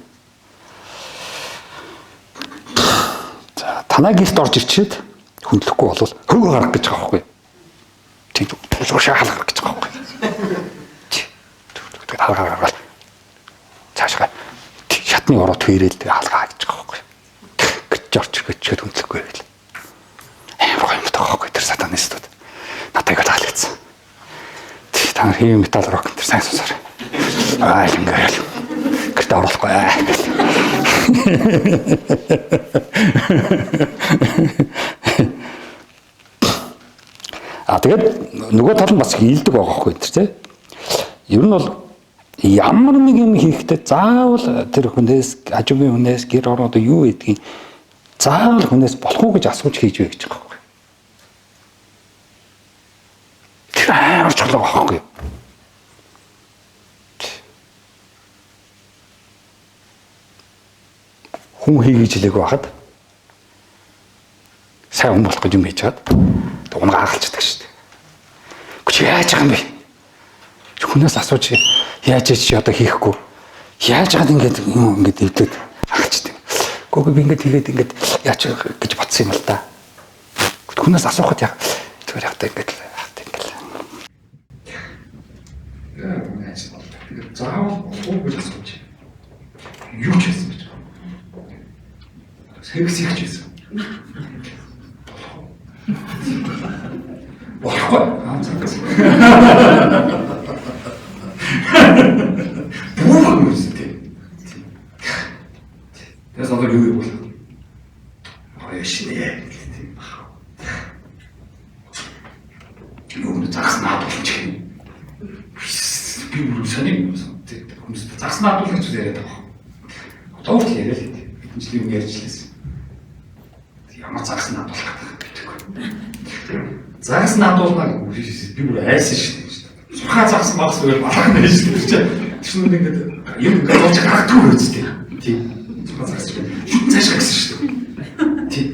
За танаа гэрт орж ирчээд хүндлэхгүй болвол хөвгөө гарах гэж байгаа байхгүй. Тийм тулгуур шаал гарах гэж байгаа байхгүй. Тэгээд хаалгаа гаргаад цаашгаа шатны ороо твэрэл хаалгаа гэж байгаа байхгүй. Гэж орч гэчээд хүндлэхгүй байл. Амар гоё юм таахгүй тэр сатанистууд. Надад их таалагдсан. Та нар heavy metal rock энэ сайн сонсоор. Аа ингээл. Гэртээ оруулахгүй. А тэгээд нөгөө тал нь бас хийлдэг байгаа байхгүй энэ тий. Ер нь бол ямар нэг юм хийхдээ заавал тэр хүнээс хажуугийн хүнээс гэр орон одоо юу гэдгийг заавал хүнээс болох уу гэж асууж хийж вэ гэж байгаа байхгүй. Тэр амар чухал байгаа байхгүй. Хүн хийгийж хэлээгүй байхад сайн хүн болох гэж юм хийж чад унгаа хагалцдаг шүү дээ. Гүч яаж байгаа юм бэ? Хүнээс асууж яаж чи одоо хийхгүй. Яаж яагаад ингэж юм ингэж эвлээд хагалцдаг. Гүг би ингэж хийгээд ингэж яаж гэж бодсон юм л да. Хүнээс асуухад яг зүгээр яг та ингэж ингэж. Заавал болох уу гэж асууж. Юу ч хийсэн гэж. Секс их ч хийсэн. Болохгүй. Аа цаг. Бүх юм. Тэгээ солоор юу юм бол? Гоё шинэ. Юу загас наадуулж юм. Би бүр сони юм сан. Хүмүүс загас наадуулах гэж яриад байгаа. Одоо хүртэл яриад л дээ. Хэдэн жилийн өмнө ярьж лээсэн. Ямар загас наадуулах гэдэг вэ? Загас наадуулна гэж би бүр айсан шүү дээ. Сурхаа загас магас үгээр балах нэ шүү дээ. Тэр чинь ингээд юм ингээд болж гаргадгүй үстэй. Тийм. Сурхаа загас шүтэн цаашаа гэсэн шүү дээ. Тийм.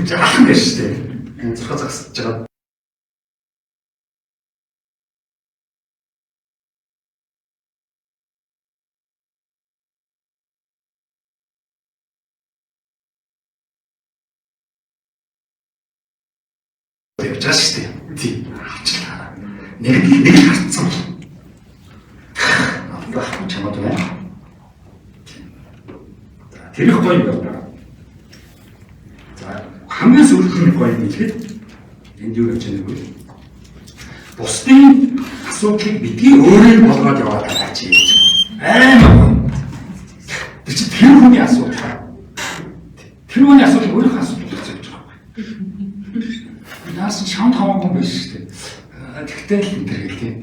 Жаахан гэж шүү дээ. Сурхаа загас жагаад явж байгаа шүү дээ. Тийм. Авчлаа. Нэг хартсан бол. Авах чамд байна. За тэр их гоё юм байна. За хамгийн сүүлийн гоё юм хэлэхэд энд юу явж байгаа вэ? Бусдын асуудлыг битгий өөрийн болгоод яваад байгаа чи. Амар гоё. Тэр чинь тэр хүний асуудал. Тэр хүний асуудлыг өөрийнхөө асуудал болгож явж байгаа байхгүй. Наас шам таван хүн биш шүү дээ. Тэгтэл л энэ гэл тийм.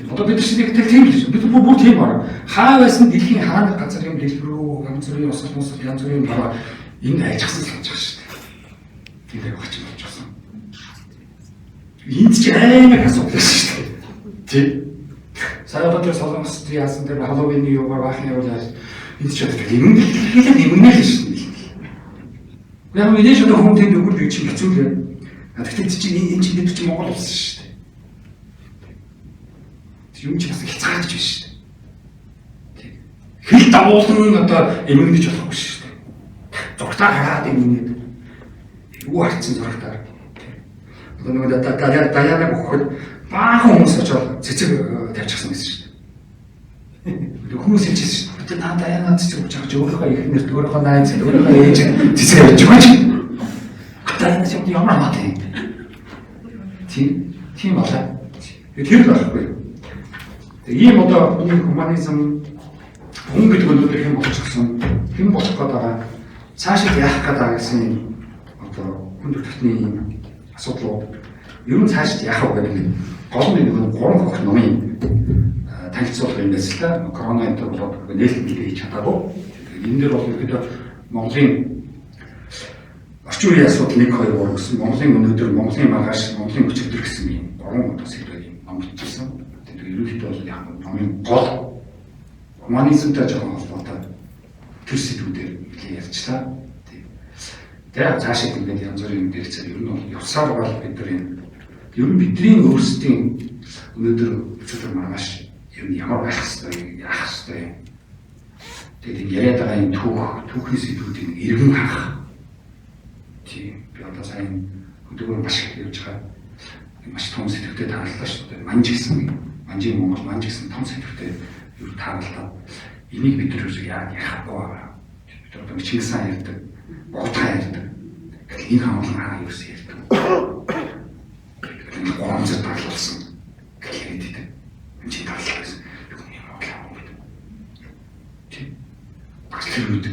Одоо бид чинь нэг тийм л шүү. Бид бүр тийм байна. Хаа байсан дэлхийн хаа нэг газар юм дэлгэрүү, янз бүрийн усал мусал янз бүрийн бараа энэ ажигсан л болж байгаа шүү дээ. Тэгээд явах чинь болчихсон. Энд чи амар асуудал шүү дээ. Тийм. Сая одоо тэр Солонгост яасан тэр Халлоуины юугаар баахан явуулаад энд чи одоо юм дэлхийд нэмнэ л шүү дээ. Яг мэдээж одоо хүн тэнд өгөх гэж хэцүү л. Тэгэхдээ чи энэ чинь бид чи Монгол улс шүү дээ. Тэр юм чи бас хязгаарлаж биш шүү дээ. Хэл дагуулan одоо эмгэнэж болохгүй шүү дээ. Зургатаа хараад эмгэнээд юу харцсан зургатаар. Одоо нөгөө Даяна бөхөд баахан хүмүүс очоод цэцэг тавьчихсан байсан шүү дээ. Хүмүүс хэлчихсэн шүү дээ. Одоо наа Даяна цэцэг өгч байгаа чи өөрийнхөө эхнэрт, өөрийнхөө найз, өөрийнхөө ээж цэцэг авч өгч. Даяна ч ямар хамаатай юм. Тийм болоо. Тэр л байхгүй. Тэгээ ийм одоо хүний гуманизм хүн гэдэг өнөөдөр хэн болчихсон, хэн болох гээд байгаа, цаашид яах гээд байгаа гэсэн одоо хүн төрөлхтний ийм асуудлууд ер нь цаашид яах вэ гэдэг нь гол нь нэг гурван хөх номын танилцуулга юм байсан л та. Корона энэ төр болоод нээлт нэлээ хийж чадаагүй. Энэ дээр бол ерөөдөө Монголын орчин үеийн асуудал 1 2 3 гэсэн Монголын өнөөдөр, Монголын маргааш, Монголын өчигдөр гэсэн ийм гурван одоо сэдвээр ийм ном бичсэн. Тэгээд ерөнхийдөө бол яг номын гол гуманизмтай жоохон холбоотой тэр сэдвүүдээр нэлээ ярьчлаа. Тэгээд цаашид ингээд янз бүрийн юм дэлцээр ер нь бол явсаар бол бид нар энэ ер нь бидний өөрсдийн өнөөдөр өчигдөр маргааш ер нь ямар байх хэвээр, яах хэвээр. Тэгээд энэ яриад байгаа энэ түүхийн сэдвүүдийг эргэн харах. Тийм. Би одоо сайн хөдөлгөөр маш их явж байгаа. Маш том сэдвтэй таарлаа шүү дээ. Манж гэсэн, манжийн Монгол манж гэсэн том сэдвтэй юу таарлаа. Энийг бид нар юусоо яагаад ярих вэ? Бид нар одоо Чингис хаан ярьдаг, Богд хаан ярьдаг. Гэтэл энэ хаан хаан юу ярьдаг. Энэ гурван зэр таарлуулсан гэж яриад байдаг. Манжийн таарлаа гэсэн. Юу юм Монгол хаан гэдэг. Тийм. Багц тэр үед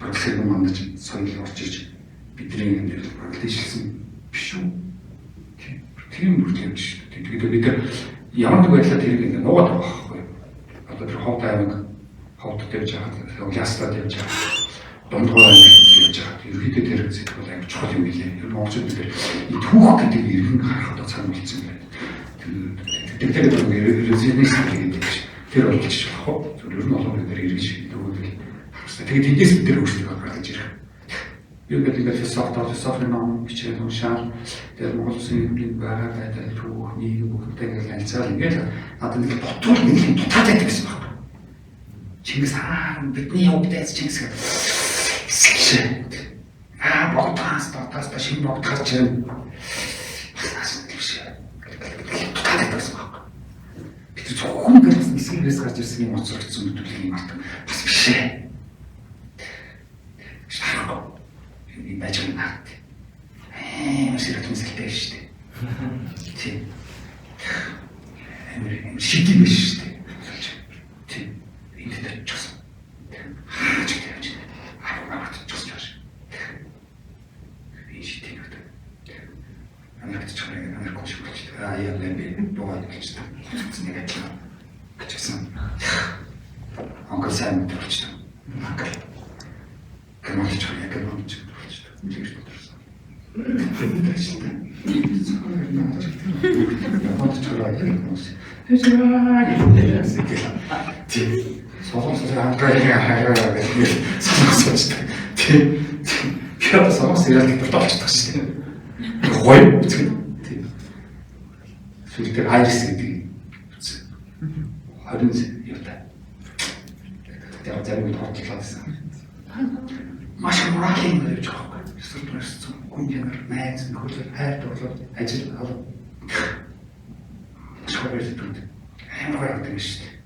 багц тэр мандаж соёл орж иж бидний амьдрал баглыжилсэн биш үү? Тийм бүрт явж шүү дээ. Тэгээд бид нар ямар нэг байдлаар тэрийг ингэ нуугаад байгаа байхгүй юу? Одоо тэр Ховд аймаг, Ховдод явж байгаа, Улаастад явж байгаа, Дундгуй аймагт явж байгаа. Ерөнхийдөө тэр сэдв бол аяг чухал юм билээ. Ер нь монголчууд бид нар энэ түүх гэдэг эргэн харах одоо цаг болсон байна. Тэр резонанс гэдэг тэр бол хийж болохгүй. Зүгээр ер нь бол бид нар эргэж түүхийг харах хэрэгтэй. Тэгээд тэндээс бид нар өөрсдөө гаргаж ирэх. Юу гэдэг ингээд философи ном бичээд уншаал тэгээд Монгол улсын юмны байгаа байдал түүх нийгэм бүхэлдээ ингээд харилцаал ингээд надад нэг ботвол нэг юм дутаад байдаг гэсэн байхгүй. Чингис хаан бидний явагдаж Чингис хаан аа Богд хаанс дотоос та шинэ Богд гарч ирнэ. Бас биш. Дутаад байдаг гэсэн байхгүй. Бид зөвхөн гэрээс эсгэрээс гарч ирсэн юм моцрогдсон мэдүүлэг юм артаг бас биш ээ. Харахгүй. Энэ байж байгаа наад. Амар сэрэлтэнсэлтэй шүү дээ. Тийм. Амар шидэг биш шүү дээ. Тийм. Энд тачихсан. аймаг болчихсон. Англи. Герман ч яг герман ч болчихсон. Нэлээд бодорсон. Тийм. Солонгос англи хаяа гэж солонгос ч тийм. Би одоо солонгос сериал дуртай болчихдог шүү дээ. Гоё үзэг. Тийм. Сүүлд тэр Iris гэдэг үзсэн. 20 юутай. Тэгээд зарим үед хотлоод байсан. Маш их моралын юм явж байгаа байхгүй. Эсвэл төрсөн хүн чанар, найз, нөхөрлөл, хайр дурлал, ажил, алба. Маш гоё байдаг. Амар гоё гэдэг юм шүү дээ.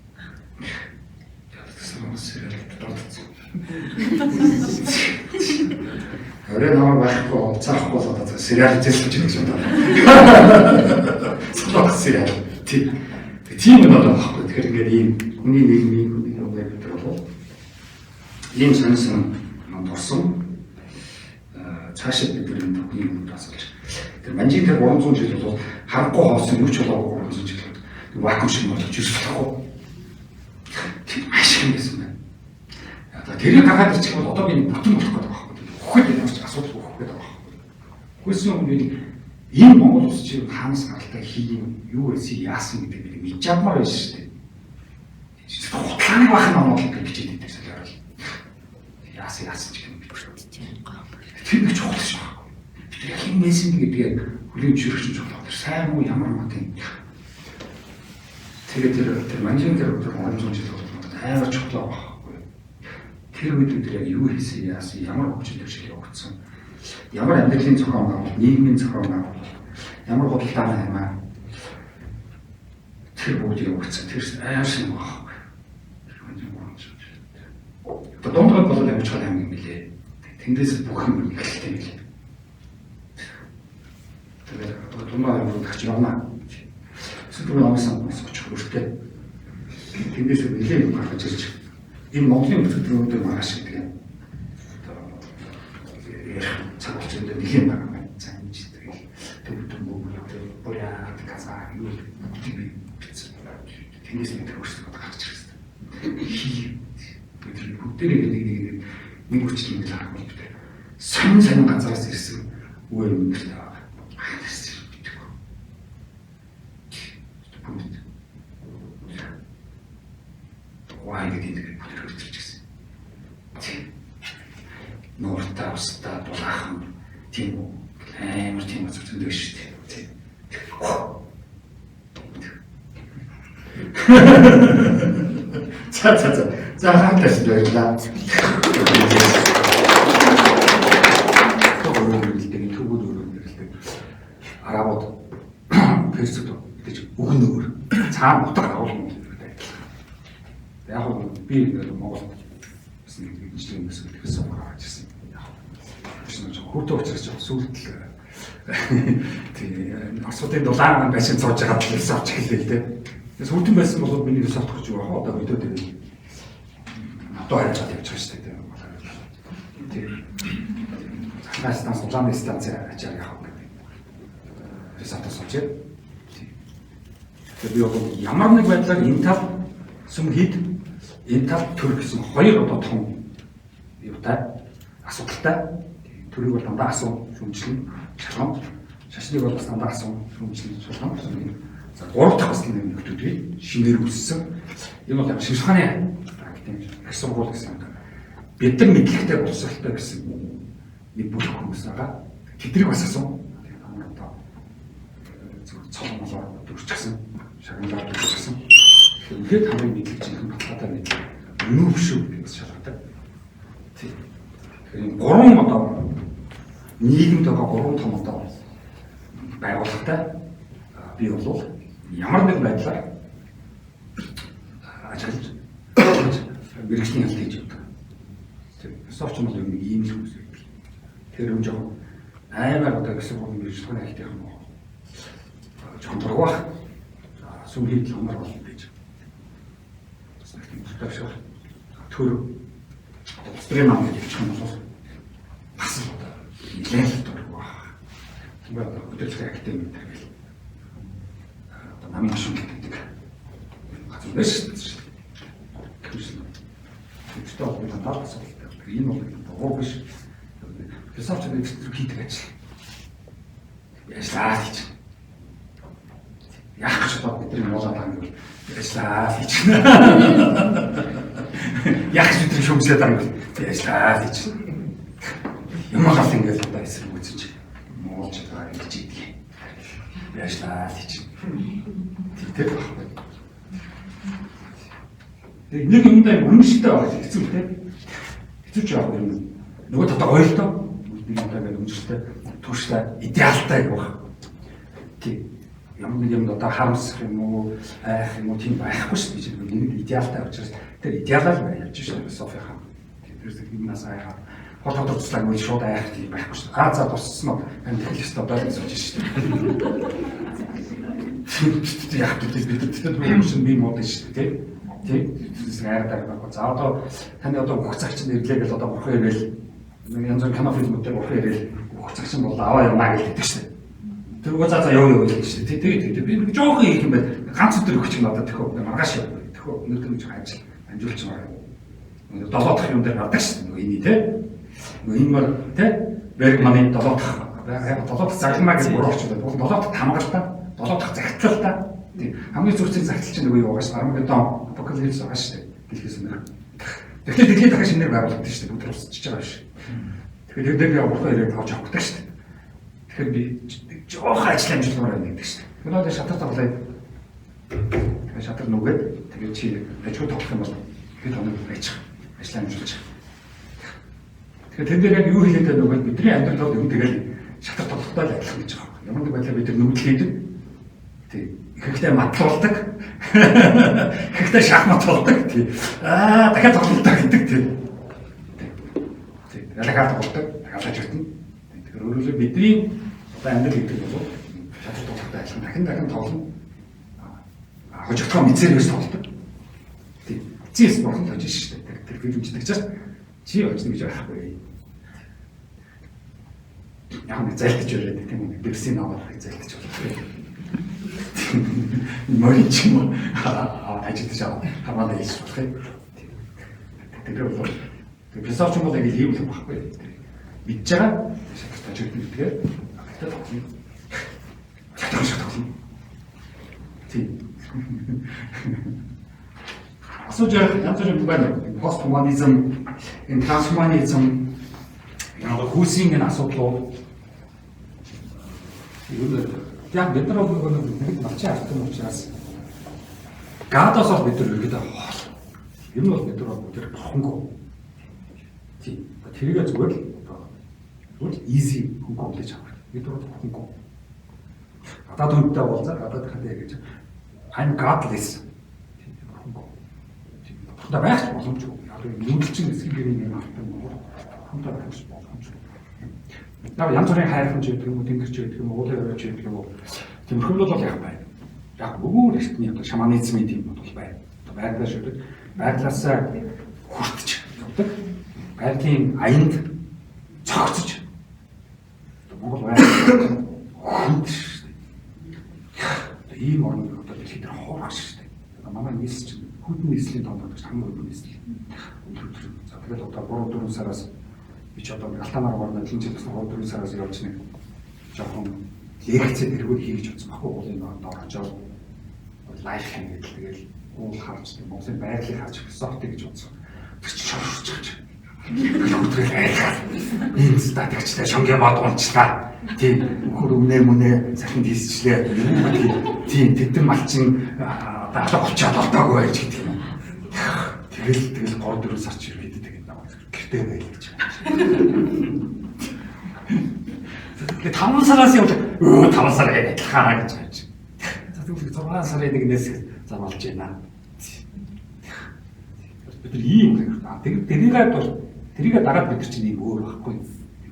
Солонгос сериал дурдсан. Орой намайг байхгүй уцаахгүй бол одоо сериал үзэл гэж юм байна. Солонгос сериал. Тийм. Тийм юм байна байхгүй. Тэгэхээр ингээд ийм хүний нийгмийн хүний явдлыг бид нар бол ийм сонин дурсан цаашид бид нар энэ хүний өмнө асуулж. Тэр манжийн тэр 300 жил бол харанхуй хоосон юу ч болоогүй 300 жил. Вакуум шиг болж ирж болохгүй. Тийм маш их юм байсан байна. Одоо тэрийг гаргаад ирчих бол одоо би бүтэн болох гэдэг байгаа байхгүй. Үхэхэд ямар ч асуудал өгөх гэдэг байгаа байхгүй. Үхсэн өмнө би энэ Монгол улс чинь хаанаас гаралтай хийм юу байсан яасан гэдэг би мэдж чадмаар байсан шүү дээ. Хутлааны бахан номууд гэж бичээд байдаг солиорол. Яасан яасан ч гэх юм би. Тэр нэг чухал шүү. Тэр яг юм байсан гэдгийг хүлээн зөвшөөрч чухал. Тэр сайн уу ямар муу тийм. Тэгээд тэр манжин тэр 300 жил бол амар чухал байгаа байхгүй. Тэр үед бид яг юу хийсэн яасан ямар хөгжил дэвшил явагдсан. Ямар амьдралын зохион байгуулалт, нийгмийн зохион байгуулалт, ямар худалдааны аймаа тэр бүгд явагдсан. Тэр амар шиг байгаа байхгүй. Тэр манжин 300 жил. Одоо дундгад бол амар чухал аймаг юм билээ. Тэндээс бүх юм эхэлтэй юм билээ. Тэгээд одоо дундгад аймаг гарч явна. Эсвэл намын сан очих өртөө. Тэндээс нэлээд юм гаргаж ирж энэ Монголын өндөг маргааш гэдэг юм. Одоо ярих цаг болж энэ нэлээд байгаа юм байна. За энэ ч тэгэл төвдөн мөнгө, бурят, казах юу бүгдийг би бичсэн. Тэндээс би тэр өөрсдөө гаргаж ирсэн. Хий. Бид бүгдээрээ нэг нэг нэг хүчтэй юм л харах бол бид сонин сонин газараас ирсэн үе юм нэртэй байгаа. Бүгд. Вай гэдэг нэг бүгд хөрчилж гисэн. Тийм. Нууртаа устаа дулаахан тийм үү. Амар тийм газар зөндөө шүү дээ. Тийм. За за за. За хаалтаас баярлалаа. Төгөөр төгөөр өрөө нэрлэдэг. Арабууд персүүд гэж үгэн өөр. Цаана утга агуулна гэдэг. Яг нь би ингээд Монгол бас нэг инженер юмс гэсэн гаргаж ирсэн. Яг нь хүүтэй учраас жоо сүулт л тий асуудын дулаан байшин сууж байгаа талаас авч эхэллээ л дээ. Тэгээс хүүтэн байсан бол миний ресорт гэж юу аа одоо видео дээр одоо харилцаад явж байгаа шүү дээ. Тий. Захлаа станц, улааны станц ачаар явах гэдэг. Ресортоос сууж. Тэгэхээр би бол ямар нэг байдлаар энэ тал сүм хид энэ тал төр гэсэн хоёр одоо том юутай асуудалтай. Төрийг бол дандаа асуу шүмжлэн шалгам. Шашныг бол бас дандаа асуу шүмжлэн шалгам. За гурав дахь бас нэг нөхдүүд шинээр үүссэн. Энэ бол шинж ухааны академи их сургууль гэсэн. Бид нар мэдлэгтэй боловсролтой гэсэн нэг бүх хүмүүс байгаа. Тэднийг бас асуу. Тэгээд амар одоо зөв цол молоор дөрчихсэн, шагналаар дөрчихсэн. Тэгэхээр үнэхээр хамгийн мэдлэг жинхэнэ баталгаатай мэдлэг үнэн биш үү гэдгийг бас шалгадаг. Тийм. Тэгэхээр энэ гурван одоо нийгэмд байгаа гурван том одоо байгууллагатай би бол ямар нэг байдлаар ажиллаж мэргэжлийн ялт хийж явдаг. Тийм. Философч бол ер нь ийм л хүмүүс байдаг. Тэр юм жоохон аймаар одоо гэсэн гурван мэргэжлийн айлтын юм уу. Жоохон дургу бах. Сүм хийдэл хумар болно гэж. Бас нэг тийм шиг. Төр улс төрийн нам гэж явчих юм бол бас л одоо нэлээд л дургу бах. Тийм одоо хөдөлгөөний академи гэдэг одоо намын ашиг гэдэг газар байж шүү дээ. Өстөө бол дандаа л асуудалтай. Энэ бол буруу биш. Философч нэг хийдэг ажил. Ажиллаа гэж. Яах гэж одоо бидний муулаад байгаа юм бол ажиллаа гэж. Яах гэж бидний шүмжлээд байгаа юм бол би ажиллаа гэж. Юм гал ингээд одоо эсэргүүцэж муулж байгаа гэж идэг. Би ажиллаа гэж. Тэгдэг байхгүй. Тэгээ нэг юмдаа үнэмшилтэй байх хэцүү те. Хэцүү ч яах юм. Нөгөө талаа гоё л доо. Нэг юмдаа ингээд үнэмшилтэй, тууштай, идеалтай гэх баг. Тий. Ямар нэг юмд одоо харамсах юм уу, айх юм уу тийм байхгүй шүү дээ. Нэг идеалтай учраас тэр идеалаа л явж шээ философийн. Тэрээс юмнаас айхаад хол тодор туслаа гэж шууд айх тийм байхгүй шүү. Аа за туссан уу? Харин тэгэл ёстой доо гэж сууж шүү дээ. Яг бид бид тэр би мод шүү дээ. Тий. Тэрээс айгаад байхгүй. За одоо таны одоо өгөх цаг чинь ирлээ гэж одоо бурхан ирээл янз бүрийн кино фильмүүд дээр бурхан ирээл өгөх цаг чинь бол аваа явна гэж хэлдэг шүү дээ. Тэр үгүй за яв яв гэж шүү дээ. Тий, тий. Би нэг жоохон хийх юм байна. Ганц өдөр өгч юм надад тэхөө маргааш яв. Тэхөө өнөөдөр нэг жоохон ажил амжуулч байгаа. Долоо дахь юм дээр гардаг шүү дээ. Нөгөө энэ тий. Нөгөө энэ мөр тий. Бергманы долоо дахь долоо дахь загламаа гэж буруу орчуулдаг. Долоо дахь хамгаалалтаа, долоо дахь загтлалтаа. Тий. Хамгийн зүрхцэн загтал чинь нөгөө юу байгаа шүү. Армагеддон апокалипс байгаа шүү дээ. Дэлхийс өнөр. Тэгэхээр дэлхийд дахин шинээр байгуулагдсан шүү дээ. Бүгд тусчиж байгаа биш. Тэгэхээр тэр дээр бурхан ирээд авч явах гэдэг шүү дээ. Тэгэхээр би жоохон ажил амжилтмаар байна гэдэг шүү дээ. Өнөөдөр шатар тоглоё. Тэгэхээр шатар нүгээд тэгээд чи ажгүй тоглох юм бол хэд хоног байж ажил амжуулчих. Тэгэхээр тэн дээр яг юу хэлээд байна вэ гэвэл бидний амьдрал бол юм тэгэл шатар тоглохтой л адилхан гэж байгаа юм. Ямар нэг байдлаар бид нар нүгэл хийдэг. Тий. Ихэнхдээ матлуулдаг. Ихэнхдээ шахмат болдог. Тий. Аа дахиад тоглолдог гэдэг тий. Тий. Дахиад тоглолдог. Дахиад ажигдана. Тэгэхээр өөрөөр бидний одоо амьдрал гэдэг бол шатар тоглохтой адилхан дахин дахин тоглоно. Хожигдохоо мэдсээр биш тоглодог. Тий. Зэс бурхан л хожиж шүү дээ. Тэр фильмчдэг чаас чи хожно гэж байхгүй. Яг нэг зайлтж өрөөд тийм үү. Дэрсийн аваад зайлтж болох. Морин ч юм уу ажиглаж аваад хамаалаа хийж болох юм. Тэр бол философч бол яг ийм юм байхгүй. Мэдж байгаа шатарт ажиглах гэдгээр гэхдээ тоглоно. Шатар шиг тоглоно. Тийм. Асууж ярих янз бүрийн юм байна. Постхуманизм, энэ трансхуманизм, яг хүүсийн энэ асуудлууд. Юу яг бид нар бол нөгөө нэг малчин артын учраас гадаас бол бид нар ерөөдөө хоол. Ер нь бол бид нар бол тэр бурхангүй. Тийм. Тэрийгэ зүгээр л зүгээр л easy хөнгө хүлээж авах. Бид нар бол бурхангүй. Гадаад хүнтэй уулзаад гадаадынхаа гэж I'm godless. Тийм бурхангүй. Бурхантай байх боломжгүй. Яг нүгэлчин эсхийг гэрийн юм артын Монгол бурхантай байх боломжгүй. Яг янз бүрийн хайрхан ч гэдэг юм уу, тэнгэр ч гэдэг юм уу, уулын орой ч гэдэг юм уу. Тиймэрхүү бол яг байна. Яг өөр эртний одоо шаманизмын тийм бол байна. Одоо байглаа шүтэж, байглаасаа хүртэж явдаг. Байгалийн аянд цогцож. Одоо Монгол байгаль хүнд шүү дээ. Ийм орнд одоо дэлхийд дээр хуурах шүү дээ. Одоо манай нийслэл чинь хүйтэн нийслэлийн тоонд ордог хамгийн хүйтэн нийслэл. За тэгэл одоо 3 4 сараас би ч одоо алтанаар орно эдийн засгийн 3 4 сараас явж нэг жоохон лекцээ тэргүүр хийж утсан баггүй уулын оронд очоод лайф хэмээл тэгэл уул харж Монголын байгалыг харж философи гэж утсан. Тэр чинь шоршиж байгаа. Өдрөл айлгаад энэ статикчтай шонгийн мод унчлаа. Тийм хөр өмнө мөнэ салхинд хийсчлээ. Тийм тэдэн малчин одоо алга болчоод олдоогүй байж гэдэг юм. Тэгэл тэгэл 3 4 сар чи ерөөдөө тэгээд намайг гэртээ байл гэж. Тэгээ 5 сараас явж 5 сар адилхаа гэж хайж. За тэгвэл 6 сарын нэгнээс замалж байна. Бид нар ийм юм. Тэгээд тэрийгээ дагаад бид нар чинь ийм өөр байхгүй.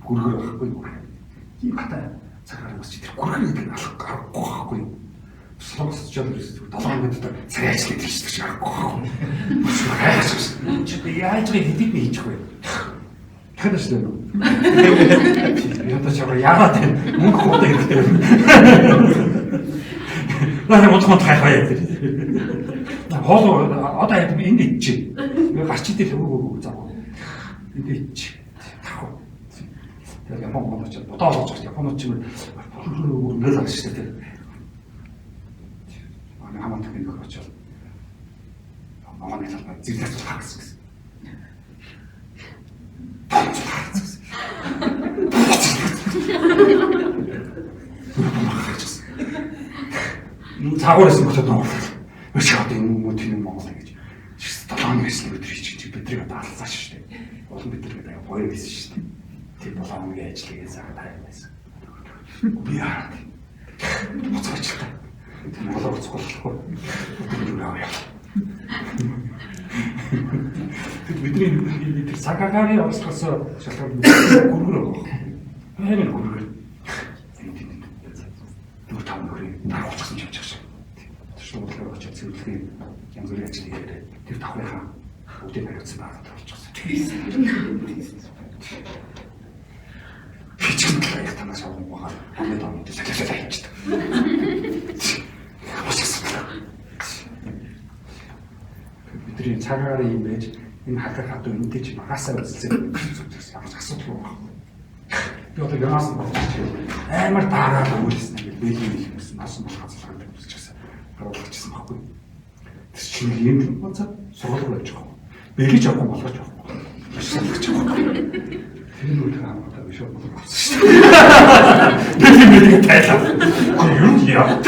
Гүргэр байхгүй. Тийм хата цагаар бас чи тэр гүргэр гэдэг нь алах гарахгүй байхгүй. Солонгос жол ерөөсөө 7 хоног дотор цагийн ажил гэдэг чинь аргагүй байхгүй. Бас хайж. Чи яаж байгаа хэдийг нь хийчих вэ? Дахиад шүү дээ. Би одоо чамаа яагаад энэ мөнгө худаа хэрэгтэй вэ? Наа мод мод хайх байя тэр. Хоол одоо яг би энд идчих. Би гарч идэл өгөө зав. Мэдээч. Тэгээд Япон гол очоод бодоо олж авч Японууд ч юм ингээл авч шүү дээ. Манай хамаат нэг нөхөр очоод Монгол талбай зэрлэг цулгаа гэсэн. Цагуур исэн бодоод Монгол. Өч одоо юм уу тийм Монгол гэж. 7 хоног хийсэн өдөр хийчих чи бидрийг одоо алцаа шүү дээ. Улам бид нар аяа гоё байсан шүү дээ. Тэр 7 хоногийн ажлыг сайхан тайван байсан. Би хараад. Буцаач та. Тэр Монголоор буцахгүй болохгүй. Тэр юу яа. Тэр бидний тэр цагаагаар оролцохоос шалтгаан гүргэр байгаа. Амар гүргэр. Дөрөв тав нөхрийг даруулчихсан юм явж байгаа. Тэр сургуулиар очиод цэвэрлэгийн янз бүрийн ажил хийгээд тэр давхрынхаа бүгдийг хариуцсан байгаад болчихсон. Хичээн талаар танаас авах байгаа. Хамгийн доонд салхилаа хийчихдэг. Бас асуудал. Бидний цагаар юм байж энэ хахах хадуу энтэй чи багасаа үзэлцээ ямар ч асуудал байхгүй. Би одоо ямаас нь болж амар даагаад өгүүлсэн ингээд бэлэн бэлэн гэсэн насан болох газар үзчихсэн. Харуулчихсан байхгүй. Тэр чинь юм боцоо сургууль байж байгаа. Бэлэж авахгүй болгож авахгүй. Биш салгаж авахгүй. Тэр нь үл хамаатай биш болох болсон шүү дээ. Би мэдээ тайлаа. Юу яа.